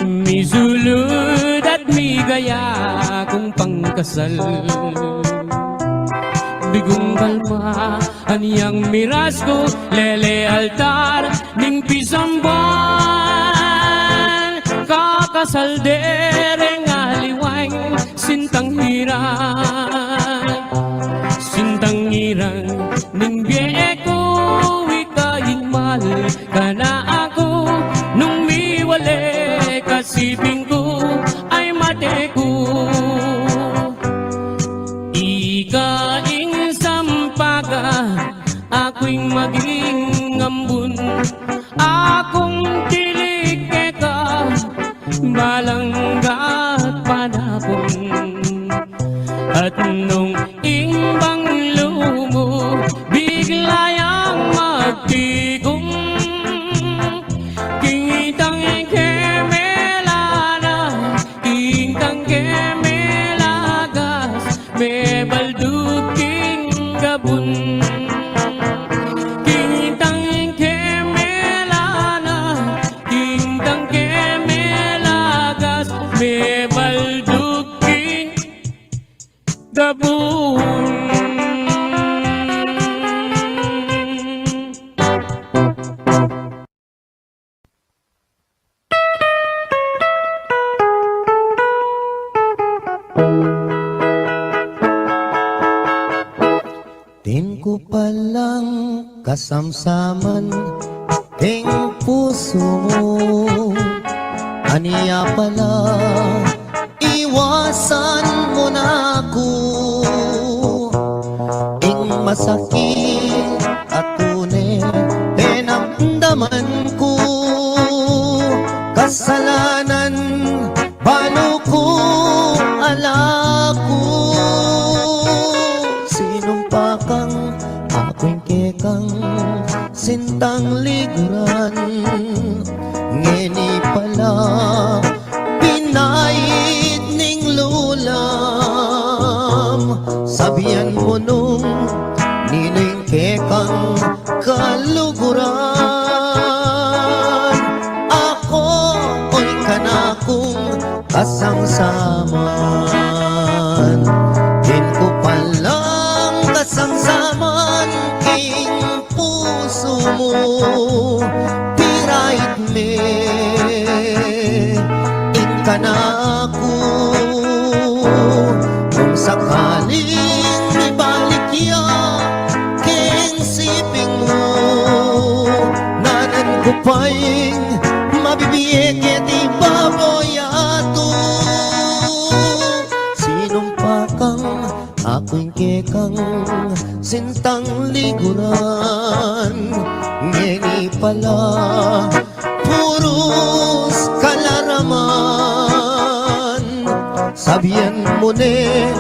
misulud at migayak kung pangkasal. Bigung kalma anyang miras ku, lele altar ning pisamban, kakasal de reng aliwang sintang nira, sintang nira ning bie ku, ika ing mal ka na aku, nung miwale kasiping ku ay mate ku. Ika ing sampaga, aku ing maging ambun, akung dilig keka malanggat panahun. At nung ing banglu mu bigla yang magtigum, kintang ke melana, kintang ke melagas, mebalduk king gabun. Kintang ke melana, kintang ke melagas, mebalduk king gabun. Atin ku palang kasamsaman king pusu mu, ania pala iwasan mu na ku. Ing masakit a tune penamdaman ku, kasalanan balu ku ala ku. Sinumpa kang aku ing kekang sin Tang liguran, ngeni pala, pinait ning lulam, sabian mu nung ninu ing kekang kaluguran. Aku, oy kanakung kasangsaman, dinan ku palang kasangsaman king pusu mu, pirait me ing kanaku. Nung sakaling mibalik ya king siping mu, nanan ku pa ing mabibie keti baboy yatu. Sinumpa kang aku ing kekang sintang liguran, ngeni pala purus kalaraman. Sabian mu ne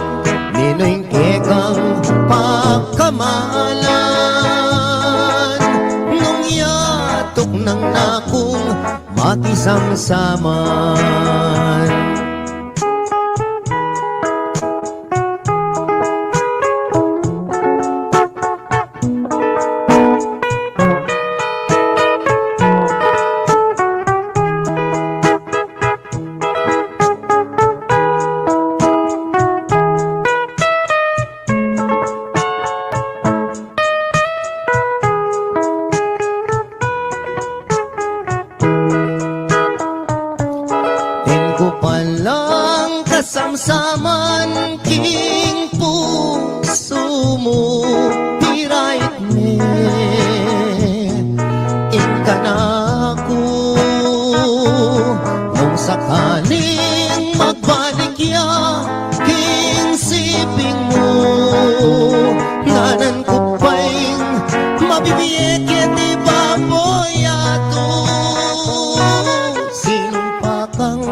ninu ing kekang pakamalan, nung yatuk nang nakung makisangsaman. Dinan ku palang kasamsaman king pusu mu, pirait me ing kanaku. Nung sakaling magbalik ya king siping mu, nanan ku pa ing mabibie keti baboy yatu. Sinumpa kang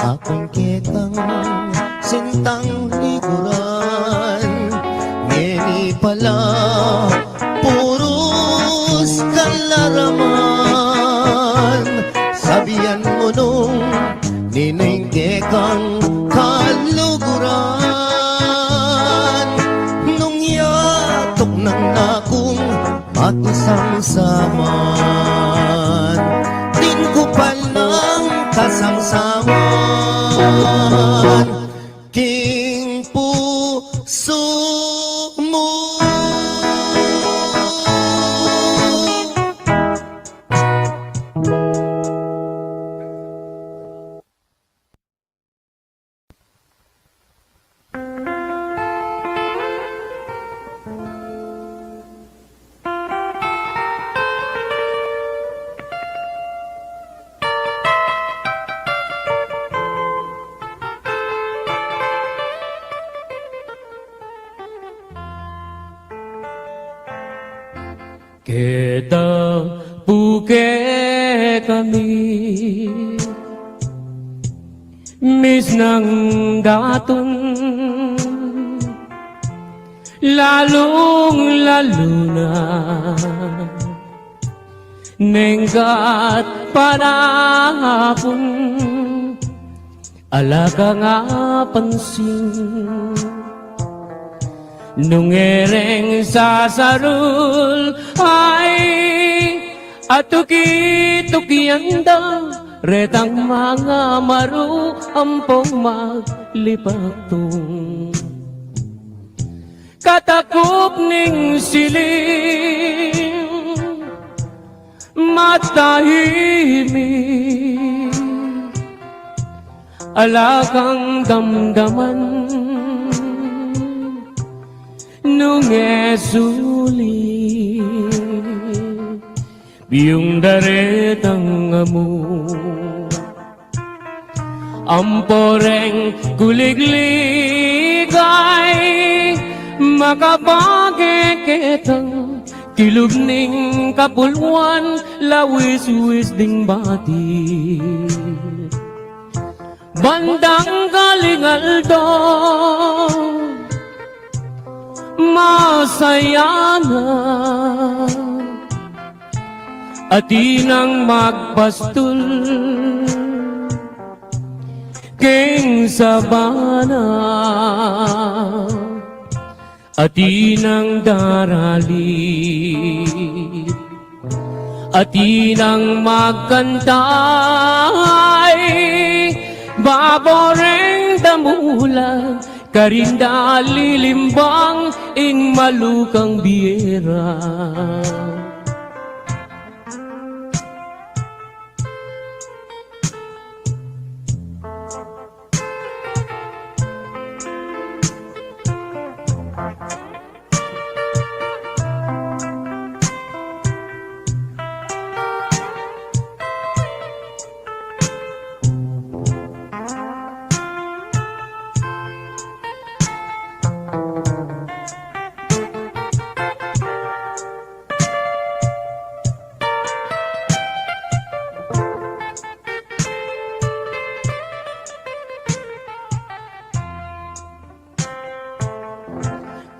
aku ing kekang sintang liguran, ngeni pala purus kalaraman. Sabian mu nung ninu ing kekang kaluguran, nung yatuk nang nakung makisangsaman. Dinan ku palang kasangsaman king pusu mu. Keta pu kekami misnang datun, lalung-lalu na neng kat panapun. Ala kang apansin nung e reng sasarul, ay, atuki-tukian da retang mangamaru ampong maglipaktung. Katakup ning silim, matahimik, ala kang damdaman nung e sulip ing daretang amu. Ampo reng kuliglig ay makabage ketang kilub ning kapulwan, lawis-wis ding bati. Bandang galing aldo, masaya na. Atin nang magpastul king sabana, atin nang daralit, atin nang magkantay, babo reng damulag, karin da lilimbang ing malukang biera.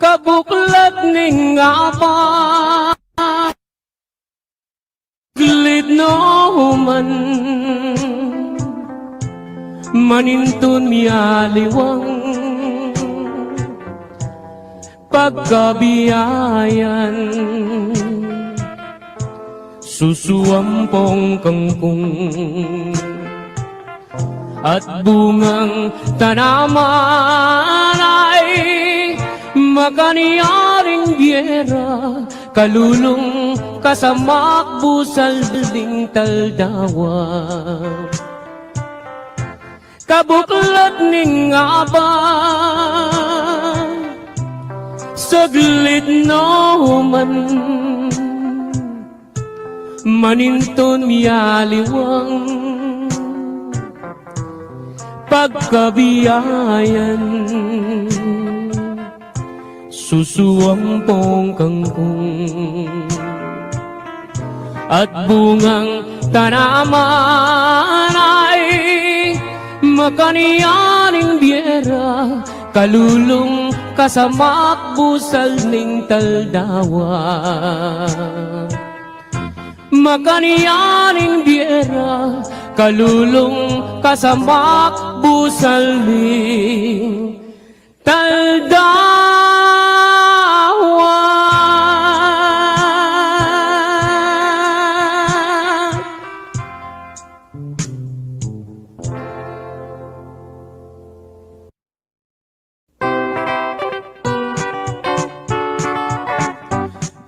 Kabuklat ning abang, saglit no man, manintun mialiwang pagkabiayan, susuampong kangkung at bungang tanaman ay makanyaring biera, kalulung kasamak busal ding taldawa. Kabuklat ning abang, saglit no man, manintun mialiwang pagkabiayan, susuampong kangkung at bungang tanaman ay makanyaring biera, kalulung kasamak busal ning taldawa. Makanyaring biera, kalulung kasamak busal ning taldawa.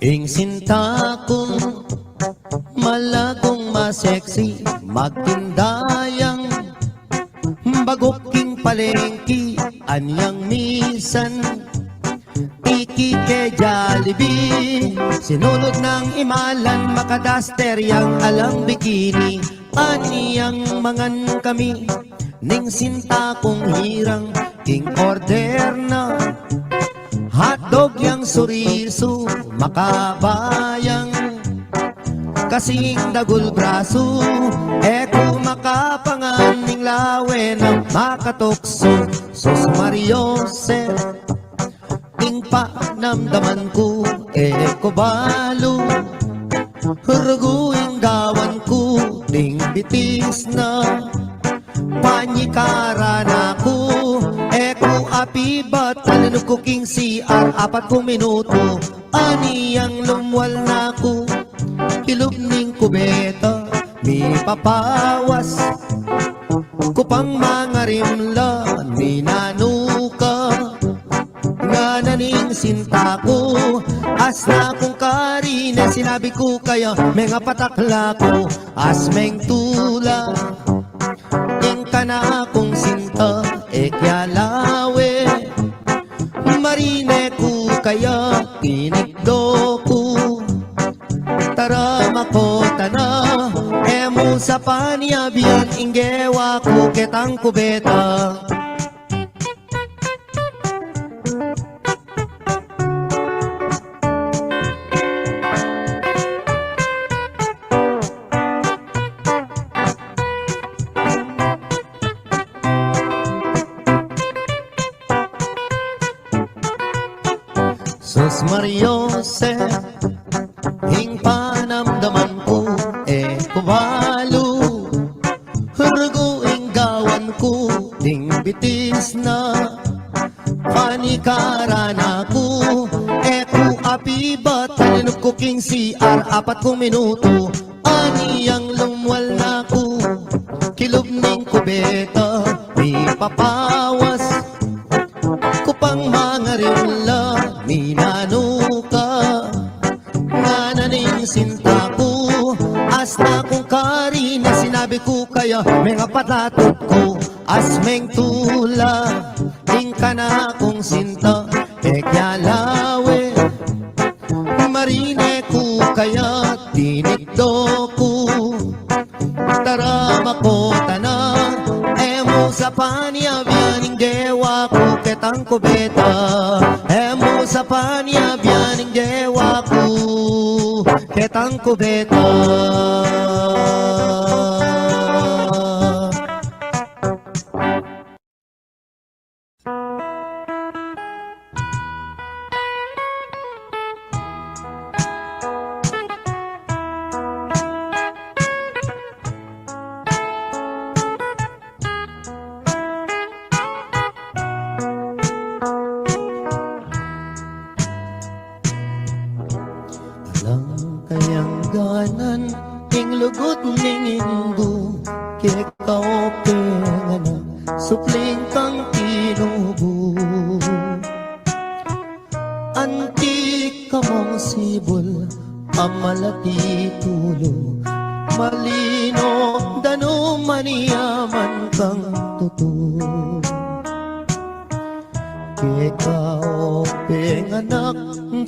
Ing sinta kung malagung maseksi, magtinda yang baguk king palengki, anyang misan iki ke Jollibee. Sinulud nang imalan, makadaster yang alang bikini, anyang mangan kami. Ning sinta kung hirang king order na, hotdog yang surisu, makabayang kasing dagul brasu, e ku makapangan ning lawe na makatuksu. Sus Mariose, ing panamdaman ku, e ku balu, rugu ing gawan ku, ding bitis na panyikaran na ku, e ku apibat, alinug ku king C R, apat ku minutu, anyang lumwal na ku, ilub ning kubeta, mipapawas ku pang mangarimla, ninanu ka, ngana ning sinta ku, asna kung karine, sinabi ku kaya, mengapatakla ku, as mengtula ing kanakung sinta, e kya lawe, marine ku kaya, tinikdo ku, tara makota na, e mu sa panyabian ing gewa ku ketang kubeta. Sus Mariose, ing panamdaman ku, Bitis na, panikaran na ku, e ku apibat, talinup ku king C R, apat kung minutu, anyang lumwal na ku, kilub ning kubeta, mipapawas, ku pang mangarimla, minanu ka, ngana ning sinta ku, asta kung karin, sinabi ku kaya, mengapatatut ku, as mengtula, ing kanakung sinta, e kya lawe, marine ku kaya, tinikdo ku, tara makota na, e mu sa panyabyan ing gewa ku ketang kubeta, e mu sa panyabyan ing gewa ku ketang kubeta. Alang kayang ganan ing lugud ning indu, keka o penganak, supling kang tinubu. Anti ka mung sibul, amalati tulu, malino danum, maniaman kang tutu. Keka o penganak,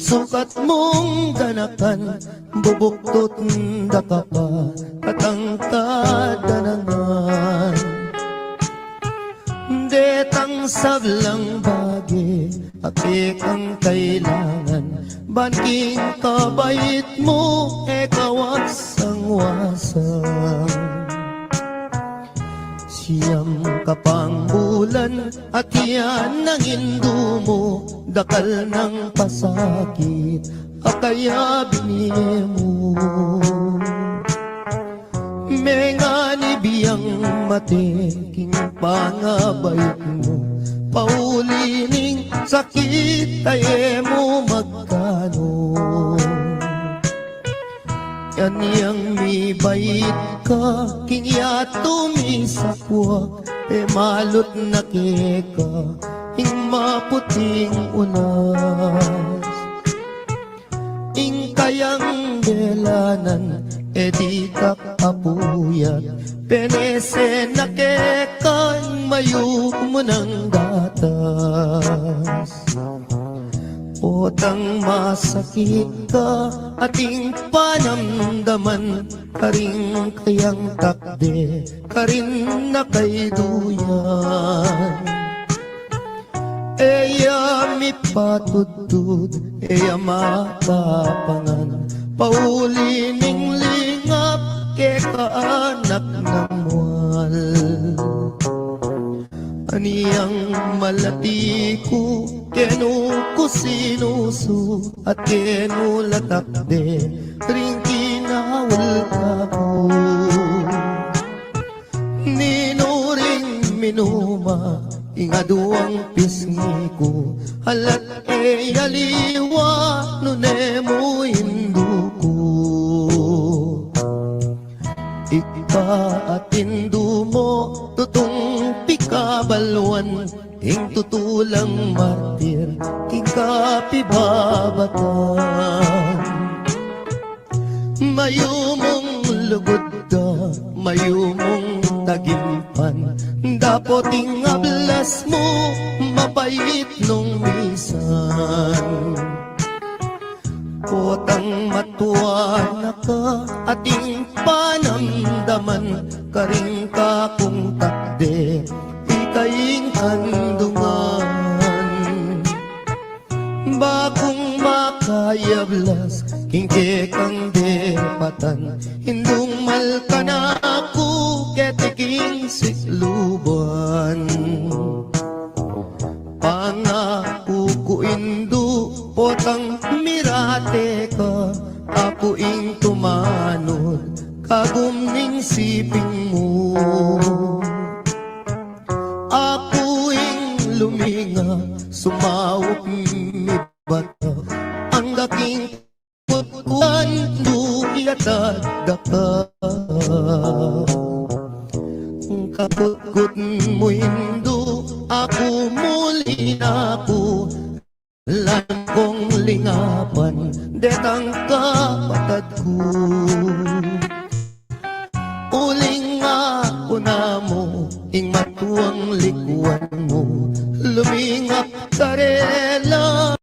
sukat mung ganakan, bubuktut da ka pa, katangkad da na ngan. Detang sablang bage, a kekang kailangan, ban king kabait mu, e ka wasang-wasang. Siyam ka pang bulan, at yan ang indu mu, dakal nang pasakit, a kaya bini mu. Menganib yang mate king pangabait mu, pauli ning sakit a e mu magkanu. Yan yang mibait ka, king yatu misakwak, e malut na keka ing maputing unas. Ing kayang belanan, e di ka apuyat, penese na keka ing mayumu nang gatas. Potang masakit ka, ating panamdaman, karing kayang takde, karin na kayduyan. E ya mipatudtud, e ya makapangan, pauli ning lingap, keka anak nang mual. Anyang malati ku, kenu ku sinusu, at kenu la takde, ring kinaul kaku. Ninu ring minuma, ing aduang pisngi ku, alat e aliwa, nune mu indu ku. Ika at indu mu, tutung pikabaluan, ing tutu lang martir, king kapibabatan. Mayumung lugud da, mayumung tagimpan, dapot ing ablas mu, mabait nung misan. Potang matua na ka, ating panamdaman, karing kakung takde, ika ing andungan. Bakung makayablas, king kekang depatan, indung malkan aku, keti king sikluban. Pangaku ku indu, potang mirate ka, aku ing tumanud, kagum ning siping mu. Aku Ing sumaup mibato, angga king kutkutan, duyat at daka. Kakutkut mu, Indu, aku muli na ku, langkong lingapan detang kapatad ku. Uling aku namu ing matuang likuan mu, lumingap karela,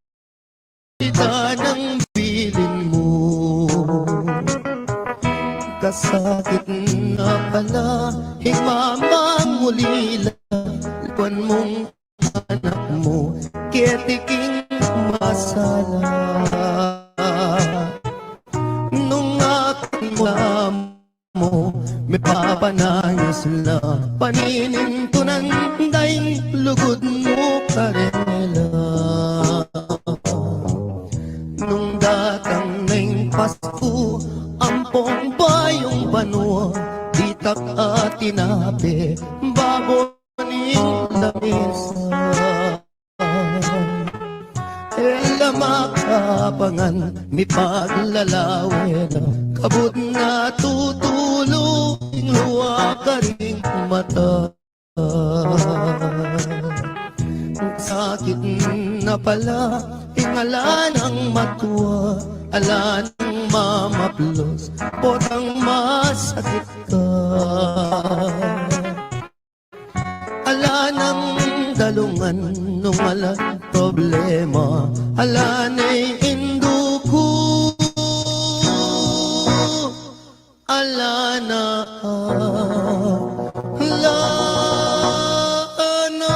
ita nang bilin mu. Kasakit na pala ing mamang ulila, likuan mung anak mu keti king masala. Nung akan mu la mu, mipapanayus la, paninintunan da ing lugud mu karela. Nung datang na ing Pasku, ampong bayung banua, ditak at tinape, babo ning lamesa. E la makapangan, mipaglalawe na, kabud na tutulu ing luwa karing mata. Sakit na pala ing ala nang matua, ala nang mamaplos, potang masakit ka. Ala nang dalungan nung alang problema, ala ne Indu ku, ala na, ala na.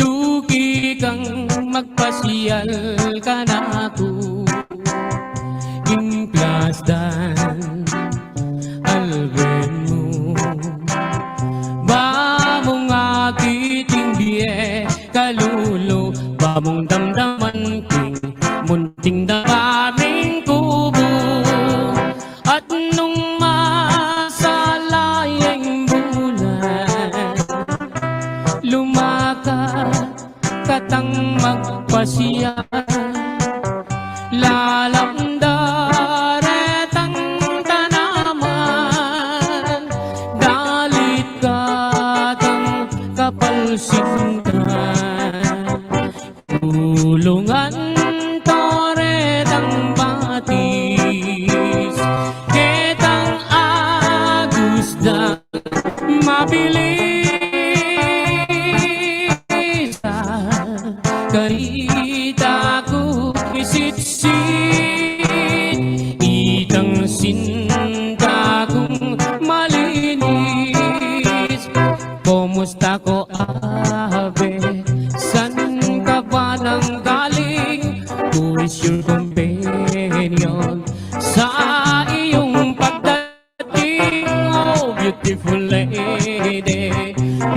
Tuki kang magpasyal kanaku king plasdan Alvin mu. Ba mung akit ing bie kalulu, ba mung damdaman king munting dapa ring kubu. At nung masala ya ing bulan, lumakat katang magpasyal, lalapda retang tanaman, dalit katang kapalsingan. Tulungan to retang batis, ketang agus da mabilis. Karita ku isitsit itang sinta kung malinis. Kumusta ko, Abe? San ka ba nang galing? Who is your companion? Sa iyong pagdating, oh beautiful lady,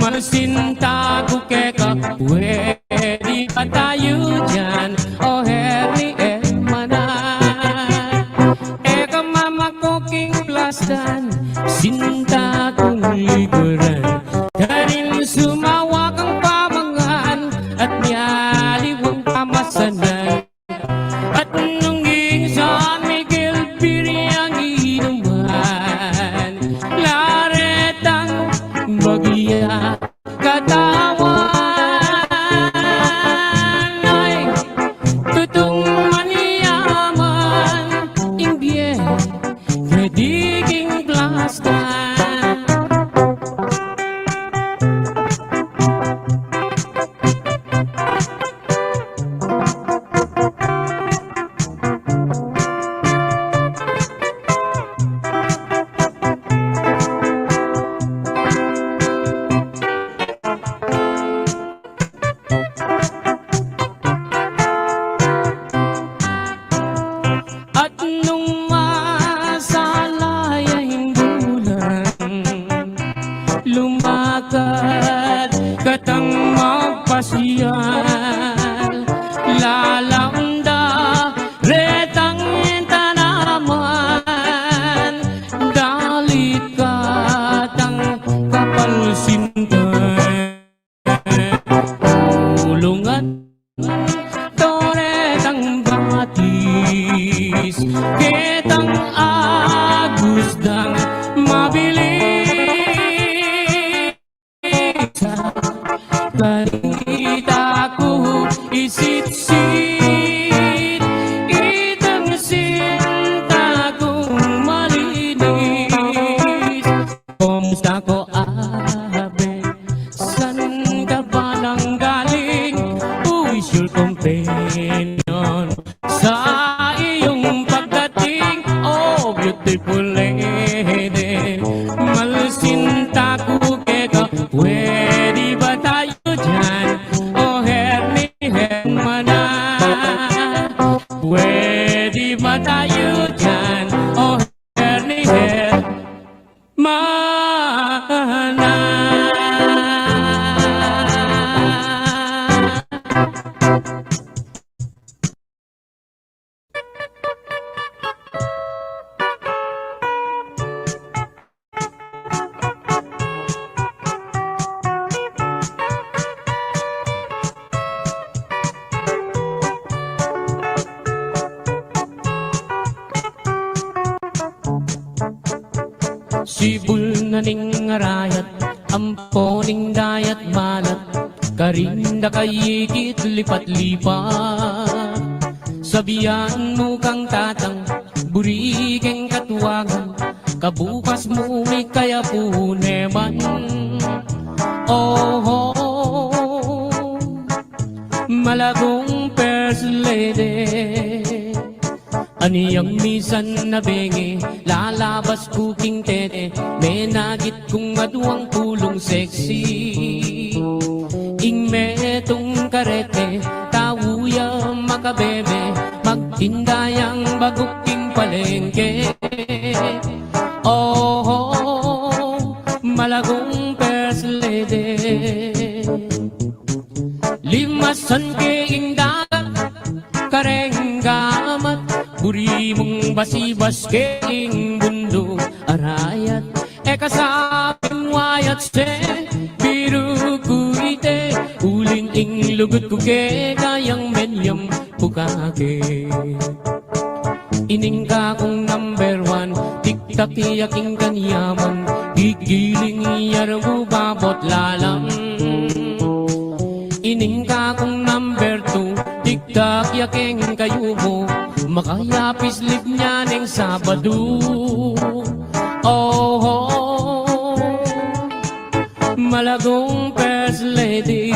masinta ku keka, pwede ba tayo diyan? Oh, heri e mana. Eka mama ko king plasdan, sinta kung likuran, karin sumawa kang pamangan at mialiwang pamasanan. At nung ing San Miguel Beer yang inuman, laretang bagya katawan. Ay, tutung manyaman ing bie, keti king Agus dang mabilis, karita ku isitsit itang sinta kung malinis. Kumusta ko, abe? San ka ba nang galing? Who is your companion? Sa iyong pagdating, oh beautiful lady, malsinta ku keka. Pwede ba tayo dyan? Oh Hermie, Hermana, pwede ba tayo dyan? Oh Hermie, Hermana. Sibul na ning arayat, ampo ning dayat balat, karin da kayikit lipat-lipat. Sabian mu kang tatang, buri keng katuangan, kabukas mu mikayapu ne man. Oho, malagung first lady. Anyang misan a bengi, lalabas ku king tete, menagit kung aduang pulung sexy. Ing metung karete, tau ya makabebe, magtinda yang baguk king palengke. Oho, malagung first lady. Limasan ke ing dagat, kareng gamat, buri mung basibas ke ing bunduk arayat. E ka sa pimwayat se, biru ku ite, uling ing lugud ku keka yang menyam pukake. Ining kakung number one, tiktak ya king kanyaman, gigiling ya rugubabot lalam. Ining kakung number two, tiktak ya keng kayumu, makayapislip nya neng Sabadu. Oho, malagung first lady.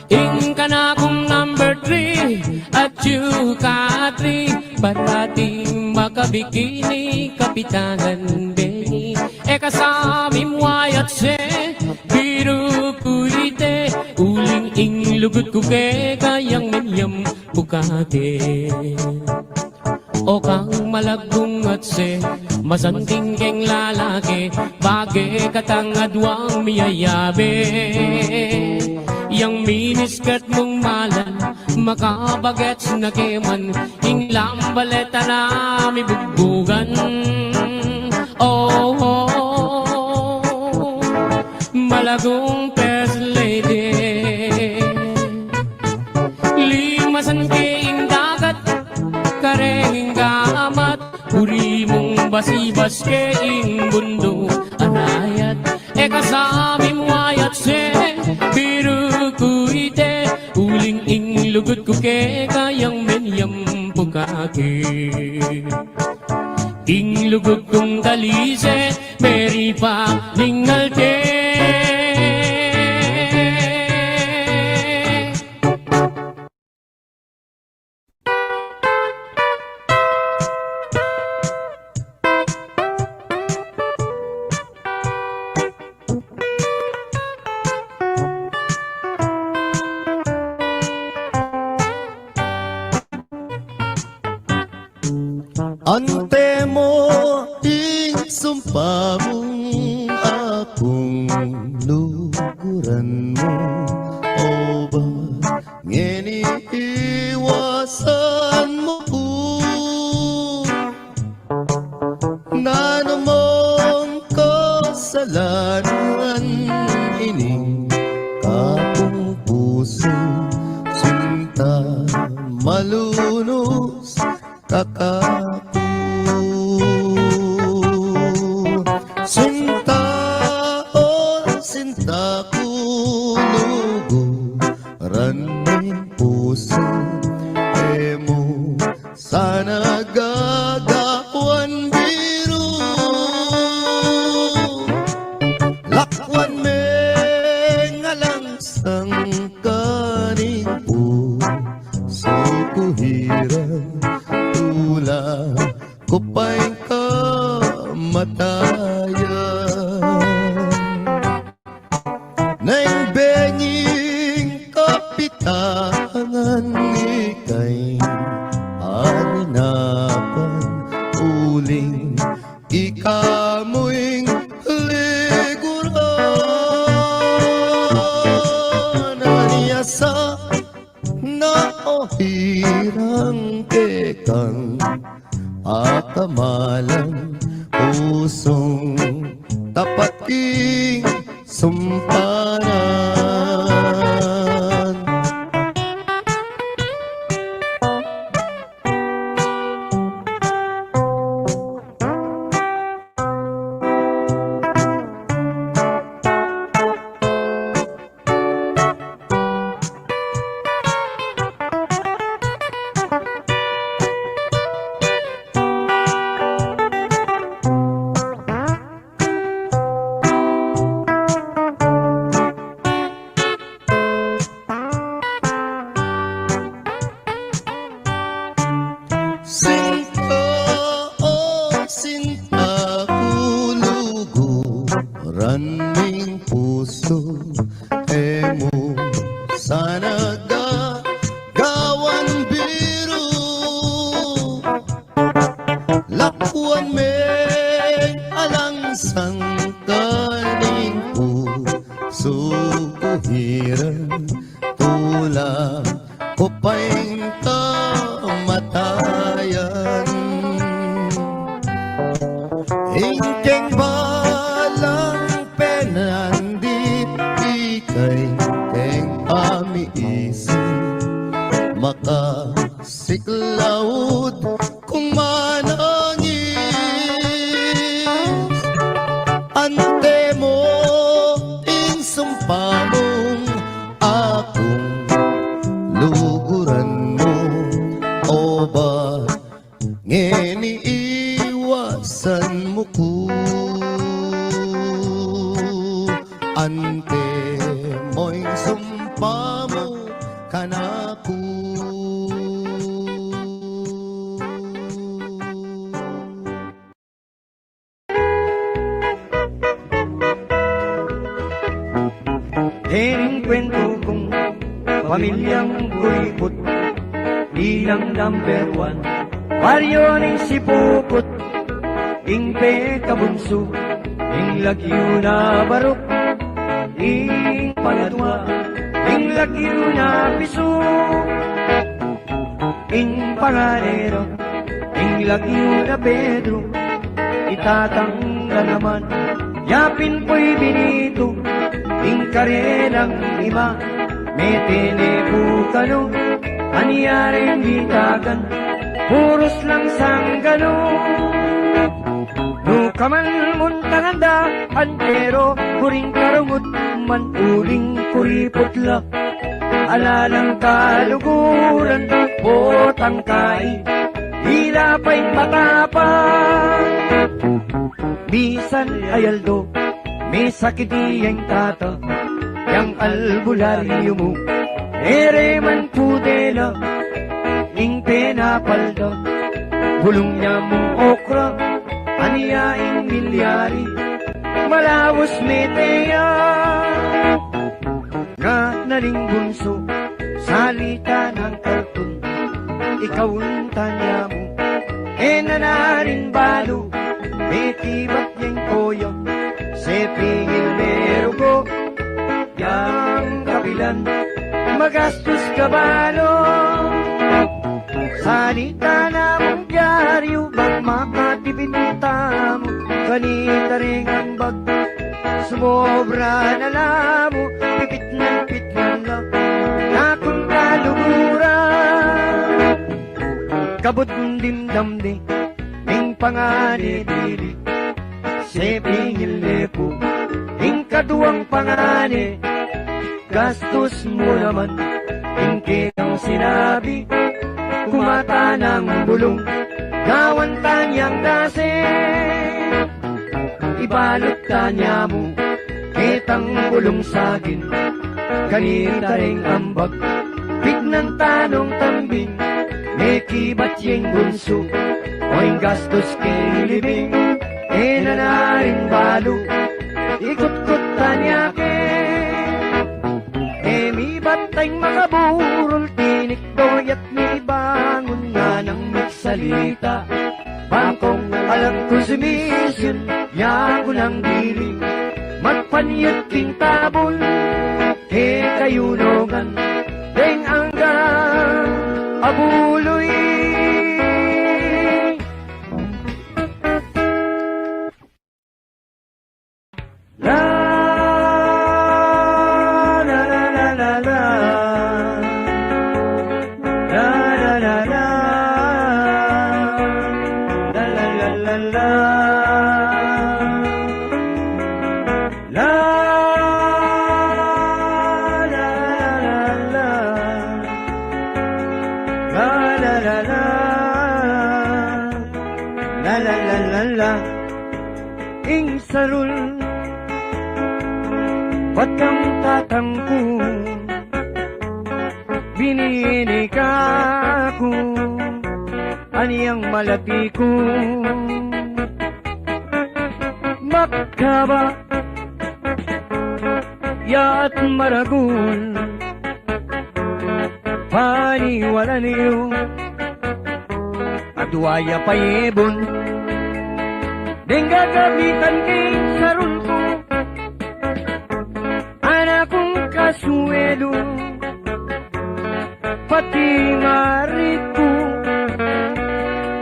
Ing kanakung number three, at yuka three, parating makabikini, kapitangan bengi. E ka sa mimwayat se, biru ku ite, uling ing lugud ku keka yang menyam pukake. O kang malaggung atse, masanting keng lalaki, bage katang aduang miyayabe. Yang miniskirt mung malan, makabagets na ke man, ing lambaleta na mibugbugan. Oh, oh, malaggung first lady. Limasan ke ing dagat, kareng gamat, buri mung basibas ke ing bunduk arayat. E ka sa mimwayat se, biru ku ite, uling ing lugud ku keka yang menyam pukake. Ing lugud kung talise, meripa ning alte. Antimo ing sumpa mung akung luguran mu, o ba ngeni iwasan mu ku? Nanu mung kasalanan ini, kapung pusu, sinta malunus, kaka sinta ku. Sinta, o sinta ku, luguran ning pusu, e mu sana gagawan biru. Lakwan meng alang sangkaning pusu ku, hira tula ku pa ing kamatayan. Neng bening kapitangan, ika ing alinapan uling ika mu ing liguran. Anya sa na o hirang kekang akamalan, pusung tapat king sumpanan. Sinta, o sinta ku, luguran ning pusu, e mu sana gagawan biru. Lakwan meng alang sangkaning pusu ku, hira tula ku pa ing kamatayan. Ing keng balang penandit, ika ing keng pamiisi, makasiklaud kung manangis. Antimo ing sumpa mung akung luguran mu, o ba ngeni iwasan mu ku? Antimo ing sumpa mu kanaku. Dening kwentu kung pamilyang Kuriput, bilang number one, baryo ning Sipuput, ing pekabunsu, ing lagyu na Baruk, ing pangatwa, ing lagyu na Pisu. Ing panganera, ing lagyu na Pedro, i tatang na naman, ya pin pu'y Benito, ing karelang ima, mete ne pu kanu, anya reng bitagan, purus lang sangganu. Nu ka man munta nganda, antero ku ring karungut man uling Kuriput la. Ala lang kaluguran, potang kai, ila pa ing matapang. Misan ay aldo, misakit ya ing tata, yang albularyu mu, e re man pudela, ing penapalda, bulung ya mung okra, anya ing milyari, malaus mete ya. Ngana ning bunsu, salita nang kartun, ikaun tanya mu, e na na rin balu, metibat yang koya, sepingil merugo, yang kapilan, magastus ka balu. Salita na mung dyaryu, bang makatipid tamu, kanita reng ambag, sumobra na la mu, pipitnan-pitnan la, nakun kaluguran. Kabud ning Ning pangane dili, sepingil ne pu. Ing kaduang pangane, gastus mu naman. Ing kekang sinabi, kumata nang bulung, gawan tanyang dase. Ibalut tanya mu ketang bulung saging, kanita reng ambag, pignan tanung tambing, mekibat yeng bunsu, o ing gastus ke libing, e na naring balu, ikutkut tanya ke. E mibat tayng makaburul, tinikdo ya't mibangun, nganang migsalita. Bang kung alam ku si misin, yaku nang dili, magpanyut king tabul, kekayunugan, deng anggang abuluy. La, la, la, la, la. La, la, la, la. La, la, la, la, la. La, la, la, la, la. La, la, la, la. La, la, la, la, la. Ing sarul, batang tatang ku, binini kaku, anyang malati ku, makaba, ya't maragul, paniwalan yu, adwa ya pa ibun. Deng gagamitan king sarul ku, anak kung kasuelu, pati marit ku,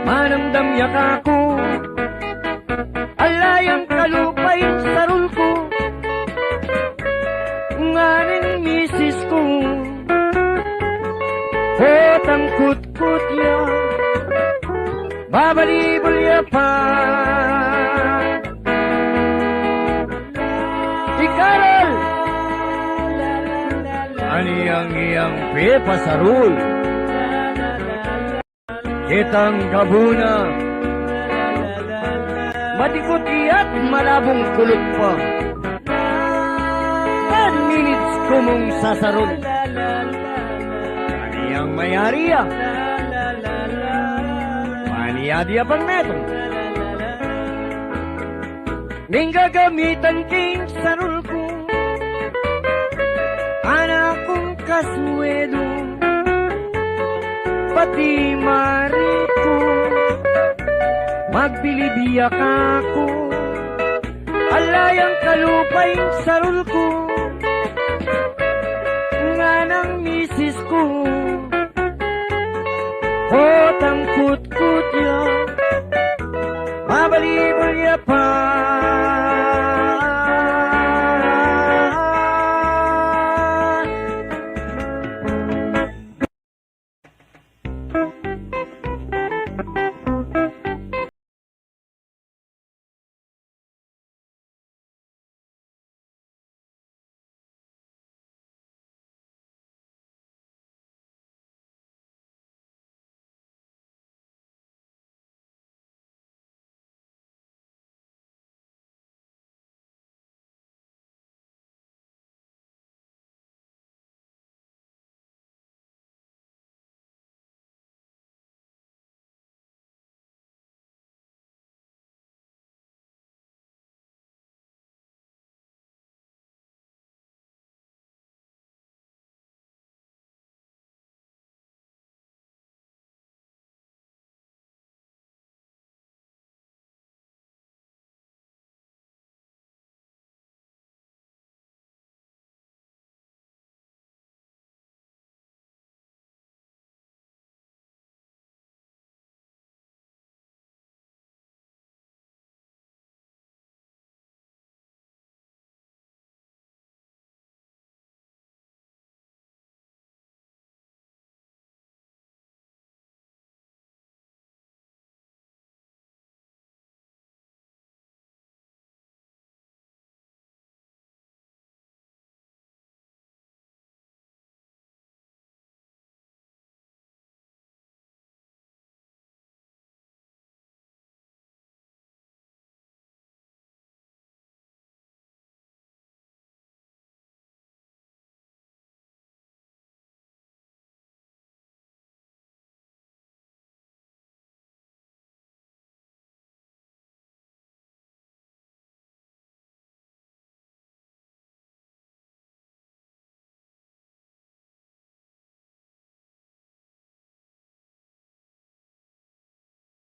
manamdam ya kaku. Ala yang kalupa ing sarul ku, nganang misis ku, potang kutkut ya, babalibul ya pa. Ikaral, ani yang iyang pepasarul ketang kabuna, matikut ya't malabung kuluk pa. Ten minutes ku mung sasarul. Ani yang mayari ya? Mani ya dia pang metung. Ning gagamitan king sarul ku, anak kung kasuelu, pati marit ku, magbilib ya kaku. Ala yang kalupa ing sarul ku, nganang misis ku, potang kutkut ya, babalibul ya pa.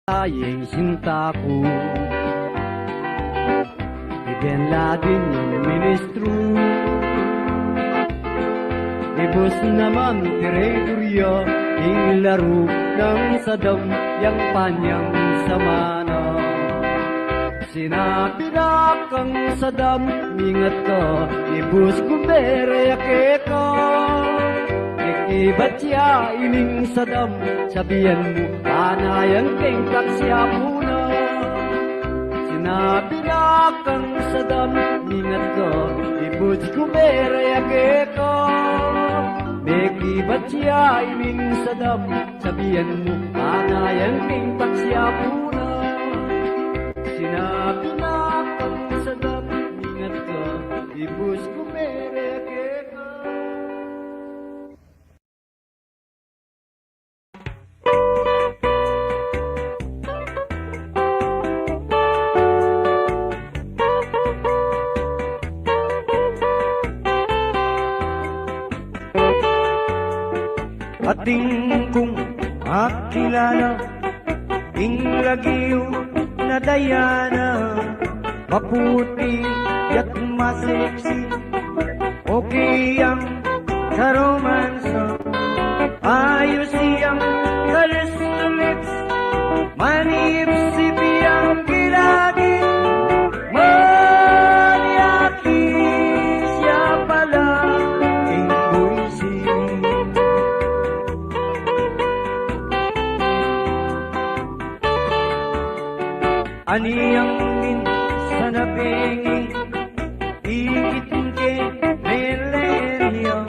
Ay, ing sinta ku, iben la din yang ministru. Ibus naman tire kurya ing laru nang Sadam yang panyang samana. Sinabi na kang Sadam, "Mingat ka, ibus ku mere ya keka." Mekibat ya ining Sadam, "Sabian mu, ana yang keng taksi apu na." Sinabi na kang Sadam, "Mingat ka, ibus ku mere ya keka." Mekibat ya ining Sadam, "Sabian mu, ana yang keng taksi apu na." Sinabi na kang Sadam, "Mingat ka, ibus ku mere ya keka." Atin kung akilala ing lagyu na Diana, maputi at maseksi, okay yang karomansa, ayus yang kalis-tulis, manipsip yang gilagid, manyakis ya pala ing buisi. Ani yang minsan a bengi, ikit ke leleria,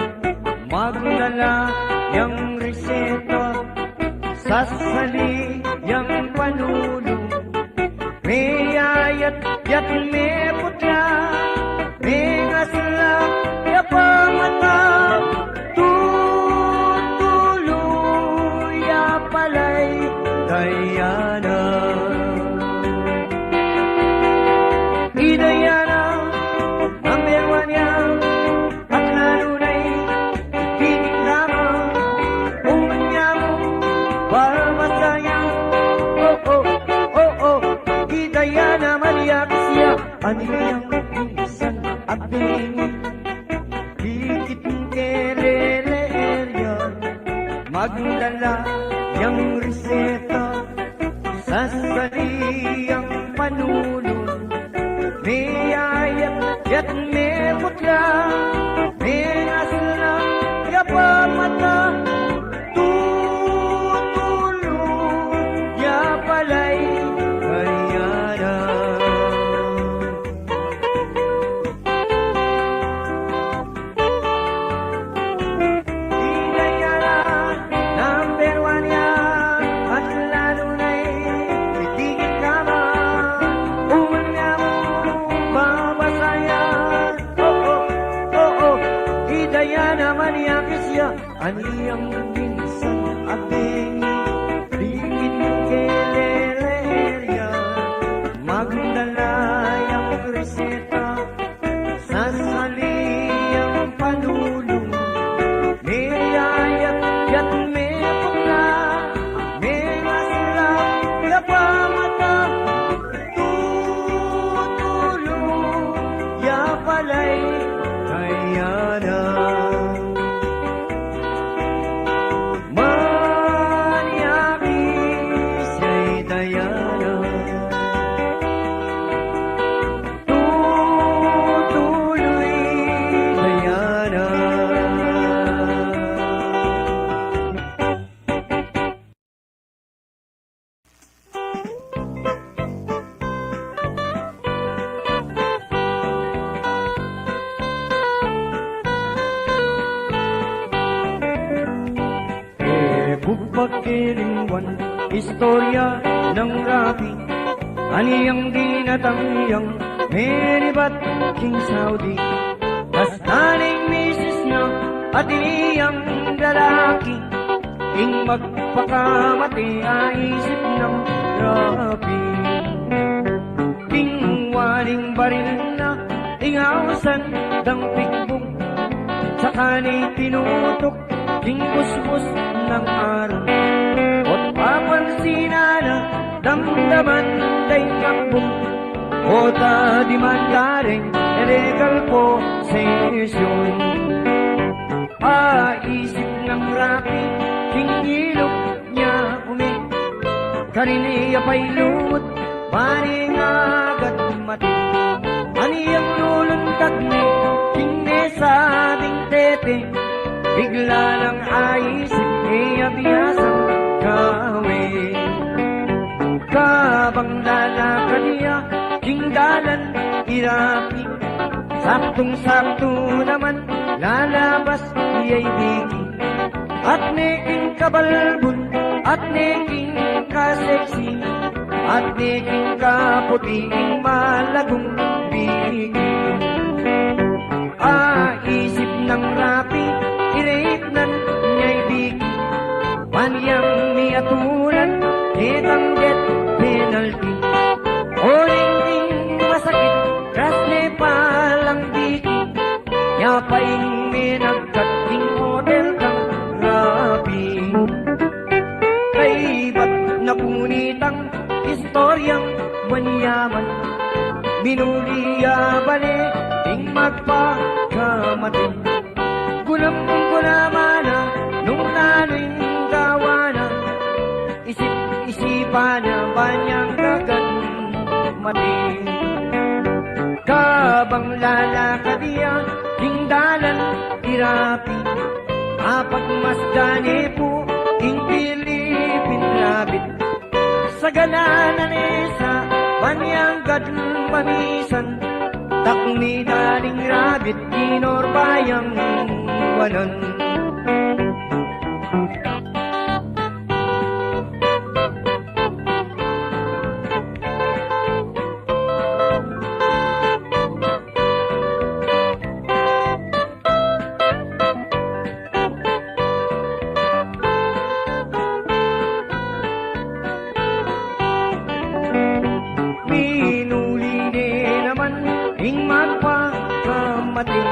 magdala yang reseta, sasali yang panulu, meyayat-yat, meputla, mengasla ya pa mata, tutulu ya pala i Diana. I Diana, number one ya, at lalu na i Dikit Rama, unya mu, babasa ya. Oh, oh, oh, oh, i Diana, manyakis ya. Ani yang minsan a bengi, ikit ke leleria, magdala yang reseta, sasali yang panulu, meyayat-yat, meputla, mengasla ya pa mata, tutulu ya pala i Diana. I Diana, number one ya, at lalu na i Dikit Rama, unya mu, babasa ya. Oh, oh, oh, oh, i Diana, manyakis ya. Ani yang minsan a bengi, ikit ke leleria, magdala yang reseta, sasali yang panulu, meyayat-yat, meputla, mengasla ya pa mata, tutulu ya pala i Diana. Manyakis ya i Diana, tutulu i Diana. E ku pa kilingwan istorya nang rabi, ani yang dinatang yang menibat king Saudi. Basta ning misis na at ini yang lalaki, ing magpakamate a isip nang rabi. King waning baril na ing ausan dang pikbung, saka ne tinutuk king busbus nang aru. O't papansinan na Damdaman da ing akbung, o ta dimandaring illegal possession. Aisip nang Rapi king ilug nia umi, karin ya pa ilumut, bani agad mati. Ani yang luluntag ne king mesabing tete, bigla nang aisip e ya biasang kawe. Kabang lalakad ya king dalan i Rapi, saktung-saktu naman lalabas ya i Biki. At ne king kabalbun, at ne king kaseksi, at ne king kaputi ing malagung Biki. Aisip nang Rapi, i-rape nan nia i Biki, ban yang miatunan ketang death penalty. Uling ing masakit, kras ne palang Biki, ya pa ing menagkat king hotel kang Rapi. Kaybat na pu nitang istoryang manyaman, minuli ya bale ding magpakamati. Gunam-gunam na nung nanu ing gawa na, isip-isipan na ban yang agad mati. Kabang lalakad ya king dalan i Rapi, apagmasdan ne pu ing Philippine Rabbit. Sagana na ne sa ban yang agad mamisan, takni da ning rabbit, inorba yang wanan. Minuli ne naman ing magpakamati,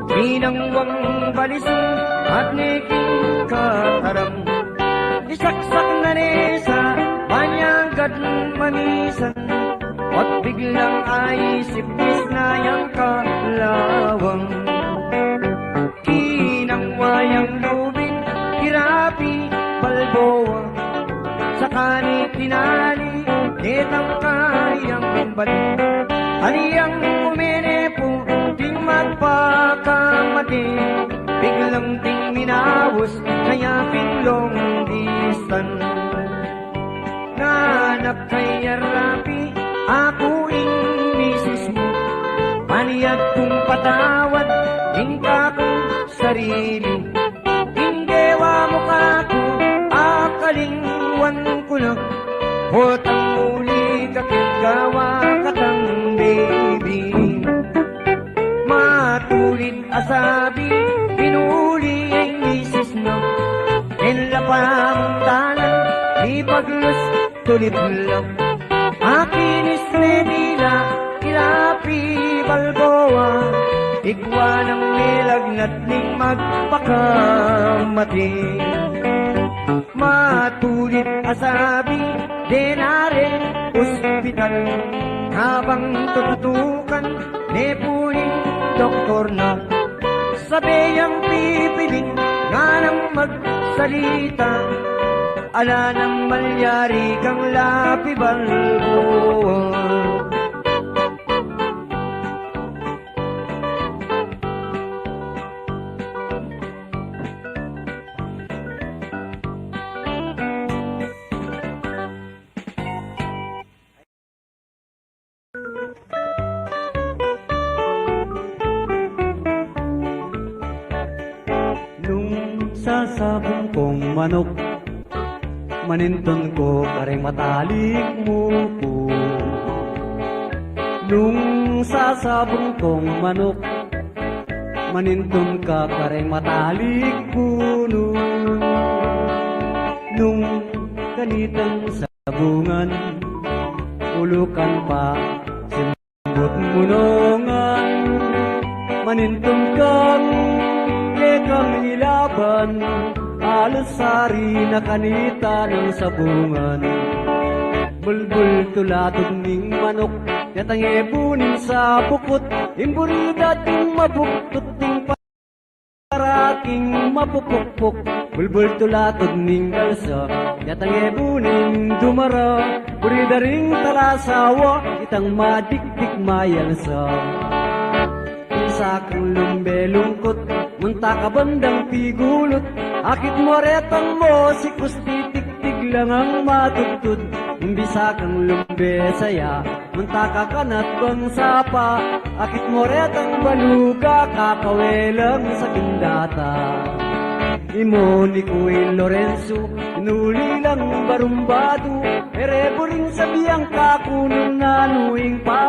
binangwang balisung at ne king kataram. Isaksak na ne sa ban yang agad mamisan, at biglang aisip, misna yang kalawang. Kinangwa yang lubing i Rapi Balboa, saka ne tinali ketang kayang bali. Ani yang umene pu ding magpakamati, biglang ding minaus kaya pin long distance. Nganap kaya Rapi, aku ing misis mu, panyad kung patawad ing kakung sarili. Ing gewa mu kaku, akalingwan ku na, potang muli ka keng gawa katang baby. Matulid a sabi, minuli ya ing misis na, keng lapang dalan, mipaglus tulid la. Akinis ne dila i Rapi Balboa, ikwa nang milagnat ning magpakamati. Matulid a sabi, dena reng ospital, kabang tututukan ne pu ning doktor na. Sabe yang pipiling, nganang magsalita, ala nang malyari kang Rapi Balboa. Nung sasabung kong manuk, manintun ku kareng matalik mu pu. Nung sasabung kong manuk, manintun ka kareng matalik punu. Nung kanitang sabungan, ulukan pa simbut mu nongan, manintun kang kekang ilaban, alas ari na kanita nang sabungan. Bulbul tula tudning manuk, yatang e buning sa bukut, ing buri da ding mabuktuk, ding paraking mapupukpuk. Bulbul tula tudning galsa, yatang e buning dumara, buri da ring talasawa, itang madikdik mayalsa. Bisa kang lumbe lungkut, munta ka bandang pigulut, akit mo retang mosikus, titiktik lang ang matudtud. Bisa kang lumbe saya, munta ka kanat bang sapa, akit mo retang baluga, kakawelang sa kindata. Imuni ku i Lorenzo, inuli lang barumbadu, e re buring sabian kaku nung nanu ing pam-